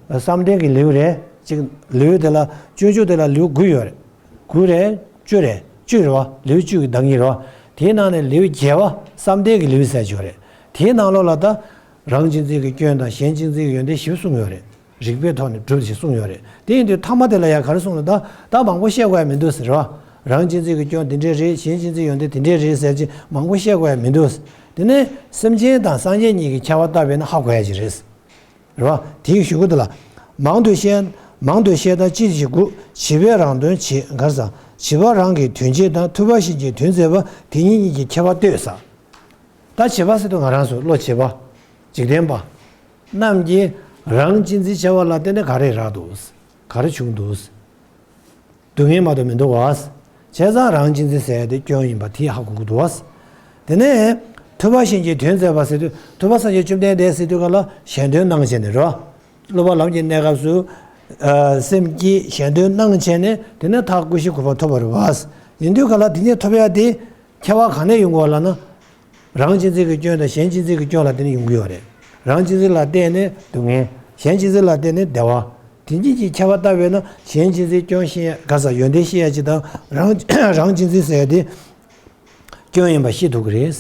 བསམ་གཏན་གྱི་ལེའུ་རེད། ཅིག་ལེའུ་དེ་ལ། སྤྱོད་འཇུག་དེ་ལ་ལེའུ་དགུ་ཡོད་རེད། དགུ་རེད། བཅུ་རེད། བཅུ་རེད་བ། ལེའུ་བཅུ་གི་བདག་ཉིད་རེད་བ། དེའི་ནང་ནས་ལེའུ་བརྒྱད་པ་བསམ་གཏན་གྱི་ལེའུ་ཟེར་ཅིག་ཡོད་རེད། དེའི་ནང་ལོགས་ལ་ད་རང་གཅེས་འཛིན་གྱི་སྐྱོན་དང་གཞན་གཅེས་འཛིན་གྱི་ཡོན་ཏན་བཞི་གསུངས་ཡོད་རེད། རིགས་པའི་ཐོག་ནས་སྒྲུབ་ཅིག་གསུངས་ཡོད་རེད། དེ་ཡིན་དུས་མཐའ་མ་དེ་ལ་ཡང་ག་རེ་གསུངས་ན། ད་ད་མང་པོ་བཤད་དགོས་ཡ་མི་འདུག་ཟེར་བ། རང་གཅེས་འཛིན་གྱི་སྐྱོན་འདི་འདྲས་རེད། གཞན་གཅེས་འཛིན་ཡོན་ཏན་འདི་འདྲས་རེད་ཟེར་ཅིག་མང་པོ་བཤད་དགོས་ཡ་མི་འདུག་དེ་ནས་སེམས་ཅན་དང་སངས་རྒྱས་གཉིས་ཀྱི་ཁྱད་པར་བལྟས་པས་ན་ཧ་གོ་ཡ་ཅིག་རེད། རེད་བ། དེའི་གཞུག་གུ་དེ་ལ། མང་དུ་བཤད། མང་དུ་བཤད་ལྟ་ཅི་ཞིག་དགོས། བྱིས་པས་རང་དོན་བྱེད། ག་རེ་ཟེར། བྱིས་པ་རང་གི་དོན་བྱེད་དང་ཐུབ་པ་གཞན་གྱི་དོན་མཛད་པ་དེ་གཉིས་གཉིས་ཀྱི་ཁྱད་པར་ལྟོས་ཟེར། ད་བྱིས་པ་ཟེར་དུས་ང་རང་ཚོ་བློ་བྱེད་པ། འཇིག་རྟེན་པ་རྣམས་ཀྱིས་རང་གཅེས་འཛིན་བྱ་བ་ལ་བརྟེན་ནས་ག་རེ་རག་འདུག་ག་རེ་བྱུང་འདུག་སྡུག་བསྔལ་མ་གཏོགས་མི་འདུག་བ། བྱས་ཙང་རང་གཅེས་འཛིན་ཟེར་ཡ་དེ་སྐྱོན་ཡིན་པ་དེ་ཧ་གོ་གི་འདུག་བ། དེ་ནས་ཐུབ་པ་གཞན་གྱི་དོན་མཛད་པ་ཟེར་དུས། ཐུབ་པ་སངས་རྒྱས་བཅོམ་ལྡན་འདས་ཟེར་དུས་ག་ལ་གཞན་དོན་གནང་བྱས་ནས་རོ། སློབ་པ་ལམ་གྱི་གནས་སྐབས་སུ་སེམས་བསྐྱེད་གཞན་དོན་གནང་བྱས་ནས། དེ་ནས་མཐར་ཀུན་ཤེས་གོ་འཕང་ཐོབ་པ་རེད་བ། ཡིན་དུས་ག་ལ་དེ་ཉིད་ཐོབ་ཡ་དེ་ཁྱད་པར་གང་ནས་ཡོང་གི་ཡོད་ལབ་ན། རང་གཅེས་འཛིན་གྱི་སྐྱོན་དང་གཞན་གཅེས་འཛིན་གྱི་སྐྱོན་ལ་བརྟེན་ནས་ཡོང་གི་ཡོད་རེད། རང་གཅེས་འཛིན་ལ་བརྟེན་ནས་སྡུག་བསྔལ། གཞན་གཅེས་འཛིན་ལ་བརྟེན་ནས་བདེ་བ། དེ་གཉིས་ཀྱི་ཁྱད་པར་བལྟས་པས་ན། གཞན་གཅེས་འཛིན་སྐྱོན་ཤེས་ཡ། ག་ས་ཡོན་ཏན་ཤེས་ཡ་ཅིག་དང་། རང་རང་གཅེས་འཛིན་ཟེར་ཡ་དེ་སྐྱོན་ཡིན་པ་ཤེས་ཐུབ་ཀྱི་རེད།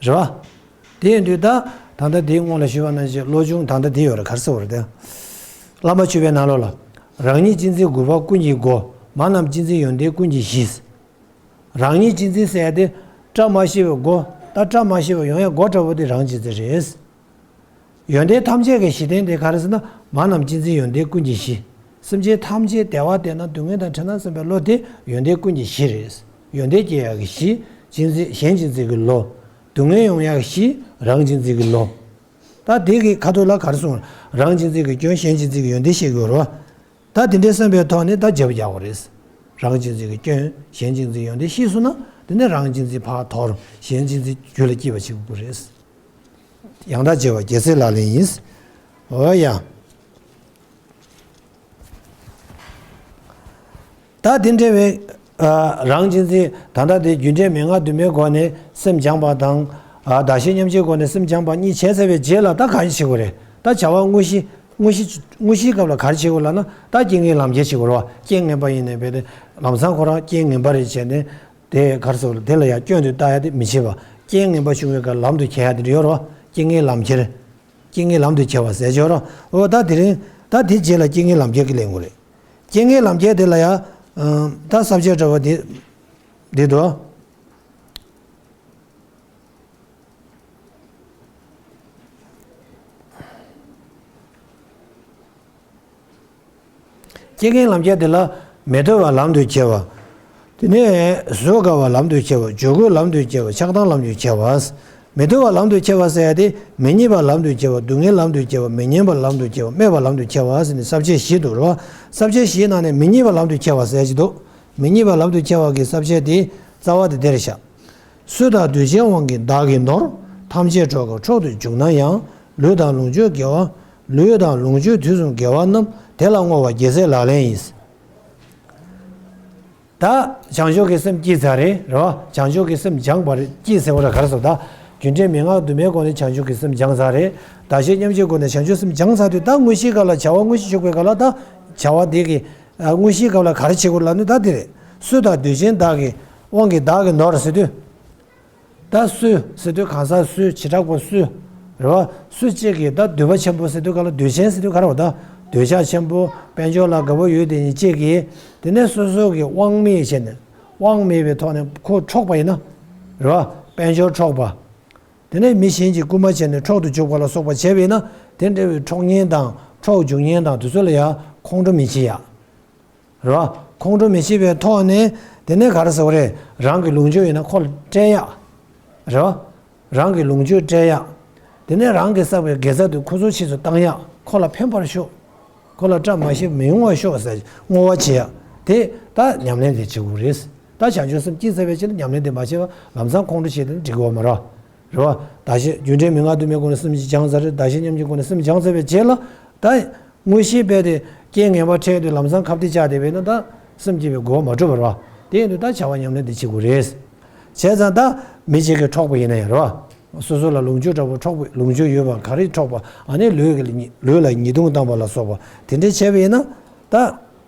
རེད་བ། དེ་ཡིན་དུས་ད་ད་ལྟ་དེའི་སྔོན་ལ་ཞུས་པ་ནང་བཞིན་བློ་སྦྱོང་ད་ལྟ་དེ་ཡོད་རེད། ག་རེ་ཟེར་བ་རེད་དེ། བླ་མ་མཆོད་པའི་ནང་ལོགས་ལ། རང་ཉིད་གཅེས་འཛིན་དགོས་པ་ཀུན་གྱི་སྒོ། མ་རྣམས་གཅེས་འཛིན་ཡོན་ཏན་ཀུན་གྱི་གཞི། རང་ཉིད་གཅེས་འཛིན་ཟེར་ཡ་དེ་བཀྲ་མ་ཤིས་པའི་སྒོ། ད་བཀྲ་མ་ཤིས་པ་ཡོང་ཡ་སྒོ་འདྲ་བོ་དེ་རང་གཅེས་འཛིན་རེད། ཡོན་ཏན་ཐམས་ཅད་ཀྱི་གཞི་རྟེན་དེ་ག་རེ་ཟེར་ན། མ་རྣམས་གཅེས་འཛིན་ཡོན་ཏན་ཀུན་གྱི་གཞི། སེམས་ཅན་ཐམས་ཅད་བདེ་བ་བསྟེན་ན་སྡུག་བསྔལ་དང་བྲལ་ན་བསམ་པའི་བློ་དེ་ཡོན་ཏན་ཀུན་གྱི་གཞི་རེད། ཡོན་ཏན་སྐྱེ་ཡག་གི་གཞི་གཅེས་འཛིན། གཞན་གཅེས་འཛིན་གྱི་བློ། སྡུག་བསྔལ་ཡོང་ཡག་གི་གཞི་རང་གཅེས་འཛིན་གྱི་བློ། ད་དེ་གི་ཁ་ཐུག་ལ་ག་རེ་གསུངས། རང་གཅེས་འཛིན་གྱི་སྐྱོན། གཞན་གཅེས་འཛིན་གྱི་ཡོན་ཏན་བཤད་དགོས་རེད་བ། ད་དེ་འདྲའི་བསམ་པའི་ཐོག་ནས་ད་བརྗེ་པོ་རྒྱག་དགོས་རེད། རང་གཅེས་འཛིན་གྱི་སྐྱོན། གཞན་གཅེས་འཛིན་ཡོན་ཏན་ཤེས་སོང་ན། དེ་ནས་རང་གཅེས་འཛིན་ཕར་དོར། གཞན་གཅེས་འཛིན་རྒྱུད་ལ་སྐྱེས་པ་བྱེད་དགོས་རེད། ཡང་དག་བྱེད་པ་རྒྱལ་སྲས་ལག་ལེན་ཡིན། འོ་ཡ། ད་དེ་འདྲ་བའི་ཨ་རང་གཅེས་འཛིན། ད་ལྟ་དེ་རྒྱུ་འབྲས་མན་ངག་དུ་མའི་སྒོ་ནས་སེམས་སྦྱངས་པ་དང་། ཨ་བདག་གཞན་མཉམ་བརྗེའི་སྒོ་ནས་སེམས་སྦྱངས་པ་གཉིས་བྱས་ཚར་བའི་རྗེས་ལ་ད་ག་རེ་བྱེད་དགོས་རེད། ད་བྱ་བ་དངོས་གཞི། དངོས་གཞི། དངོས་གཞིའི་སྐབས་ལ་ག་རེ་བྱེད་དགོས་ལབ་ན། ད་རྐྱེན་ངན་ལམ་ཁྱེར་བྱེད་དགོས་རེད་བ། རྐྱེན་ངན་པ་ཡིན་ནའི་བས་ཏེ་ལམ་སང་ཁོ་རང་རྐྱེན་ངན་པ་རེད་བྱས་ནས། དེ་ག་རེ་ཟེར་དགོས་རེད། དེ་ལ་ཡང་སྐྱོན་དུ་ལྟ་ཡ་དེ་མི་བྱེད་པ། རྐྱེན་ངན་པ་བྱུང་བའི་སྐབས་ལམ་དུ་ཁྱེར་ཡ་དེ་འདྲ་ཡོད་རེད་བ། རྐྱེན་ངན་ལམ་ཁྱེར། རྐྱེན་ངན་ལམ་དུ་ཁྱེར་བ་ཟེར་ཆོག་རོ། འོ་ད་དེ་རིང་ད་དེ་རྗེས་ལ་རྐྱེན་ངན་ལམ་ཁྱེར་གྱི་ལས་འགུལ་རེད། རྐྱེན་ངན་ལམ་ཁྱེར་དེ་ལ་ཡ། ཨ་ད་ས་བཅད་འདྲ་བ་འདི་འདི་འདུག་རྐྱེན་ངན་ལམ་ཁྱེར་དེ་ལ་མི་ཐུབ་པ་ལམ་དུ་ཁྱེར་བ། དེ་ནས་བཟོད་དཀའ་བ་ལམ་དུ་ཁྱེར་བ། འཇུག་སྒོ་ལམ་དུ་ཁྱེར་བ། ཆགས་སྡང་ལམ་དུ་ཁྱེར་བ། མི་ཐུབ་པ་ལམ་དུ་ཁྱེར་བ་ཟེར་ཡ་དེ། མི་རྙེད་པ་ལམ་དུ་ཁྱེར་བ། སྡུག་བསྔལ་ལམ་དུ་ཁྱེར་བ། མི་ཉན་པ་ལམ་དུ་ཁྱེར་བ། སྨད་པ་ལམ་དུ་ཁྱེར་བ་ཟེར་ནས་ས་བཅད་བཞི་འདུག་རོ། ས་བཅད་བཞིའི་ནང་ནས་མི་རྙེད་པ་ལམ་དུ་ཁྱེར་བ་ཟེར་གྱི་འདུག་མི་རྙེད་པ་ལམ་དུ་ཁྱེར་བ་གི་ས་བཅད་དེ་རྩ་བ་དེ་འདིར་བཞག་སྲོད་དང་དུས་ཆེན་དབང་གིས་བདག་གི་ནོར། ཐམས་ཅད་འཕྲོག་ག་འཕྲོག་ཏུ་འཇུག་ན་ཡང་། ལུས་དང་ལོངས་སྤྱོད་དགེ་བ། ལུས་དང་ལོངས་སྤྱོད་དུས་གསུམ་དགེ་བ་རྣམས། དེ་ལ་བསྔོ་བ་རྒྱལ་སྲས་ལག་ལེན་ཡིན། ད་བྱང་ཆུབ་ཀྱི་སེམས་བསྐྱེད་ཚར་རེད། རེད་བ། བྱང་ཆུབ་ཀྱི་སེམས་སྦྱངས་པ་རེད། བསྐྱེད་ཟེར་བ་ལ་ག་རེ་ཟེར། ད་རྒྱུ་འབྲས་མན་ངག་དུ་མའི་སྒོ་ནས་བྱང་ཆུབ་ཀྱི་སེམས་སྦྱངས་ཚར་རེད། བདག་གཞན་མཉམ་བརྗེའི་སྒོ་ནས་བྱང་ཆུབ་སེམས་སྦྱངས་ཚར་དུས། ད་དངོས་གཞིའི་སྐབས་ལ་བྱ་བ་དངོས་གཞི་འཇུག་པའི་སྐབས་ལ། ད་བྱ་བ་དེ་གི་ཨ་དངོས་གཞིའི་སྐབས་ལ་ག་རེ་བྱེད་དགོས་ལབ་ན། ད་དེ་རེད། སྲོད་དང་དུས་ཆེན་བདག་གི་དབང་གིས་བདག་གི་ནོར་ཟེར་དུས། ད་སྲོད་ཟེར་དུས་གང་ཟག་སྲོད། བྱེ་བྲག་པ་སྲོད། རེད་བ། སྲོད་གཅིག་གིས་ད་འདོད་པ་ཆེན་པོ་ཟེར་དུས་ག་ལ། འདོད་ཆེན་ཟེར་དུས་ག་རེ་བ། ད་འདོད་ཆགས་ཆེན་པོ། དཔལ་འབྱོར་ལ་དགའ་པོ་ཡོད་དེ་ཉིད་གཅིག་གིས། དེ་ནས་སོ་སོ་གི་དབང་མེད་བྱས་ནས། དབང་མེད་པའི་ཐོག་ནས་ཁོ་འཕྲོག་པ་ཡིན་ན། རེད་བ། དཔལ་འབྱོར་འཕྲོག་པ། དེ་ནས་མི་གཞན་གྱིས་རྐུན་མ་བྱས་ནས་འཕྲོག་ཏུ་འཇུག་པ་ལ་སོགས་པ་བྱས་པ་ཡིན་ན། དེ་འདྲ་བའི་འཕྲོག་མཁན་དང་འཕྲོག་འཇུག་མཁན་དང་དེ་ཚོ་ལ་ཡང་ཁོང་ཁྲོ་མི་བྱེད་ཡ། རེད་བ། ཁོང་ཁྲོ་མི་བྱེད་པའི་ཐོག་ནས། དེ་ནས་ག་རེ་ཟེར་བ་རེད། རང་གི་ལོངས་སྤྱོད་ཡིན་ན་ཁོ་ལ་སྤྲད་ཡག་རེད་བ། རང་གི་ལོངས་སྤྱོད་སྤྲད་ཡག་དེ་ནས་རང་གིས་བསགས་པའི་དགེ་རྩ་དེ་ཁོ་ཚོ་ཕྱིས་སུ་བཏང་ཡག་ཁོ་ལ་ཕན་པར་ཤོག་ཁོ་ལ་བཀྲ་མ་ཤིས་མི་ཡོང་བར་ཤོག་ཟེར་བསྔོ་བ་བྱེད་ཡག་དེ་ད་ཉམས་ལེན་དེ་བྱེད་དགོས་རེད། ད་བྱང་ཆུབ་སེམས་བསྐྱེད་ཚར་བའི་རྗེས་ལ་ཉམས་ལེན་དེ་མ་བྱས་པ་ལམ་སང་ཁོང་ཁྲོ་བྱས་ཏེ་འགྲིག་གི་ཡོད་མ་རེད། རེད་བ། བདག་གཞན། རྒྱུ་འབྲས་མན་ངག་དུ་མའི་སྒོ་ནས་སེམས་སྦྱངས་ཚར་རེད། བདག་གཞན་མཉམ་བརྗེའི་སྒོ་ནས་སེམས་སྦྱངས་ཚར་བའི་རྗེས་ལ། ད་ དངོས་གཞི་རྦད་དེ་རྐྱེན་ངན་པ་འཕྲད་དུས་ལམ་སང་ཁ་གཏད་བཅག་བསྡད་པས་ན་ད་སེམས་བསྐྱེད་པའི་གོ་བ་མ་གྲུབ་པ་རེད་བ། དེ་ཡིན་དུས་ད་བྱ་བ་ཉམས་ལེན་དེ་བྱེད་དགོས་རེད། བྱས་ཙང་ད་མི་གཅིག་གིས་འཕྲོག་པ་ཡིན་ན་ཡང་རེད་བ། སོ་སོ་ལ་ལོངས་སྤྱོད་འདྲ་པོ་འཕྲོག་པ་ལོངས་སྤྱོད་ཡོད་པ་ག་རེ་འཕྲོག་པ་ཨ་ནི་ལུས་ཀྱི་ལུས་ལ་ཉེས་རྡུང་བཏང་པ་ལ་སོགས་པ་དེ་འདྲས་བྱས་པ་ཡིན་ན་ད་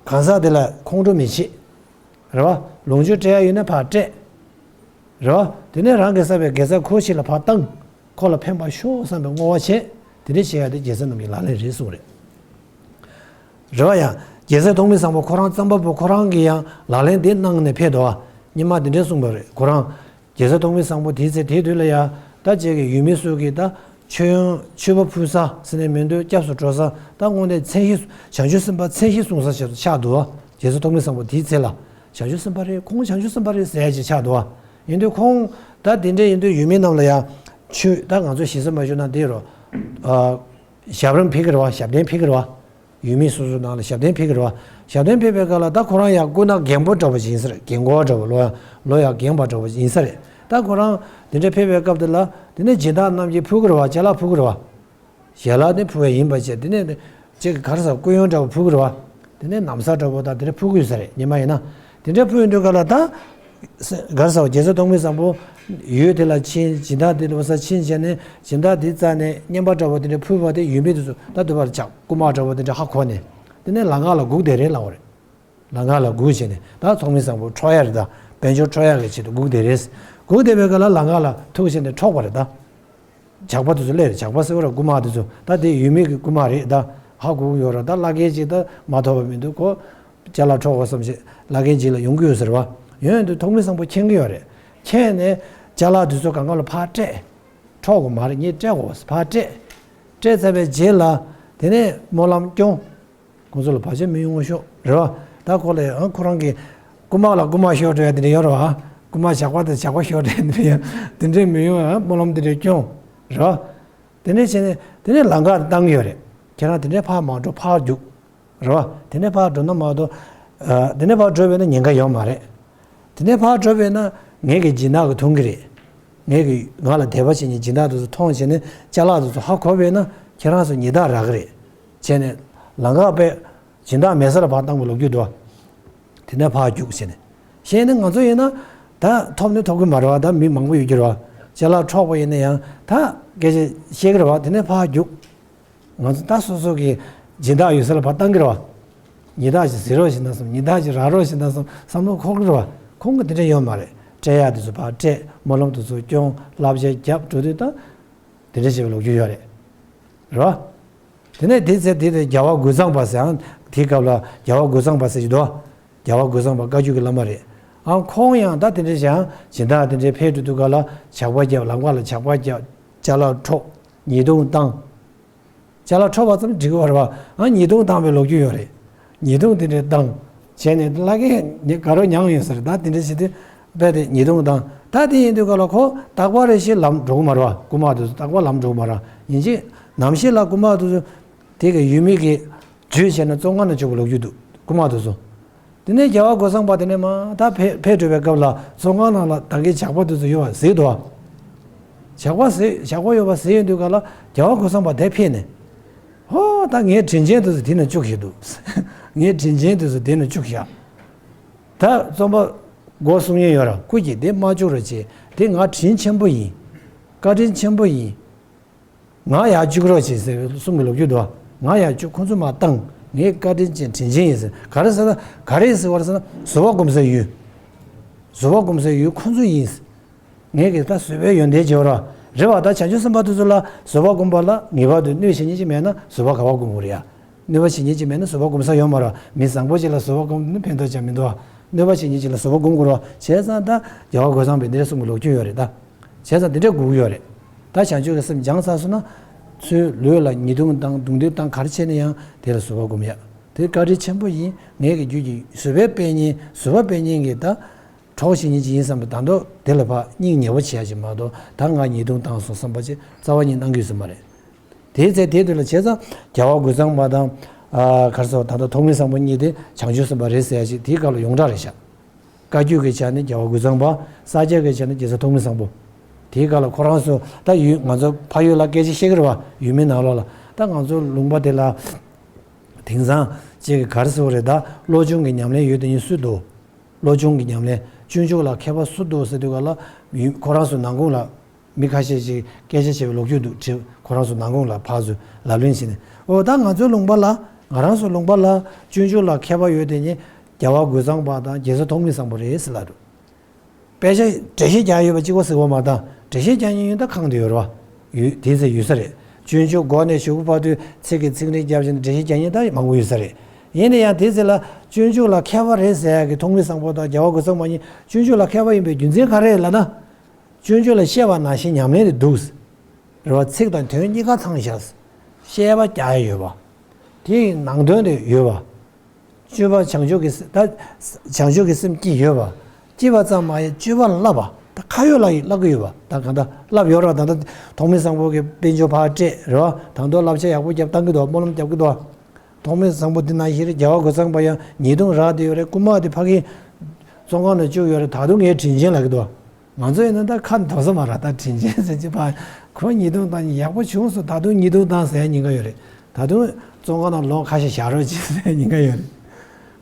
གང་ཟག་དེ་ལ་ཁོང་ཁྲོ་མི་བྱེད། རེད་བ། ལོངས་སྤྱོད་སྤྲད་ཡ་ཡོད་ན་ཕར་སྤྲད། རེད་བ། དེ་ནས་རང་གིས་བསགས་པའི་དགེ་རྩ་ཁོ་ཕྱི་ལ་ཕར་བཏང་། ཁོ་ལ་ཕན་པ་ཤོག་བསམ་པའི་བསྔོ་བ་བྱས། དེ་འདྲས་བྱེད་ཡ་དེ་དགེ་རྩ་རྣམས་ཀྱི་ལག་ལེན་རེད་གསུངས་རེད། རེད་བ་ཡ། རྒྱལ་སྲས་ཐོགས་མེད་བཟང་པོ་ཁོ་རང་རྩོམ་པ་པོ་ཁོ་རང་གིས་ཡང་ལག་ལེན་དེ་གནང་ནས་ཕེབས་འདུག་བ། སྔོན་མ་དེ་འདྲས་གསུངས་པ་རེད་ཁོ་རང་། རྒྱལ་སྲས་ཐོགས་མེད་བཟང་པོ་དེའི་ཚེ་དེའི་དུས་ལ་ཡ། ད་ཅིག་གི་ཡུལ་མི་ཚོ་གིས་ད་མཆོད་ཡོན་མཆོད་པ་ཕུལ་ས་ཟེར་ནས་མི་འདུག་སྐྱབས་སུ་འགྲོ་ས་ད་དངོས་གནས་མཚན་ཞིག་བྱང་ཆུབ་སེམས་དཔའ་མཚན་ཞིག་གསུང་ས་ཞིག་ཆགས་འདུག་བ། རྒྱལ་སྲས་ཐོགས་མེད་བཟང་པོ་དེའི་ཚེ་ལ། བྱང་ཆུབ་སེམས་དཔའ་རེད་ཁོང་བྱང་ཆུབ་སེམས་དཔའ་རེད་ཟེར་ཡ་ཅིག་ཆགས་འདུག་བ། ཡིན་དུས་ཁོང་ད་དེ་འདྲས་ཡིན་དུས་ཡུལ་མི་རྣམས་ལ་ཡ། ཆོས་ད་ང་ཚོ་ཞེ་ས་མ་ཞུ་ན་འདི་རུ། ཨ། ཞབས་རིམ་ཕེབས་ཀྱི་རེད་བ་ཞབས་བརྟན་ཕེབས་ཀྱི་རེད་བ། ཡུལ་མི་སོ་སོ་ནང་ལ་ཞབས་བརྟན་ཕེབས་ཀྱི་རེད་བ། ཞབས་བརྟན་ཕེབས་པའི་སྐབས་ལ་ད་ཁོ་རང་ཡང་སྐུ་ན་རྒན་པོ་འདྲ་བོ་ཞིག་ཡིན་ས་རེད་རྒན་གོག་འདྲ་བོ་ལོ་ཡང་ལོ་ཡང་རྒན་པ་འདྲ་བོ་ཞིག་ཡིན་ས་རེད། ད་ཁོ་རང་དེ་འདྲ་ཕེབས་པའི་སྐབས་དེ་ལ་དེ་ནས་སྦྱིན་བདག་རྣམས་ཀྱིས་ཕུལ་གྱི་རེད་བ་ཅ་ལག་ཕུལ་གྱི་རེད་བ། ཞལ་ལག་དེ་ཕུལ་བ་ཡིན་པ་བྱས་དེ་ནས་ཅིག་ག་རེ་ཟེར་སྐུ་ཡོན་འདྲ་བོ་ཕུལ་གྱི་རེད་བ། དེ་ནས་ན་བཟའ་འདྲ་བོ་དང་དེ་འདྲ་ཕུལ་གྱི་ཡོད་ས་རེད་སྔོན་མ་ཡིན་ན། དེ་འདྲ་ཕུལ་ཡོང་དུས་ག་ལ་ད། ག་རེ་ཟེར་རྒྱལ་སྲས་ཐོགས་མེད་བཟང་པོ་ཡུལ་དེ་ལ་ཕྱིན་སྦྱིན་བདག་དེ་ལ་བ་ས་ཕྱིན་བྱས་ནས་སྦྱིན་བདག་དེ་རྩ་ནས་རྔན་པ་འདྲ་བོ་དེ་འདྲ་ཕུལ་བ་དེ་ཡུལ་མི་དེ་ཚོ་ད་དུ་བར་ཆགས་སྐུ་དམག་འདྲ་བོ་དེ་འདྲ་ཧ་གོ་ནས་དེ་ནས་ལམ་ཁ་ལ་སྒུག་བསྡད་རེད་ལབ་པ་རེད། ལམ་ཁ་ལ་སྒུག་བྱས་ནས་ད་ཐོགས་མེད་བཟང་པོ་འཕྲོག་ཡ་རེད་ད་དཔལ་འབྱོར་འཕྲོག་ཡ་གི་ཆེད་དུ་སྒུག་བསྡད་རེད། སྒུག་བསྡད་པའི་སྐབས་ལ་ལམ་ཁ་ལ་ཐུག་བྱས་ནས་འཕྲོག་པ་རེད་ད། ཇག་པ་དེ་ཚོ་སླེབས་རེད་ཇག་པ་ཟེར་བ་ར་རྐུན་མ་དེ་ཚོ་ད་དེ་ཡུལ་མི་གི་རྐུན་མ་རེད་ད་ཧ་གོ་གི་ཡོད་ར་ད་བླ་རྒན་ཅིག་ད་མ་ཐོབ་པ་མི་འདུག་གོ་ཅ་ལག་འཕྲོག་གོ་བསམ་ཞིག་བླ་རྒན་ཅིག་ལ་ཡོང་གི་ཡོད་ཟེར་བ། ཡོང་ཡོང་དུས་ཐོགས་མེད་བཟང་པོ་མཁྱེན་གི་ཡོད་རེད། མཁྱེན་ནས་ཅ་ལག་དེ་ཚོ་གང་ག་ལ་ཕར་སྤྲད། འཕྲོག་གོ་མ་རེད་ངས་སྤྲད་གོ་ཕར་སྤྲད། སྤྲད་ཚར་བའི་རྗེས་ལ་དེ་ནས་སྨོན་ལམ་སྐྱོང་། ཁོང་ཚོ་ལ་བར་ཆད་མི་ཡོང་བ་ཤོག་རེད་བ། ད་ཁོ་ལ་ཡང་ཁོ་རང་གི་རྐུན་མ་ལ་རྐུན་མ་ཤོར་འགྲོ་ཡ་དེ་འདྲ་ཡོད་རེད་བ། རྐུན་མ་ཇག་པ་དང་ཇག་པ་ཤོར་འགྲོ་ཡ་དེ་འདྲ་ཡོད་དེ་འདྲ་མི་ཡོང་ཡ་སྨོན་ལམ་དེ་འདྲ་སྐྱོང་། རེད་བ། དེ་འདྲ་བྱས་ནས་དེ་ནས་ལམ་ཁ་བཏང་གི་ཡོད་རེད། ཁྱེད་རང་དེ་འདྲ་ཕར་མ་འགྲོ་ཕར་རྒྱུགས། རེད་བ། དེ་ནས་ཕར་འགྲོ་ན་མ་གཏོགས། ཨ། དེ་ནས་ཕར་འགྲོ་བས་ན་ཉེན་ཁ་ཡོད་མ་རེད། དེ་ནས་ཕར་འགྲོ་བས་ན་ངེད་ཀྱི་སྦྱིན་བདག་གིས་མཐོང་གི་རེད། ངེད་ཀྱི་ང་ལ་དད་པ་བྱེད་མཁན་སྦྱིན་བདག་དེ་ཚོ་མཐོང་བྱས་ནས་ཅ་ལག་དེ་ཚོ་ཧ་གོ་བས་ན་ཁྱེད་རང་ཚོ་ཉེས་རྡུང་རག་གི་རེད། བྱས་ནས་ལམ་ཁ་པས་སྦྱིན་བདག་མེད་ས་ལ་ཕར་བཏང་བའི་ལོ་རྒྱུས་འདུག་དེ་ནས་ཕར་རྒྱུགས་བྱས་ནས། བྱས་ནས་ང་ཚོ་ཡིན་ན་ད་ཐོབ་ནི་ཐོབ་གི་མ་རེད་བ་ད་མི་མང་པོ་ཡོད་ཀྱི་རེད་བ། ཅ་ལག་འཕྲོག་པ་ཡིན་ན་ཡང་ད་སྐད་ཆ་བཤད་ཀྱི་རེད་བ་དེ་ནས་ཕར་རྒྱུགས། ང་ཚོ་ད་སོ་སོ་གི་སྦྱིན་བདག་ཡོད་ས་ལ་ཕར་བཏང་གི་རེད་བ། ཉེས་རྡུང་ཅིག་ཟིན་རོགས་བྱེད་ན་བསམ་ཉེས་རྡུང་ཅིག་རག་རོགས་བྱེད་ན་བསམ་བསམ་བློ་འཁོར་གི་རེད་བ། ཁོང་གི་དེ་འདྲ་ཡོད་མ་རེད། སྤྲད་ཡག་དེ་ཚོ་ཕར་སྤྲད་སྨོན་ལམ་དེ་ཚོ་སྐྱོང་བསླབ་བྱ་རྒྱབ་འགྲོ་དུས་ད་དེ་འདྲ་བྱེད་པའི་ལོ་རྒྱུས་ཡོད་རེད། རེད་བ། དེ་ནས་དེ་ཚེ་དེ་དེ་རྒྱལ་བ་རྒོད་ཚང་པ་ཟེར་ཡང་དེའི་སྐབས་ལ་རྒྱལ་བ་རྒོད་ཚང་པ་ཟེར་གྱི་འདུག་རྒྱལ་བ་རྒོད་ཚང་པ་བཀའ་བརྒྱུད་ཀྱི་བླ་མ་རེད། ཨང་ཁོང་ཡང་ད་དེ་འདྲ་བྱས་ཡང་སྦྱིན་བདག་དེ་འདྲའི་ཕེབས་འགྲོ་དུས་སྐབས་ལ་ཇག་པ་རྒྱབ་ལམ་ཁ་ལ་ཇག་པ་རྒྱབ་ཅ་ལག་འཕྲོག་ཉེས་རྡུང་བཏང་། ཅ་ལག་འཕྲོག་པ་ཙམ་འགྲིག་གི་བ་རེད་བ། ཨ་ཉེས་རྡུང་བཏང་བའི་ལོ་རྒྱུས་ཡོད་རེད། ཉེས་རྡུང་དེ་འདྲའི་བཏང་། བྱས་ནས་བླ་རྒན་ཉེ་དགའ་རོགས་མྱངས་ཡོད་ཟེར་ད་དེ་འདྲ་བྱེད་དུས་རྦད་དེ་ཉེས་རྡུང་བཏང་། ད་དེ་ཡིན་དུས་ག་ལ་ཁོ་རྟག་པར་རེ་ཞིག་ལམ་འགྲོ་གི་མ་རེད་བ་རྐུན་མ་དེ་ཚོ་རྟག་པར་ལམ་འགྲོ་གི་མ་རེད་ཡིན་གཅིག་ནམ་ཞིག་ལ་རྐུན་མ་དེ་ཚོ་དེ་གི་ཡུལ་མི་གིས་འཇུས་བྱས་ནས་བཙོན་ཁང་ནང་བཅུག་པའི་ལོ་རྒྱུས་འདུག་རྐུན་མ་དེ་ཚོ། དེ་ནས་རྒྱལ་བ་རྒོད་ཚང་པ་དེ་ནས་མ་ད་ཕེ་ཕེབས་འགྲོ་བའི་སྐབས་ལ་བཙོན་ཁང་ནང་ལ་ད་གིན་ཇག་པ་དེ་ཚོ་ཡོད་པ་གཟིགས་འདུག་བ། ཇག་པ་གཟིགས་ཇག་པ་ཡོད་པ་གཟིགས་ཡོང་དུས་ག་ལ་རྒྱལ་བ་རྒོད་ཚང་པ་དེ་ཕེབས་ནས། ཧོ་ད་ངའི་དྲིན་ཆེན་དེ་ཚོ་དེ་ནས་བཅུག་བཞག་འདུག་ངའི་དྲིན་ཆེན་དེ་ཚོ་དེ་ནས་བཅུག་བཞག་ད་རྩོམ་པ་མགོ་གསུང་མཁན་ཡོད་ར་སྐུ་མཁྱེན་དེ་མ་བཅུག་རོགས་བྱེད་དེ་ང་དྲིན་ཆེན་པོ་ཡིན། བཀའ་དྲིན་ཆེན་པོ་ཡིན། ང་ཡར་བཅུག་རོགས་བྱེད་ཟེར་བའི་གསུང་གི་ལོ་རྒྱུས་འདུག་ང་ཡར་བཅུག་ཁོང་ཚོ་མར་བཏང་། ངའི་བཀའ་དྲིན་ཅན་དྲིན་ཆེན་ཡིན་ཟེར། ག་རེ་ཟེར་ན་ག་རེ་ཟེར་བ་རེད་ཟེར་ན་བཟོད་པ་སྒོམ་སའི་ཡུལ། བཟོད་པ་སྒོམ་སའི་ཡུལ་ཁོང་ཚོ་ཡིན་ཟེར། ངས་གི་ད་བཟོད་པའི་ཡོན་ཏན་བྱེད་རོགས་རེད་བ། ད་བྱང་ཆུབ་སེམས་དཔའ་དེ་ཚོ་ལ་བཟོད་པ་སྒོམ་པ་ལ་ངེས་པར་དུ་གནོད་བྱེད་མཁན་ཅིག་མེད་ན་བཟོད་པ་ག་པར་སྒོམ་དགོས་རེད་ཡ། གནོད་པ་བྱེད་མཁན་ཅིག་མེད་ན་བཟོད་པ་སྒོམ་ས་ཡོད་མ་རེད། མི་བཟང་པོ་ཅིག་ལ་བཟོད་པ་སྒོམ་ནི་ཕན་ཐོགས་ཅང་མི་འདུག་གནོད་པ་བྱེད་མཁན་ཅིག་ལ་བཟོད་པ་སྒོམ་དགོས་རོགས་བྱས་ཙང་ད་རྒྱལ་བ་རྒོད་ཚང་པས་འདི་འདྲ་གསུང་གི་ལོ་རྒྱུས་ཡོད་རེད་ད། བྱས་ཙང་འདི་འདྲ་དགོས་ཀྱི་ཡོད་རེད། ད་བྱང་ཆུབ་ཀྱི་སེམས་སྦྱངས་ཚར་སོང་ན། ཚུར་ལུས་ལ་ཉེས་རྡུང་བཏང་རྡུང་རྡེག་བཏང་ག་རེ་བྱས་ན་ཡང་དེ་ལ་བཟོད་པ་སྒོམ་ཡ། དེ་བཀའ་དྲིན་ཆེན་པོ་ཡིན། ངས་ཀྱི་རྒྱུད་ཀྱི་བཟོད་པའི་དཔེ་རྙིང་བཟོད་པ་དཔེ་རྙིང་གི་ད། གྲོགས་བྱེད་མཁན་ཅིག་ཡིན་བསམ་པ་ད་དུང་དེ་ལ་ཕར་སྙིང་ཉེ་བོ་བྱེད་ཡ་ཅིག་མ་གཏོགས་ད་ང་ཉེས་རྡུང་བཏང་སོང་བསམ་པ་ཅིག་རྩ་བ་ཉིད་གནང་གི་ཡོད་ས་མ་རེད། དེའི་ཚེ་དེའི་དུས་ལ་བྱས་ཙང་རྒྱལ་བ་རྒོད་ཚང་པ་དང་། ཨ་ག་རེ་ཟེར་ད་ལྟ་ཐོགས་མེད་བཟང་པོ་གཉིས་དེ་བྱང་ཆུབ་སེམས་དཔའ་རེད་ཟེར་ཡ་ཅིག་དེའི་སྐབས་ལ་ཡོངས་གྲགས་རེད་ཤག་བཀའ་བརྒྱུད་ཀྱི་ཆ་ནས་རྒྱལ་བ་རྒོད་ཚང་པ། ས་སྐྱ་གི་ཆ་ནས་རྒྱལ་སྲས་ཐོགས་མེད་བཟང་པོ། དེའི་སྐབས་ལ་ཁོ་རང་ཚོ་ད་ཡུལ་ང་ཚོ་ཕ་ཡུལ་ལ་སྐད་ཆ་བཤད་ཀྱི་རེད་བ། ཡུལ་མི་ནང་ལོགས་ལ་ད་ང་ཚོ་ལུང་པ་དེ་ལ། དེང་སང་ཅིག་ག་རེ་ཟེར་བ་རེད། ད་བློ་སྦྱོང་གི་ཉམས་ལེན་ཡོད་དེ་ཉིད་སུ་འདུག་བློ་སྦྱོང་གི་ཉམས་ལེན་སྤྱོད་འཇུག་ལ་མཁས་པ་སུ་འདུག་ཟེར་དུས་ག་ལ་ཡུལ་ཁོ་རང་ཚོའི་ནང་ཁུལ་ལ་མི་ཁ་ཤས་ཅིག་སྐད་ཆ་བྱས་པའི་ལོ་རྒྱུས་འདུག་དྲི་ཁོ་རང་ཚོའི་ནང་ཁུལ་ལ་ཕར་ཚུར་ལབ་གླེང་བྱས་ནས། འོ་ད་ང་ཚོའི་ལུང་པ་ལ་ང་རང་ཚོའི་ལུང་པ་ལ་སྤྱོད་འཇུག་ལ་མཁས་པ་ཡོད་དེ་ཉིད་རྒྱལ་བ་རྒོད་ཚང་པ་དང་རྒྱལ་སྲས་ཐོགས་མེད་བཟང་པོ་རེད་ཟེར་ལབ་འདུག་དཔེ་ཆ་འགྲེལ་བཤད་རྒྱག་ཡོད་པ་གཅིག་པོ་ཟེར་བ་མ་གཏོགས་འགྲེལ་བཤད་རྒྱག་མཁན་ཡོད་ད་གང་དུ་ཡོད་རེད་བ། ཡོད་དེ་ཚོ་ཡོད་ས་རེད། སྤྱོད་འཇུག་མགོ་ནས་གཞུག་གུ་བར་དུ་ཚིག་གི་ཚིག་རིང་རྒྱབ་བྱས་ནས་འགྲེལ་བཤད་རྒྱག་མཁན་ད་མང་པོ་ཡོད་ས་རེད། ཡིན་ན་ཡང་དེ་ཚོ་ལ་སྤྱོད་འཇུག་ལ་མཁས་པ་རེད་ཟེར་ཡག་གི་ཐོགས་མེད་བཟང་པོ་དང་རྒྱལ་བ་རྒོད་ཚང་པ་གཉིས་སྤྱོད་འཇུག་ལ་མཁས་པ་ཡིན་པའི་རྒྱུ་མཚན་ག་རེ་རེད་ལབ་ན། སྤྱོད་འཇུག་ལ་བཤད་པ་ནང་བཞིན་ཉམས་ལེན་དེ་འདུག་རེད་བ། ཚིག་དང་དོན་གཉིས་ཀ་ཚང་བཞག་བཤད་པ་རྒྱག་ཡ་ཡོད་པ། དེའི་ནང་དོན་དེ་ཡོད་པ། སྤྱོད་པ་བྱང་ཆུབ་ཀྱི་སེམས་ད། བྱང་ཆུབ་ཀྱི་སེམས་སྐྱེ་ཡོད་པ། སྐྱེས་པ་ཙམ་མ་ཡིན་སྤྱོད་པ་ལ་བསླབ་པ། ད་ཁ་ཡོད་ལག་ཡོད་བསླབ་ཀྱི་ཡོད་པ། ད་གང་ལྟར་བསླབ་ཡོད་ར། ད་ལྟ་ཐོགས་མེད་བཟང་པོ་གི་དཔལ་འབྱོར་ཕར་སྤྲད་རེད་བ། ད་དུང་བསླབ་བྱ་ཡག་པོ་རྒྱབ་བཏང་གི་འདུག་སྨོན་ལམ་རྒྱབ་ཀྱི་འདུག་ཐོགས་མེད་བཟང་པོ་འདི་ན་ཞིག་རེད། རྒྱལ་བ་རྒོད་ཚང་པ་ཡང་ཉེས་རྡུང་རག་བསྡད་ཡོད་རེད། རྐུན་མ་དེ་ཕ་གི་བཙོན་ཁང་ནང་བཅུག་ཡོད་རེད། ད་དུང་ངས་དྲིན་ཆེན་ལབ་ཀྱི་འདུག་ང་ཚོ་ཡིན་ན་ད་ཁ་འདོགས་ས་མ་རེད། ད་དྲིན་ཆེན་ཟེར་གྱི་ཕ་ཁོ་ཉེས་རྡུང་བཏང་ཡག་པོ་བྱུང་སོང་། ད་དུང་ཉེས་རྡུང་བཏང་ཟེར་ཉེན་ཁ་ཡོད་རེད། ད་དུང་བཙོན་ཁང་ནང་ལོ་ཁ་ཤས་བཞག་རོགས་བྱེད་ཟེར་ཉེན་ཁ་ཡོད་རེད།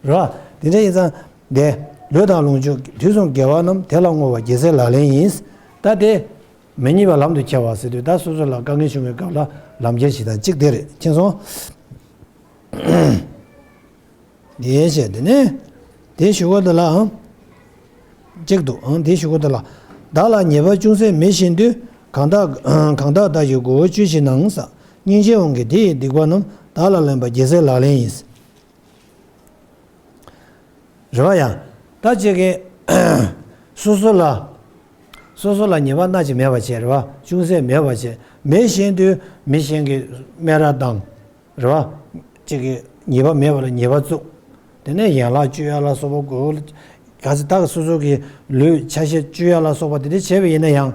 རེད་བ། དེ་འདྲ་ཡིན་ཙང་དེ་ལུས་དང་ལོངས་སྤྱོད་དུས་གསུམ་དགེ་བ་རྣམས་དེ་ལ་བསྔོ་བ་དགེ་ཚེ་ལག་ལེན་ཡིན། ད་དེ་མི་ཉེས་པ་ལམ་དུ་ཁྱེར་བ་ཟེར་དུས་ད་སོ་སོ་ལ་དཀའ་ངལ་བྱུང་བའི་སྐབས་ལ་ལམ་ཁྱེར་བྱེད་སྟངས་གཅིག་དེ་རེད། མཁྱེན་སོང་། དེའི་ཕྱིར་དེ་ནས་དེའི་གཞུག་གུ་དེ་ལའང་གཅིག་ཏུ་ཨང་། དེའི་གཞུག་གུ་དེ་ལ་བདག་ལ་ཉེས་པ་ཅུང་ཟད་མེད་བཞིན་དུ་གང་དག་གང་དག་བདག་གིས་མགོ་བོས་གཅོད་བྱེད་ནའང་ཟེར། སྙིང་རྗེའི་དབང་གིས་དེ་ཡི་སྡིག་པ་རྣམས་བདག་ལ་ལེན་པ་དགེ་ཚེ་ལག་ལེན་ཡིན། རེད་བ། ཡང་ད་ཅིག་གིས་སོ་སོ་ལ་སོ་སོ་ལ་ཉེས་པ་སྣ་གཅིག་མེད་པ་བྱས་རེད་བ། ཅུང་ཟད་མེད་པ་བྱས། མེད་བཞིན་དུ་མི་གཞན་གྱི་སྨད་ར་དང་། རེད་བ། གཅིག་གིས་ཉེས་པ་མེད་པ་ལ་ཉེས་པ་བཙུགས། དེ་ནས་ཡན་ལག་གཅོད་ཡ་ལ་སོགས་པ་དགོས། ག་ཚོད་ད་སོ་སོ་གི་ལུས་ཆ་ཤས་གཅོད་ཡ་ལ་སོགས་པ་དེ་འདྲ་བྱས་པ་ཡིན་ན་ཡང་།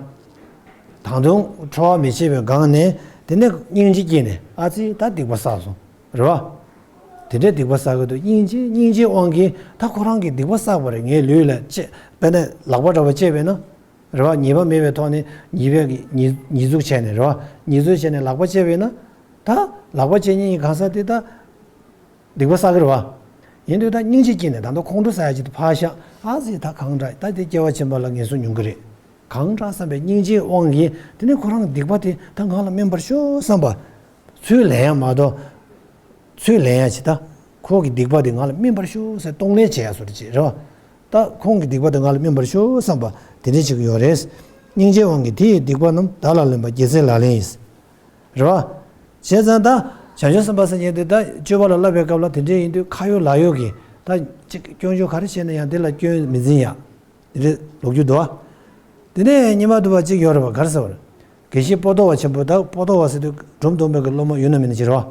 ད་དུང་ཁྲོ་བ་མི་བྱེད་པའི་སྒང་ནས་དེ་ནས་སྙིང་རྗེ་སྐྱེས་ནས་ཨ་ཙི་ད་སྡིག་པ་བསགས་སོང་། རེད་བ། དེ་འདྲའི་སྡིག་པ་བསགས་ཀྱི་འདུག་སྙིང་རྗེ་སྙིང་རྗེའི་དབང་གིས་ད་ཁོ་རང་གིས་སྡིག་པ་བསགས་པ་རེད། ངའི་ལུས་ལ་བཅད་དཔེར་ན་ལག་པ་འདྲ་བ་བཅད་པས་ན། རེད་བ། ཉེས་པ་མེད་པའི་ཐོག་ནས་ཉེས་པའི་ཉེས་ཉེས་འཛུགས་བྱས་ནས་རེད་བ། ཉེས་འཛུགས་བྱས་ནས་ལག་པ་བཅད་པས་ན། ད་ལག་པ་བཅད་མཁན་གྱི་གང་ཟག་དེ་ད་སྡིག་པ་བསགས་ཀྱི་རེད་བ། ཡིན་དུས་ད་སྙིང་རྗེ་སྐྱེས་ནས་ད་ལྟ་ཁོང་ཁྲོ་ཟ་ཡ་ཅིག་ཏུ་ཕར་བཞག་ཨ་ཙི་ད་གང་འདྲ་ད་དེ་སྐྱེ་བ་ཕྱི་མ་ལ་ངན་སོང་མྱོང་གི་རེད། གང་འདྲ་བསམ་པའི་སྙིང་རྗེའི་དབང་གིས་དེ་ནས་ཁོ་རང་གི་སྡིག་པ་དེ་ད་ང་ལ་སྨིན་པར་ཤོག་བསམ་པ། ཚུར་ལེན་ཡ་མ་གཏོགས། ཚུར་ལེན་ཡ་ཅིག་ད། ཁོ་གི་སྡིག་པ་དེ་ང་ལ་སྨིན་པར་ཤོག་ཟེར་གཏོང་ལེན་བྱེད་ཡ་བཟོ་འདྲ་ཅིག་རེད་བ། ད་ཁོང་གི་སྡིག་པ་དེ་ང་ལ་སྨིན་པར་ཤོག་བསམ་པ་དེ་འདྲ་ཅིག་ཡོད་རེད། སྙིང་རྗེའི་དབང་གིས་དེ་ཡི་སྡིག་པ་རྣམས་བདག་ལ་ལེན་པ་དགེ་ཚེ་ལག་ལེན་ཡིན། རེད་བ། བྱས་ཙང་ད་བྱང་ཆུབ་སེམས་དཔའ་སངས་རྒྱས་དེ་ད་སྤྱོད་པ་ལ་བསླབ་པའི་སྐབས་ལ་དེ་འདྲ་ཡིན་དུས་ཁ་ཡོད་ལག་ཡོད་ཀྱིས་ད་ཅིག་སྐྱོན་བརྗོད་ག་རེ་བྱས་ན་ཡང་དེ་ལ་སྐྱོན་མི་འཛིན་ཡ། དེ་འདྲའི་ལོ་རྒྱུས་འདུག་བ། དེ་ནས་སྙན་པ་བསྡུས་པ་གཅིག་ཡོད་རེད་བ། ག་རེ་ཟེར་བ་རེད། དགེ་བཤེས་པོ་ཏོ་བ་ཆེན་པོ། ད་པོ་ཏོ་བ་ཟེར་དུས་འབྲོམ་སྟོན་པའི་གི་སློབ་མ་ཡོད་ན་མེད་ན་ཅིག་རེད་བ།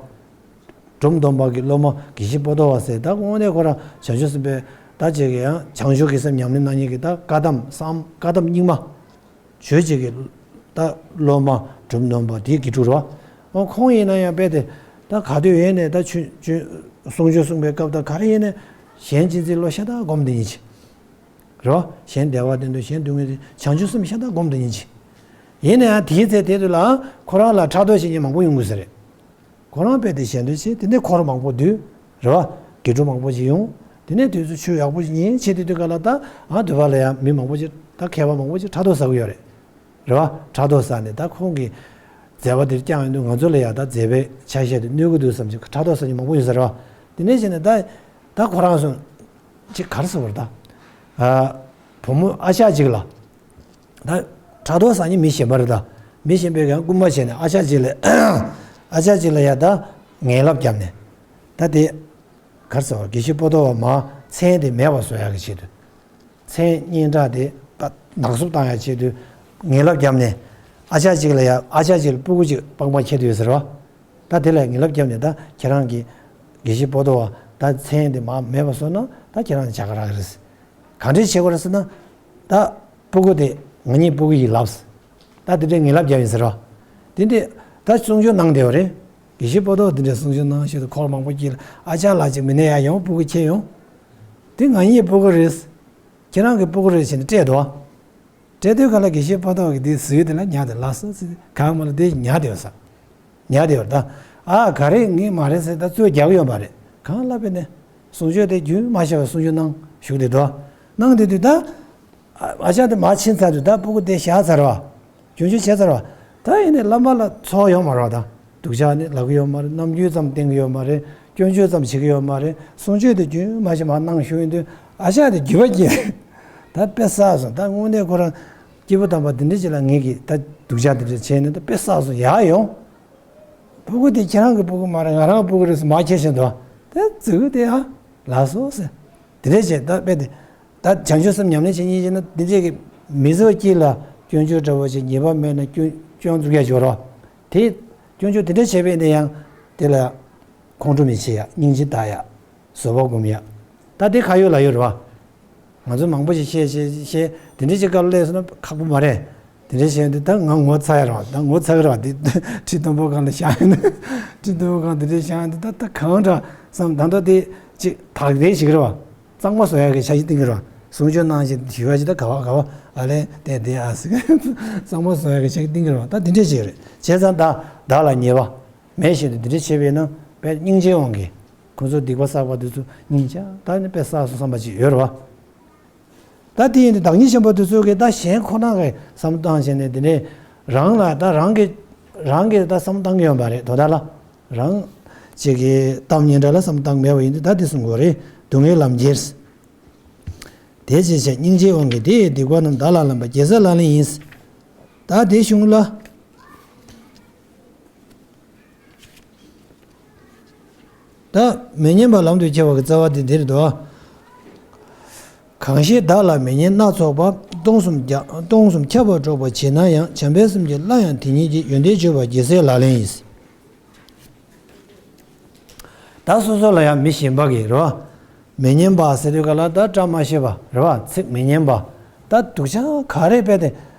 འབྲོམ་སྟོན་པ་གི་སློབ་མ་དགེ་བཤེས་པོ་ཏོ་བ་ཟེར། ད་དངོས་གནས་ཁོ་རང་བྱང་ཆུབ་སེམས་དཔའི་ད་ཅིག་གི་ཡང་བྱང་ཆུབ་ཀྱི་སེམས་ཉམས་ལེན་གནང་མཁན་གྱི་ད་བཀའ་གདམས་སམ་བཀའ་གདམས་རྙིང་མ། ཆོས་ཀྱི་གི་ད་སློབ་མ་འབྲོམ་སྟོན་པ་དེའི་དགེ་ཕྲུག་རེད་བ། ཨོ་ཁོང་ཡིན་ན་ཡང་དཔེ་དེ་ད་ག་དུས་ཡོད་ནས་ད་ཆུ་ཆུ་གསུང་ཆོས་གསུང་པའི་སྐབས་ད་ག་རེ་ཡིན་ནས་གཞན་གཅེས་འཛིན་བློ་ཤ་སྟག་སྒོམ་དེ་ཡིན་གྱི། རེད་བ། གཞན་བདེ་བ་དོན་དུ་གཞན་སྡུག་བསྔལ་དེ་བྱང་ཆུབ་སེམས་ཤ་སྟག་སྒོམ་དེ་ཡིན་གྱི། ཡིན་ན་ཡང་དེའི་ཚེ་དེ་དུས་ལ་ཁོ་རང་ལ་ཕྲག་དོག་བྱེད་མཁན་མང་པོ་ཡོང་གི་ས་རེད། ཁོ་རང་དཔེ་དེ་གཞན་དོན་བྱེད་དེ་ནས་འཁོར་མང་པོ་འདུས། རེད་བ། དགེ་ཕྲུག་མང་པོ་ཞིག་ཡོང་། དེ་ནས་དུས་སུ་ཆོས་ཡག་པོ་ཞིག་ཉན་བྱེད་དེ་དུས་ག་ལ་ད་ཨ་འདུས་པ་ལ་ཡང་མི་མང་པོ་ཞིག་ད་མཁས་པ་མང་པོ་ཞིག་ཕྲག་དོག་ཟ་གི་ཡོད་རེད། རེད་བ། ཕྲག་དོག་ཟ་ནས་ད་ཁོང་གིས་མཛད་པ་དེར་བསྐྱངས་ཡོང་དུས་ང་ཚོ་ལ་ཡང་ད་མཛད་པའི་ཆ་ཤས་དེ་གནོད་གི་འདུག་བསམ་གྱི་ཕྲག་དོག་ཟ་མཁན་མང་པོ་ཡོད་ས་རེད་བ། དེ་ནས་བྱས་ནས་ད་ད་ཁོ་རང་ཚོ་ཅིག་ག་རེ་ཟེར་བ་རེད་ད། ཨ། བུ་མོ་ཨ་ཅག་ཅིག་ལ། ད་ཕྲག་དོག་ཟ་མཁན་མི་གཞན་པ་རེད་ད། མི་གཞན་པས་ཀྱང་རྐུན་མ་བྱས་ནས་ཨ་ཅག་ཅིག་ལ། ཨ་ཅག་ཅིག་ལ་ཡ་ད་ངན་ལབ་བརྒྱབ་ནས། ད་དེ་ག་རེ་ཟེར་བ། དགེ་བཤེས་པོ་ཏོ་བ་མ་མཚན་དེ་མེད་པ་བཟོ་ཡག་གི་ཆེད་དུ། མཚན་སྙན་གྲགས་དེ་ད་ནག་བསུབ་བཏང་ཡག་ཆེད་དུ་ངན་ལབ་བརྒྱབ་ནས། ཨ་ཅག་ཅིག་ལ་ཡ་ཨ་ཅག་ཅིག་ལ་སྤུ་གུ་ཅིག་སྤངས་པ་ཁྱེར་དུ་ཡོད་ཟེར་བ། ད་དེ་ལ་ངན་ལབ་བརྒྱབ་ནས་ད་ཁྱེད་རང་གིས་དགེ་བཤེས་པོ་ཏོ་བ་ད་མཚན་དེ་མ་མེད་པ་བཟོས་ན་ད་ཁྱེད་རང་བྱ་དགའ་རག་གི་རེད། ག་འདྲས་བྱེད་དགོས་རེད་ཟེར་ན། ད་སྤུ་གུ་དེ་ང་གཉིས་སྤུ་གུ་ཡིན་ལབ། ད་དེ་འདྲས་ངན་ལབ་བརྒྱབ་ཡིན་ཟེར་རོ། དེ་འདྲས་ད་གསུང་ཆོས་གནང་བསྡད་པ་རེད། དགེ་བཤེས་པོ་ཏོ་བ་དེ་འདྲས་གསུང་ཆོས་གནང་བྱས་དུས་འཁོར་མང་པོ་སྐྱེས་ལ་ཨ་ཅག་ལགས་ཅིག་མི་ནས་ཡར་ཡོང་སྤུ་གུ་ཁྱེར་ཡོང་། དེ་ང་གཉིས་སྤུ་གུ་རེད། ཁྱེད་རང་གི་སྤུ་གུ་རེད་བྱས་ནས་སྤྲད་འདུག་ཨ། སྤྲད་དུས་ག་ལ་དགེ་བཤེས་པོ་ཏོ་བ་གིས་དེའི་ཟུར་དེ་ལ་ཉར་ཏེ་ལགས་སོ་ཟེར་གང་མ་ལ་དེ་ཉར་བསྡད་ཡོད་ས། ཉར་བསྡད་ཡོད་རེད་ད། ཨ་ག་རེ་ངས་མ་རེད་ཟེར་ད་ཚུར་རྒྱག་གི་ཡོད་མ་རེད། གང་ལབ་པས་ནས། གསུང་ཆོས་དེ་རྒྱུན་མ་ཆད་པར་གསུང་ཆོས་གནང་བཞུགས་དེ་འདུག་གནང་དེ་དུས་ད། ཨ་ཅག་དེ་མར་ཕྱིན་ཚར་དུས་ད་སྤུ་གུ་དེ་བཞག་ཚར་བ། སྐྱོན་བརྗོད་བྱས་ཚར་བ། ད་ཡིན་ནས་བླ་མ་ལ་ཚོར་ཡོད་མ་རེད་བ་ད། སྡུག་ཅག་ནི་ལབ་ཀྱི་ཡོད་མ་རེད། རྣམ་འགྱུར་ཙམ་བསྟན་གྱི་ཡོད་མ་རེད། སྐྱོན་བརྗོད་ཙམ་བྱེད་ཀྱི་ཡོད་མ་རེད། གསུང་ཆོས་དེ་རྒྱུན་མ་ཆད་མར་གནང་བཞུགས་ཡིན་དུས་ཨ་ཅག་དེ་འགྱོད་པ་སྐྱེས། ད་དཔེ་བསགས་སོང་ད་དངོས་གནས་ཁོ་རང་། སྐྱེས་བུ་དམ་པ་འདི་འདྲ་ཅིག་ལ་ངེད་ཀྱིས་ད་སྡུག་ཅག་འདི་འདྲ་བྱས་ནས་ད་དཔེ་བསགས་སོང་ཡར་ཡོང་། སྤུ་གུ་དེ་ཁྱེད་རང་གི་སྤུ་གུ་མ་རེད། ང་རང་སྤུ་གུ་རེད་ཟེར་མར་ཁྱེར་བཞིན་འདུག་དེ་ཙི་གུ་དེ་ཨ། ལགས་སོ་ཟེར། དེ་འདྲས་བྱས་ད་དཔེ་དེ། ད་བྱང་ཆུབ་སེམས་ཉམས་ལེན་བྱེད་སྙིང་རྗེ་ན་འདི་འདྲས་ཀྱི་མི་ཚེ་དཀྱིལ་ལ་སྐྱོན་བརྗོད་འདྲ་བོ་ཞིག་ཉེས་པ་མེད་ན་སྐྱོན་སྐྱོན་འཛུགས་ཡ་འབྱོར་རོགས། དེ་སྐྱོན་བརྗོད་དེ་འདྲས་བྱས་པས་ནས་ཡང་དེ་ལ་ཁོང་ཁྲོ་མི་བྱེད་ཡ། སྙིང་རྗེ་ལྟ་ཡ། བཟོད་པ་སྒོམ་ཡ། ད་དེ་ཁ་ཡོད་ལག་ཡོད་རེད་བ། ང་ཚོ་མང་པོ་ཞིག་བཤད་བཤད་བཤད་དེ་འདྲ་ཞིག་སྐབས་ལ་སླེབས་སོང་ན་ཁག་པོ་མ་རེད། དེ་འདྲ་བཤད་དུས་ད་ང་ངོ་ཚ་ཡ་རེད་བ། ད་ངོ་ཚ་གི་རེད་བ། དེ་ཁྲི་སྟོན་པ་སྒང་ལ་བཞག་ཡོད་ན། ཁྲི་སྟོན་པ་སྒང་དེ་འདྲ་བཞག་ཡོད་དུས་ད་ད་གང་འདྲ་བསམ། ད་ལྟ་དེ་ཅིག་དག་དེ་ཞིག་རེད་བ། གཙང་མ་བཟོ་ཡ་གི་འཆར་གཞི་བཏིང་གི་རེད་བ། གསུང་ཆོས་གནང་བཞིན་ཞུ་བ་ཞིག་ད་ག་བ་ག་བ་ཨ་ལས་དེ་དེ་ཨ་ཟིག་གཙང་མ་བཟོ་ཡ་གི་འཆར་གཞི་བཏིང་གི་རེད་བ། ད་དེ་འདྲ་ཞིག་རེད། བྱས་ཙང་ད་བདག་ལ་ཉེས་པ་མེད་བཞིན་དུ་འདི་འདྲ་བྱས་པས་ན་དཔེ་སྙིང་རྗེའི་དབང་གིས། ཁོ་ཚོ་སྡིག་པ་བསགས་པ་དེ་ཚོ་སྙིང་རྗེ་ད་ནི་དཔེ་བསགས་སོང་བསམ་པ་ཅིག་ཡོད་རེད་བ། ད་དེ་ཡིན་དུས་བདག་ཉིད་ཆེན་པོ་དེ་ཚོ་གིས་ད་གཞན་ཁོ་ན་གི་བསམ་བློ་བཏང་བྱས་ནས་དེ་ནས་རང་ལ་ད་རང་གི་རང་གིས་ད་བསམ་བློ་བཏང་གི་ཡོད་པ་རེད་དོ། ད་ལ་རང་ཅིག་གི་གཏམ་སྙན་གྲགས་ལ་བསམ་བློ་བཏང་མེད་པ་ཡིན་དུས་ད་དེ་གསུང་དགོས་རེད། སྡུག་བསྔལ་ལམ་འཁྱེར། དེ་བྱས་བྱས་སྙིང་རྗེའི་དབང་གིས་དེ་ཡི་སྡིག་པ་རྣམས་བདག་ལ་ལེན་པ་དགེ་སེལ་ལག་ལེན་ཡིན། ད་དེ་གཞུང་ལ། ད་མི་སྙན་པ་ལམ་དུ་ཁྱེར་བ་གི་རྩ་བ་དེ་འདིར་འདུག་གང་ཞིག་བདག་ལ་མི་སྙན་སྣ་ཚོགས་པ། སྟོང་གསུམ་རྒྱ་སྟོང་གསུམ་ཁྱབ་པར་སྒྲོག་པར་བྱེད་ན་ཡང་། བྱམས་པའི་སེམས་ཀྱིས་སླར་ཡང་དེ་ཉིད་ཀྱི། ཡོན་ཏན་བརྗོད་པ་དགེ་སེལ་ལག་ལེན་ཡིན། ད་སོ་སོ་ལ་ཡང་མི་གཞན་པ་གིས་རེད་བ། མི་སྙན་པ་ཟེར་དུས་ག་ལ་ད་བཀྲ་མ་ཤིས་པ་རེད་བ། ཚིག་མི་སྙན་པ། ད་སྡུག་ཅག་ག་རེ་དཔེ་དེ།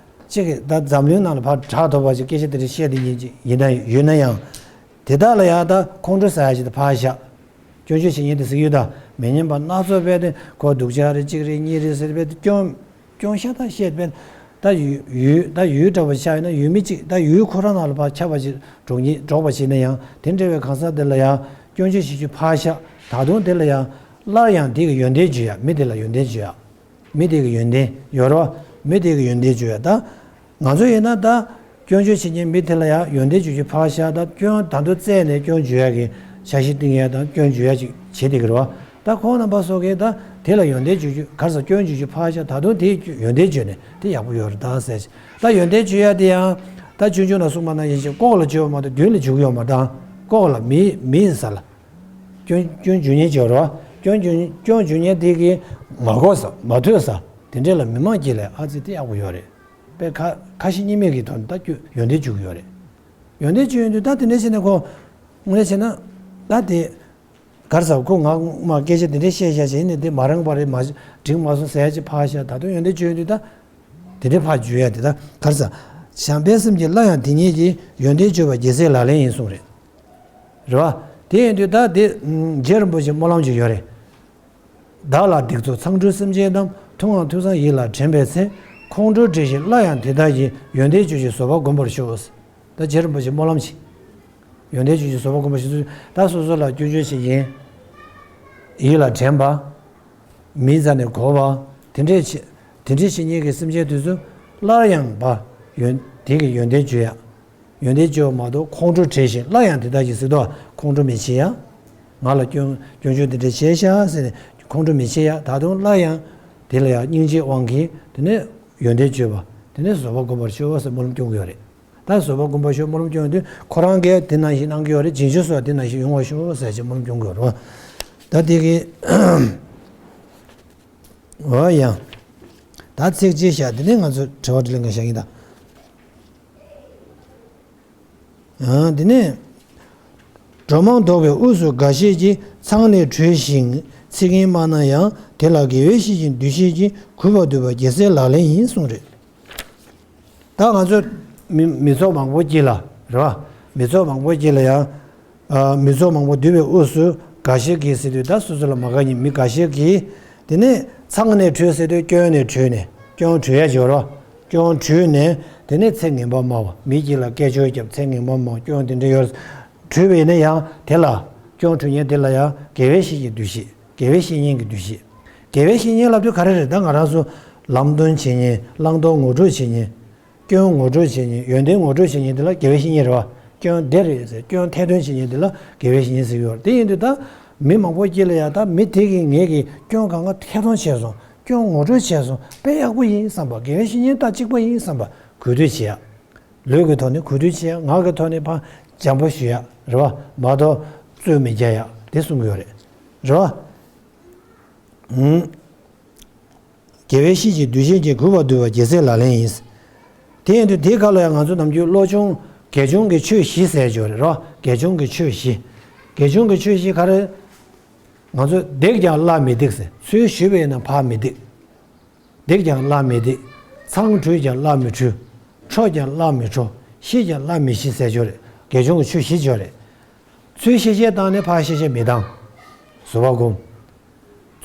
གཅིག་གིས་ད་འཛམ་གླིང་ནང་ལ་ཕར་གྲགས་ཐུབ་པ་ཅིག་སྐད་ཆ་དེ་འདྲ་བཤད་དེ་ཡིན་གཅིག་ཡིན་ན་ཡོད་ན་ཡང་། དེ་དག་ལ་ཡང་ད་ཁོང་ཁྲོ་ཟ་ཡ་ཅིག་ད་ཕར་བཞག་སྐྱོན་བརྗོད་བྱེད་མཁན་དེ་ཟེར་ཡོད་ད། མི་སྙན་པ་སྣ་ཚོགས་དཔེ་དེ་ཁོ་སྡུག་ཅག་རེད། གཅིག་རེད་གཉིས་རེད་ཟེར་དཔེ་དེ་སྐྱོན། སྐྱོན་ཤ་སྟག་བཤད་པས། ད་ཡུལ་ཡུལ་ད་ཡུལ་འདྲ་བ་ཆགས་ཡོད་ན་ཡུལ་མི་གཅིག་ད་ཡུལ་ཁོ་རང་ནང་ལ་ཕར་ཁྱབ་པ་ཞིག་འགྲོ་ཉེ་འགྲོགས་པ་ཞིག་ན་ཡང་དེ་འདྲ་བའི་གང་ཟག་དེ་ལ་ཡང་སྐྱོན་བརྗོད་བྱེད་རྒྱུ་ཕར་བཞག་ད་དུང་དེ་ལ་ཡང་སླར་ཡང་དེ་གི་ཡོན་ཏན་བརྗོད་ཡ། མི་དེ་ལ་ཡོན་ཏན་བརྗོད་ཡ། མི་དེ་གི་ཡོན་ཏན་ཡོད་རོ། མི་དེ་གི་ཡོན་ཏན་བརྗོད་ཡ། ད་ང་ཚོ་ཡིན་ན་ད་སྐྱོན་བརྗོད་བྱེད་མཁན་མི་དེ་ལ་ཡང་ཡོན་ཏན་བརྗོད་རྒྱུ་ཕར་བཞག་ད་སྐྱོན་ད་དུང་བཙལ་ནས་སྐྱོན་བརྗོད་ཡ་གི་འཆར་གཞི་བཏིང་ཡ་དང་སྐྱོན་བརྗོད་ཡ་ཅིག་བྱེད་བསྡད་ཀྱི་རེད་བ། ད་ཁོང་རྣམ་པ་སོགས་ཀྱིས་ད་དེ་ལ་ཡོན་ཏན་བརྗོད་རྒྱུ་ག་རེ་ཟེར་སྐྱོན་བརྗོད་རྒྱུ་ཕར་བཞག་ད་དུང་དེའི་ཡོན་ཏན་བརྗོད་ནས་དེ་ཡག་པོ་ཡོད་རེད་ད་ཟེར། ད་ཡོན་ཏན་བརྗོད་ཡ་དེ་ཡང་ད་ཆུང་ཆུང་ལ་གསུངས་པ་ནང་བཞིན་ཅིག་ལྐོག་ལ་བརྗོད་པ་མ་གཏོགས་མདུན་ལ་འཇུག་ཡོད་མ་རེད་ད། ལྐོག་ལ་མི་མི་ཡིན་ས་ལ། སྐྱོན་སྐྱོན་བརྗོད་མཁན་ཅིག་ཡོད་རེད་བ། སྐྱོན་བརྗོད་སྐྱོན་བརྗོད་མཁན་དེ་གིས་མ་གོ་ས་མ་ཐོས་ས་དེ་འདྲས་ལ་མི་མང་དཀྱིལ་ལ་ཨ་ཙི་དེ་ཡག་པོ་ཡོད་རེད། དཔེ་ཁ་ཁ་ཞེ་གཉིས་མེད་ཀྱི་ཐོག་ནས་ད་སྐྱོན་ཡོན་ཏན་བརྗོད་ཀྱི་ཡོད་རེད། ཡོན་ཏན་བརྗོད་ཡོང་དུས་ད་དེ་འདྲས་བྱས་ན་ཁོ་དངོས་གནས་བྱས་ན་ད་དེ། ག་རེ་ཟེར་ཁོ་ང་ངོ་མ་སྐད་ཆ་དེ་འདྲས་བཤད་བཞག་བྱས་ནས་དེ་མ་རངས་པ་རེད། མ་འགྲིག་མ་སོང་ཟེར་ཡ་ཅིག་ཕར་བཞག་ད་དུང་ཡོན་ཏན་བརྗོད་ཡོང་དུས་ད། དེ་འདྲས་ཕར་བརྗོད་ཡ་དེ་ད་ག་རེ་ཟེར། བྱམས་པའི་སེམས་ཀྱིས་སླར་ཡང་དེ་ཉིད་ཀྱི། ཡོན་ཏན་བརྗོད་པ་དགེ་སེལ་ལག་ལེན་ཡིན་གསུངས་རེད། རེད་བ། དེ་ཡིན་དུས་ད་དེ་རྗེ་རིན་པོ་ཆེ་སྨོན་ལམ་ཅིག་ཡོད་རེད། བདག་ལ་སྡིག་ཚོགས་མཚང་འབྲུ་སེམས་ཅན་རྣམས། ཐུབ་དབང་ཐོས་བསམ་ཡིད་ལ་དྲན་པའི་ཚེ། ཁོང་ཁྲོ་བྲལ་ཞིང་སླར་ཡང་དེ་དག་གི། ཡོན་ཏན་བརྗོད་ཅིང་བཟོད་པ་བསྒོམ་པར་ཤོག་ད་རྗེ་རིན་པོ་ཆེ་སྨོན་ལམ་ཅིག་ཡོན་ཏན་བརྗོད་ཅིང་བཟོད་པ་བསྒོམ་པར་ཤོག་ད་སོ་སོ་ལ་སྐྱོན་བརྗོད་བྱེད་མཁན། ཡིད་ལ་དྲན་པ། མིའི་རྩ་ནས་གོ་བ། དེ་འདྲས་བྱེད་དེ་འདྲས་བྱེད་མཁན་གྱི་སེམས་ཅན་དེ་ཚོ་སླར་ཡང་བ། ཡོན་དེ་གི་ཡོན་ཏན་བརྗོད་ཡ། ཡོན་ཏན་བརྗོད་པ་མ་གཏོགས་ཁོང་ཁྲོ་བྲལ་ཞིང་སླར་ཡང་དེ་དག་གི་ཟེར་དུས་ཁོང་ཁྲོ་མི་བྱེད་ཡ། ང་ལ་སྐྱོན་སྐྱོན་བརྗོད་དེ་འདྲས་བྱས་ཤག་ཟེར་ནས་ཁོང་ཁྲོ་མི་བྱེད་ཡ། ད་དུང་སླར་ཡང་དེ་ལ་ཡང་སྙིང་རྗེའི་དབང་གིས་དེ་ནས་ཡོན་ཏན་བརྗོད་པ་དེ་ནས་བཟོད་པ་བསྒོམ་པར་ཤོག་ཟེར་སྨོན་ལམ་སྐྱོན་གྱི་ཡོད་རེད། ད་བཟོད་པ་བསྒོམ་པར་ཤོག་སྨོན་ལམ་སྐྱོན་དུས་ཁོ་རང་གིས་དེ་ནང་བཞིན་གནང་གི་ཡོད་རེད། རྗེས་འཇུག་སོགས་དེ་ནང་བཞིན་ཡོང་བར་ཤོག་ཟེར་ཞེས་སྨོན་ལམ་སྐྱོན་གྱི་ཡོད་རེད་བ། ད་དེ་གི་འོ་ཡང་ད་ཚིག་གཅིག་བཞག་དེ་ནས་ང་ཚོ་དྲི་བ་དྲིས་ལན་འགའ་བཞག་གིན་ད། ཨ་དེ་ནས། འགྲོ་མང་དོགས་པའི་དབུས་སུ་འགའ་ཞིག་གིས། མཚང་ནས་བྲོས་ཤིང་ཚིག་ངན་སྨྲ་ན་ཡང་། དེ་ལ་དགེ་བའི་བཤེས་སྤྲིང་འདུས་བྱས་ཀྱིས། གུས་པར་འདུད་པ་དགེ་སེལ་ལག་ལེན་ཡིན་གསུངས་རེད། ད་ང་ཚོ་མི་མི་ཚོགས་མང་པོ་དཀྱིལ་ལ་རེད་བ། མི་ཚོགས་མང་པོ་དཀྱིལ་ལ་ཡང་། ཨ་མི་ཚོགས་མང་པོ་འདུས་པའི་དབུས་སུ་འགའ་ཞིག་གིས་ཟེར་དུས་ད་སོ་སོ་ལ་མ་དགའ་མཁན་མི་འགའ་ཞིག་གིས། དེ་ནས་མཚང་ནས་བྲོས་ཟེར་དུས་སྐྱོན་ནས་བྲོས་ནས་སྐྱོན་བྲོས་ཡ་ཅིག་ཡོད་རེད་བ། སྐྱོན་བྲོས་ནས་དེ་ནས་ཚིག་ངན་པ་སྨྲ་བ། མིའི་དཀྱིལ་ལ་སྐད་ཅོར་བརྒྱབ་ཚིག་ངན་པ་སྨྲ་བ་སྐྱོན་དེ་འདྲ་ཡོད་རེད། བྲོས་པ་ཡིན་ན་ཡང་དེ་ལ་ སྐྱོན་འཁྲུལ་མཁན་དེ་ལ་ཡང་དགེ་བའི་བཤེས་ཀྱི་འདུ་ཤེས། དགེ་བའི་བཤེས་གཉེན་གྱི་འདུ་ཤེས། དགེ་བའི་བཤེས་གཉེན་ལབ་དུས་ག་རེ་རེད། ད་ང་རང་ཚོ་ལམ་སྟོན་བྱེད་མཁན། བླང་དོར་ངོ་སྤྲོད་བྱེད་མཁན། སྐྱོན་ངོ་སྤྲོད་བྱེད་མཁན། ཡོན་ཏན་ངོ་སྤྲོད་བྱེད་མཁན་དེ་ལ་དགེ་བའི་བཤེས་གཉེན་རེད་བ། སྐྱོན་འདི་རེད་ཟེར། སྐྱོན་ཐེར་འདོན་བྱེད་མཁན་དེ་ལ་དགེ་བའི་བཤེས་གཉེན་ཟེར་གྱི་ཡོད་རེད། དེ་ཡིན་དུས་ད་མི་མང་པོ་དཀྱིལ་ལ་ཡང་ད་མི་དེ་གིས་ངེད་ཀྱི་སྐྱོན་གང་ག་ཐེར་འདོན་བྱས་སོང་། སྐྱོན་ངོ་སྤྲོད་བྱས་སོང་། དཔེ་ཡག་པོ་ཡིན་བསམ་པ། དགེ་བའི་བཤེས་གཉེན་ད་གཅིག་པ་ཡིན་བསམ་པ། གུས་འདུད་བྱེད་ཡ། ལུས་ཀྱི་ཐོག་ནས་གུས་འདུད་བྱེད་ཡ། ངག་གི་ཐོག་ནས་ཕར་བྱམས་པོ་ཞུ་ཡ་རེད་བ། མ་གཏོགས་རྩོད་མི་རྒྱག་ཡ་དེ་གསུང་གི་ཡོད་རེད། རེད་བ། ཨུམ། དགེ་བའི་བཤེས་ཀྱི་འདུ་ཤེས་ཀྱིས་གུས་པར་འདུལ་བ་རྒྱལ་སྲས་ལག་ལེན་ཡིན། དེ་ཡིན་དུས་དེའི་སྐབས་ལ་ཡང་ང་ཚོ་ནམ་རྒྱུན་བློ་སྦྱོང་དགེ་སྦྱོང་གི་ཆོས་བཞི་ཟེར་གྱི་ཡོད་རེད་རོ། དགེ་སྦྱོང་གི་ཆོས་བཞི། དགེ་སྦྱོང་གི་ཆོས་བཞི་ག་རེ། ང་ཚོས་བརྡེགས་ཀྱང་སླ་མི་བརྡེག་ཟེར། ཚུལ་ཞུས་པ་ཡིན་ན་ཕར་མི་བརྡེག་བརྡེགས་ཀྱང་སླ་མི་བརྡེག་ཚང་འཁྲུལ་ཀྱང་སླ་མི་འཁྲུལ། འཕྲོ་ཀྱང་སླ་མི་འཕྲོ། ཤེས་ཀྱང་སླ་མི་ཤེས་ཟེར་གྱི་ཡོད་རེད། དགེ་སྦྱོང་གི་ཆོས་བཞི་གྱི་ཡོད་རེད། ཚུལ་ཤེས་བྱེད་བཏང་ནས་ཕར་ཤེས་བྱེད་མི་བཏང་། བཟོད་པ་སྒོམ།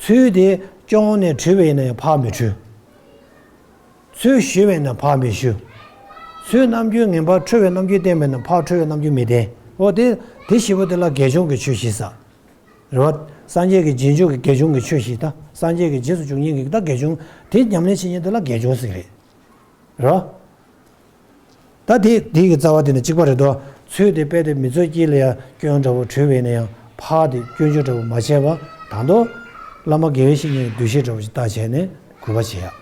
ཚུལ་དེ་སྐྱོན་ནས་འཁྲུལ་བ་ཡིན་ན་ཡང་ཕར་མི་འཁྲུལ། ཚུལ་ཞུས་པ་ཡིན་ན་ཕར་མི་ཞུ། ཚུལ་རྣམ་འགྱུར་ངན་པ་འཁྲུལ་བའི་རྣམ་འགྱུར་བསྟན་པ་ཡིན་ན་ཕར་འཁྲུལ་བའི་རྣམ་འགྱུར་མི་བསྟན། འོ་དེ་དེ་བཞི་པོ་དེ་ལ་དགེ་སྦྱོང་གི་ཆོས་བཞི་ཟེར། རེད་བ། སངས་རྒྱས་ཀྱི་རྗེས་འཇུག་གི་དགེ་སྦྱོང་གི་ཆོས་བཞི་དང་། སངས་རྒྱས་ཀྱི་རྗེས་སུ་འཇུག་མཁན་གྱི་ད་དགེ་སྦྱོང་། དེ་ཉམས་ལེན་བྱེད་མཁན་དེ་ལ་དགེ་སྦྱོང་ཟེར་གྱི་རེད། རེད་བ། ད་དེ་དེ་གི་རྩ་བ་དེ་ནི་གཅིག་པ་རེད་དོ། ཚུལ་དེ་དཔེ་དེ་མི་ཚོགས་དཀྱིལ་ལ་ཡང་སྐྱོན་འདྲ་པོ་འཁྲུལ་བས་ན་ཡང་ཕར་དེ་སྐྱོན་བརྗོད་འདྲ་པོ་མ་བྱས་པ། ད་དུང་བླ་མ་དགེ་བའི་བཤེས་གཉེན་གྱི་འདུ་ཤེས་འདྲ་པོ་ཞིག་བཏགས་བྱས་ནས་གུས་པ་བྱེད་ཡ།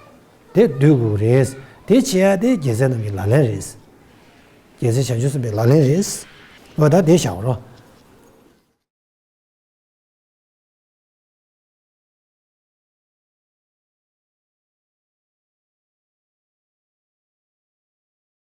དེ་སྡོད་དགོས་རེད། དེ་བྱེད་ཡ་དེ་རྒྱལ་སྲས་རྣམས་ཀྱི་ལག་ལེན་རེད། རྒྱལ་སྲས་བྱང་ཆུབ་སེམས་དཔའི་ལག་ལེན་རེད། འོ་ད་དེ་བཞག་རོགས།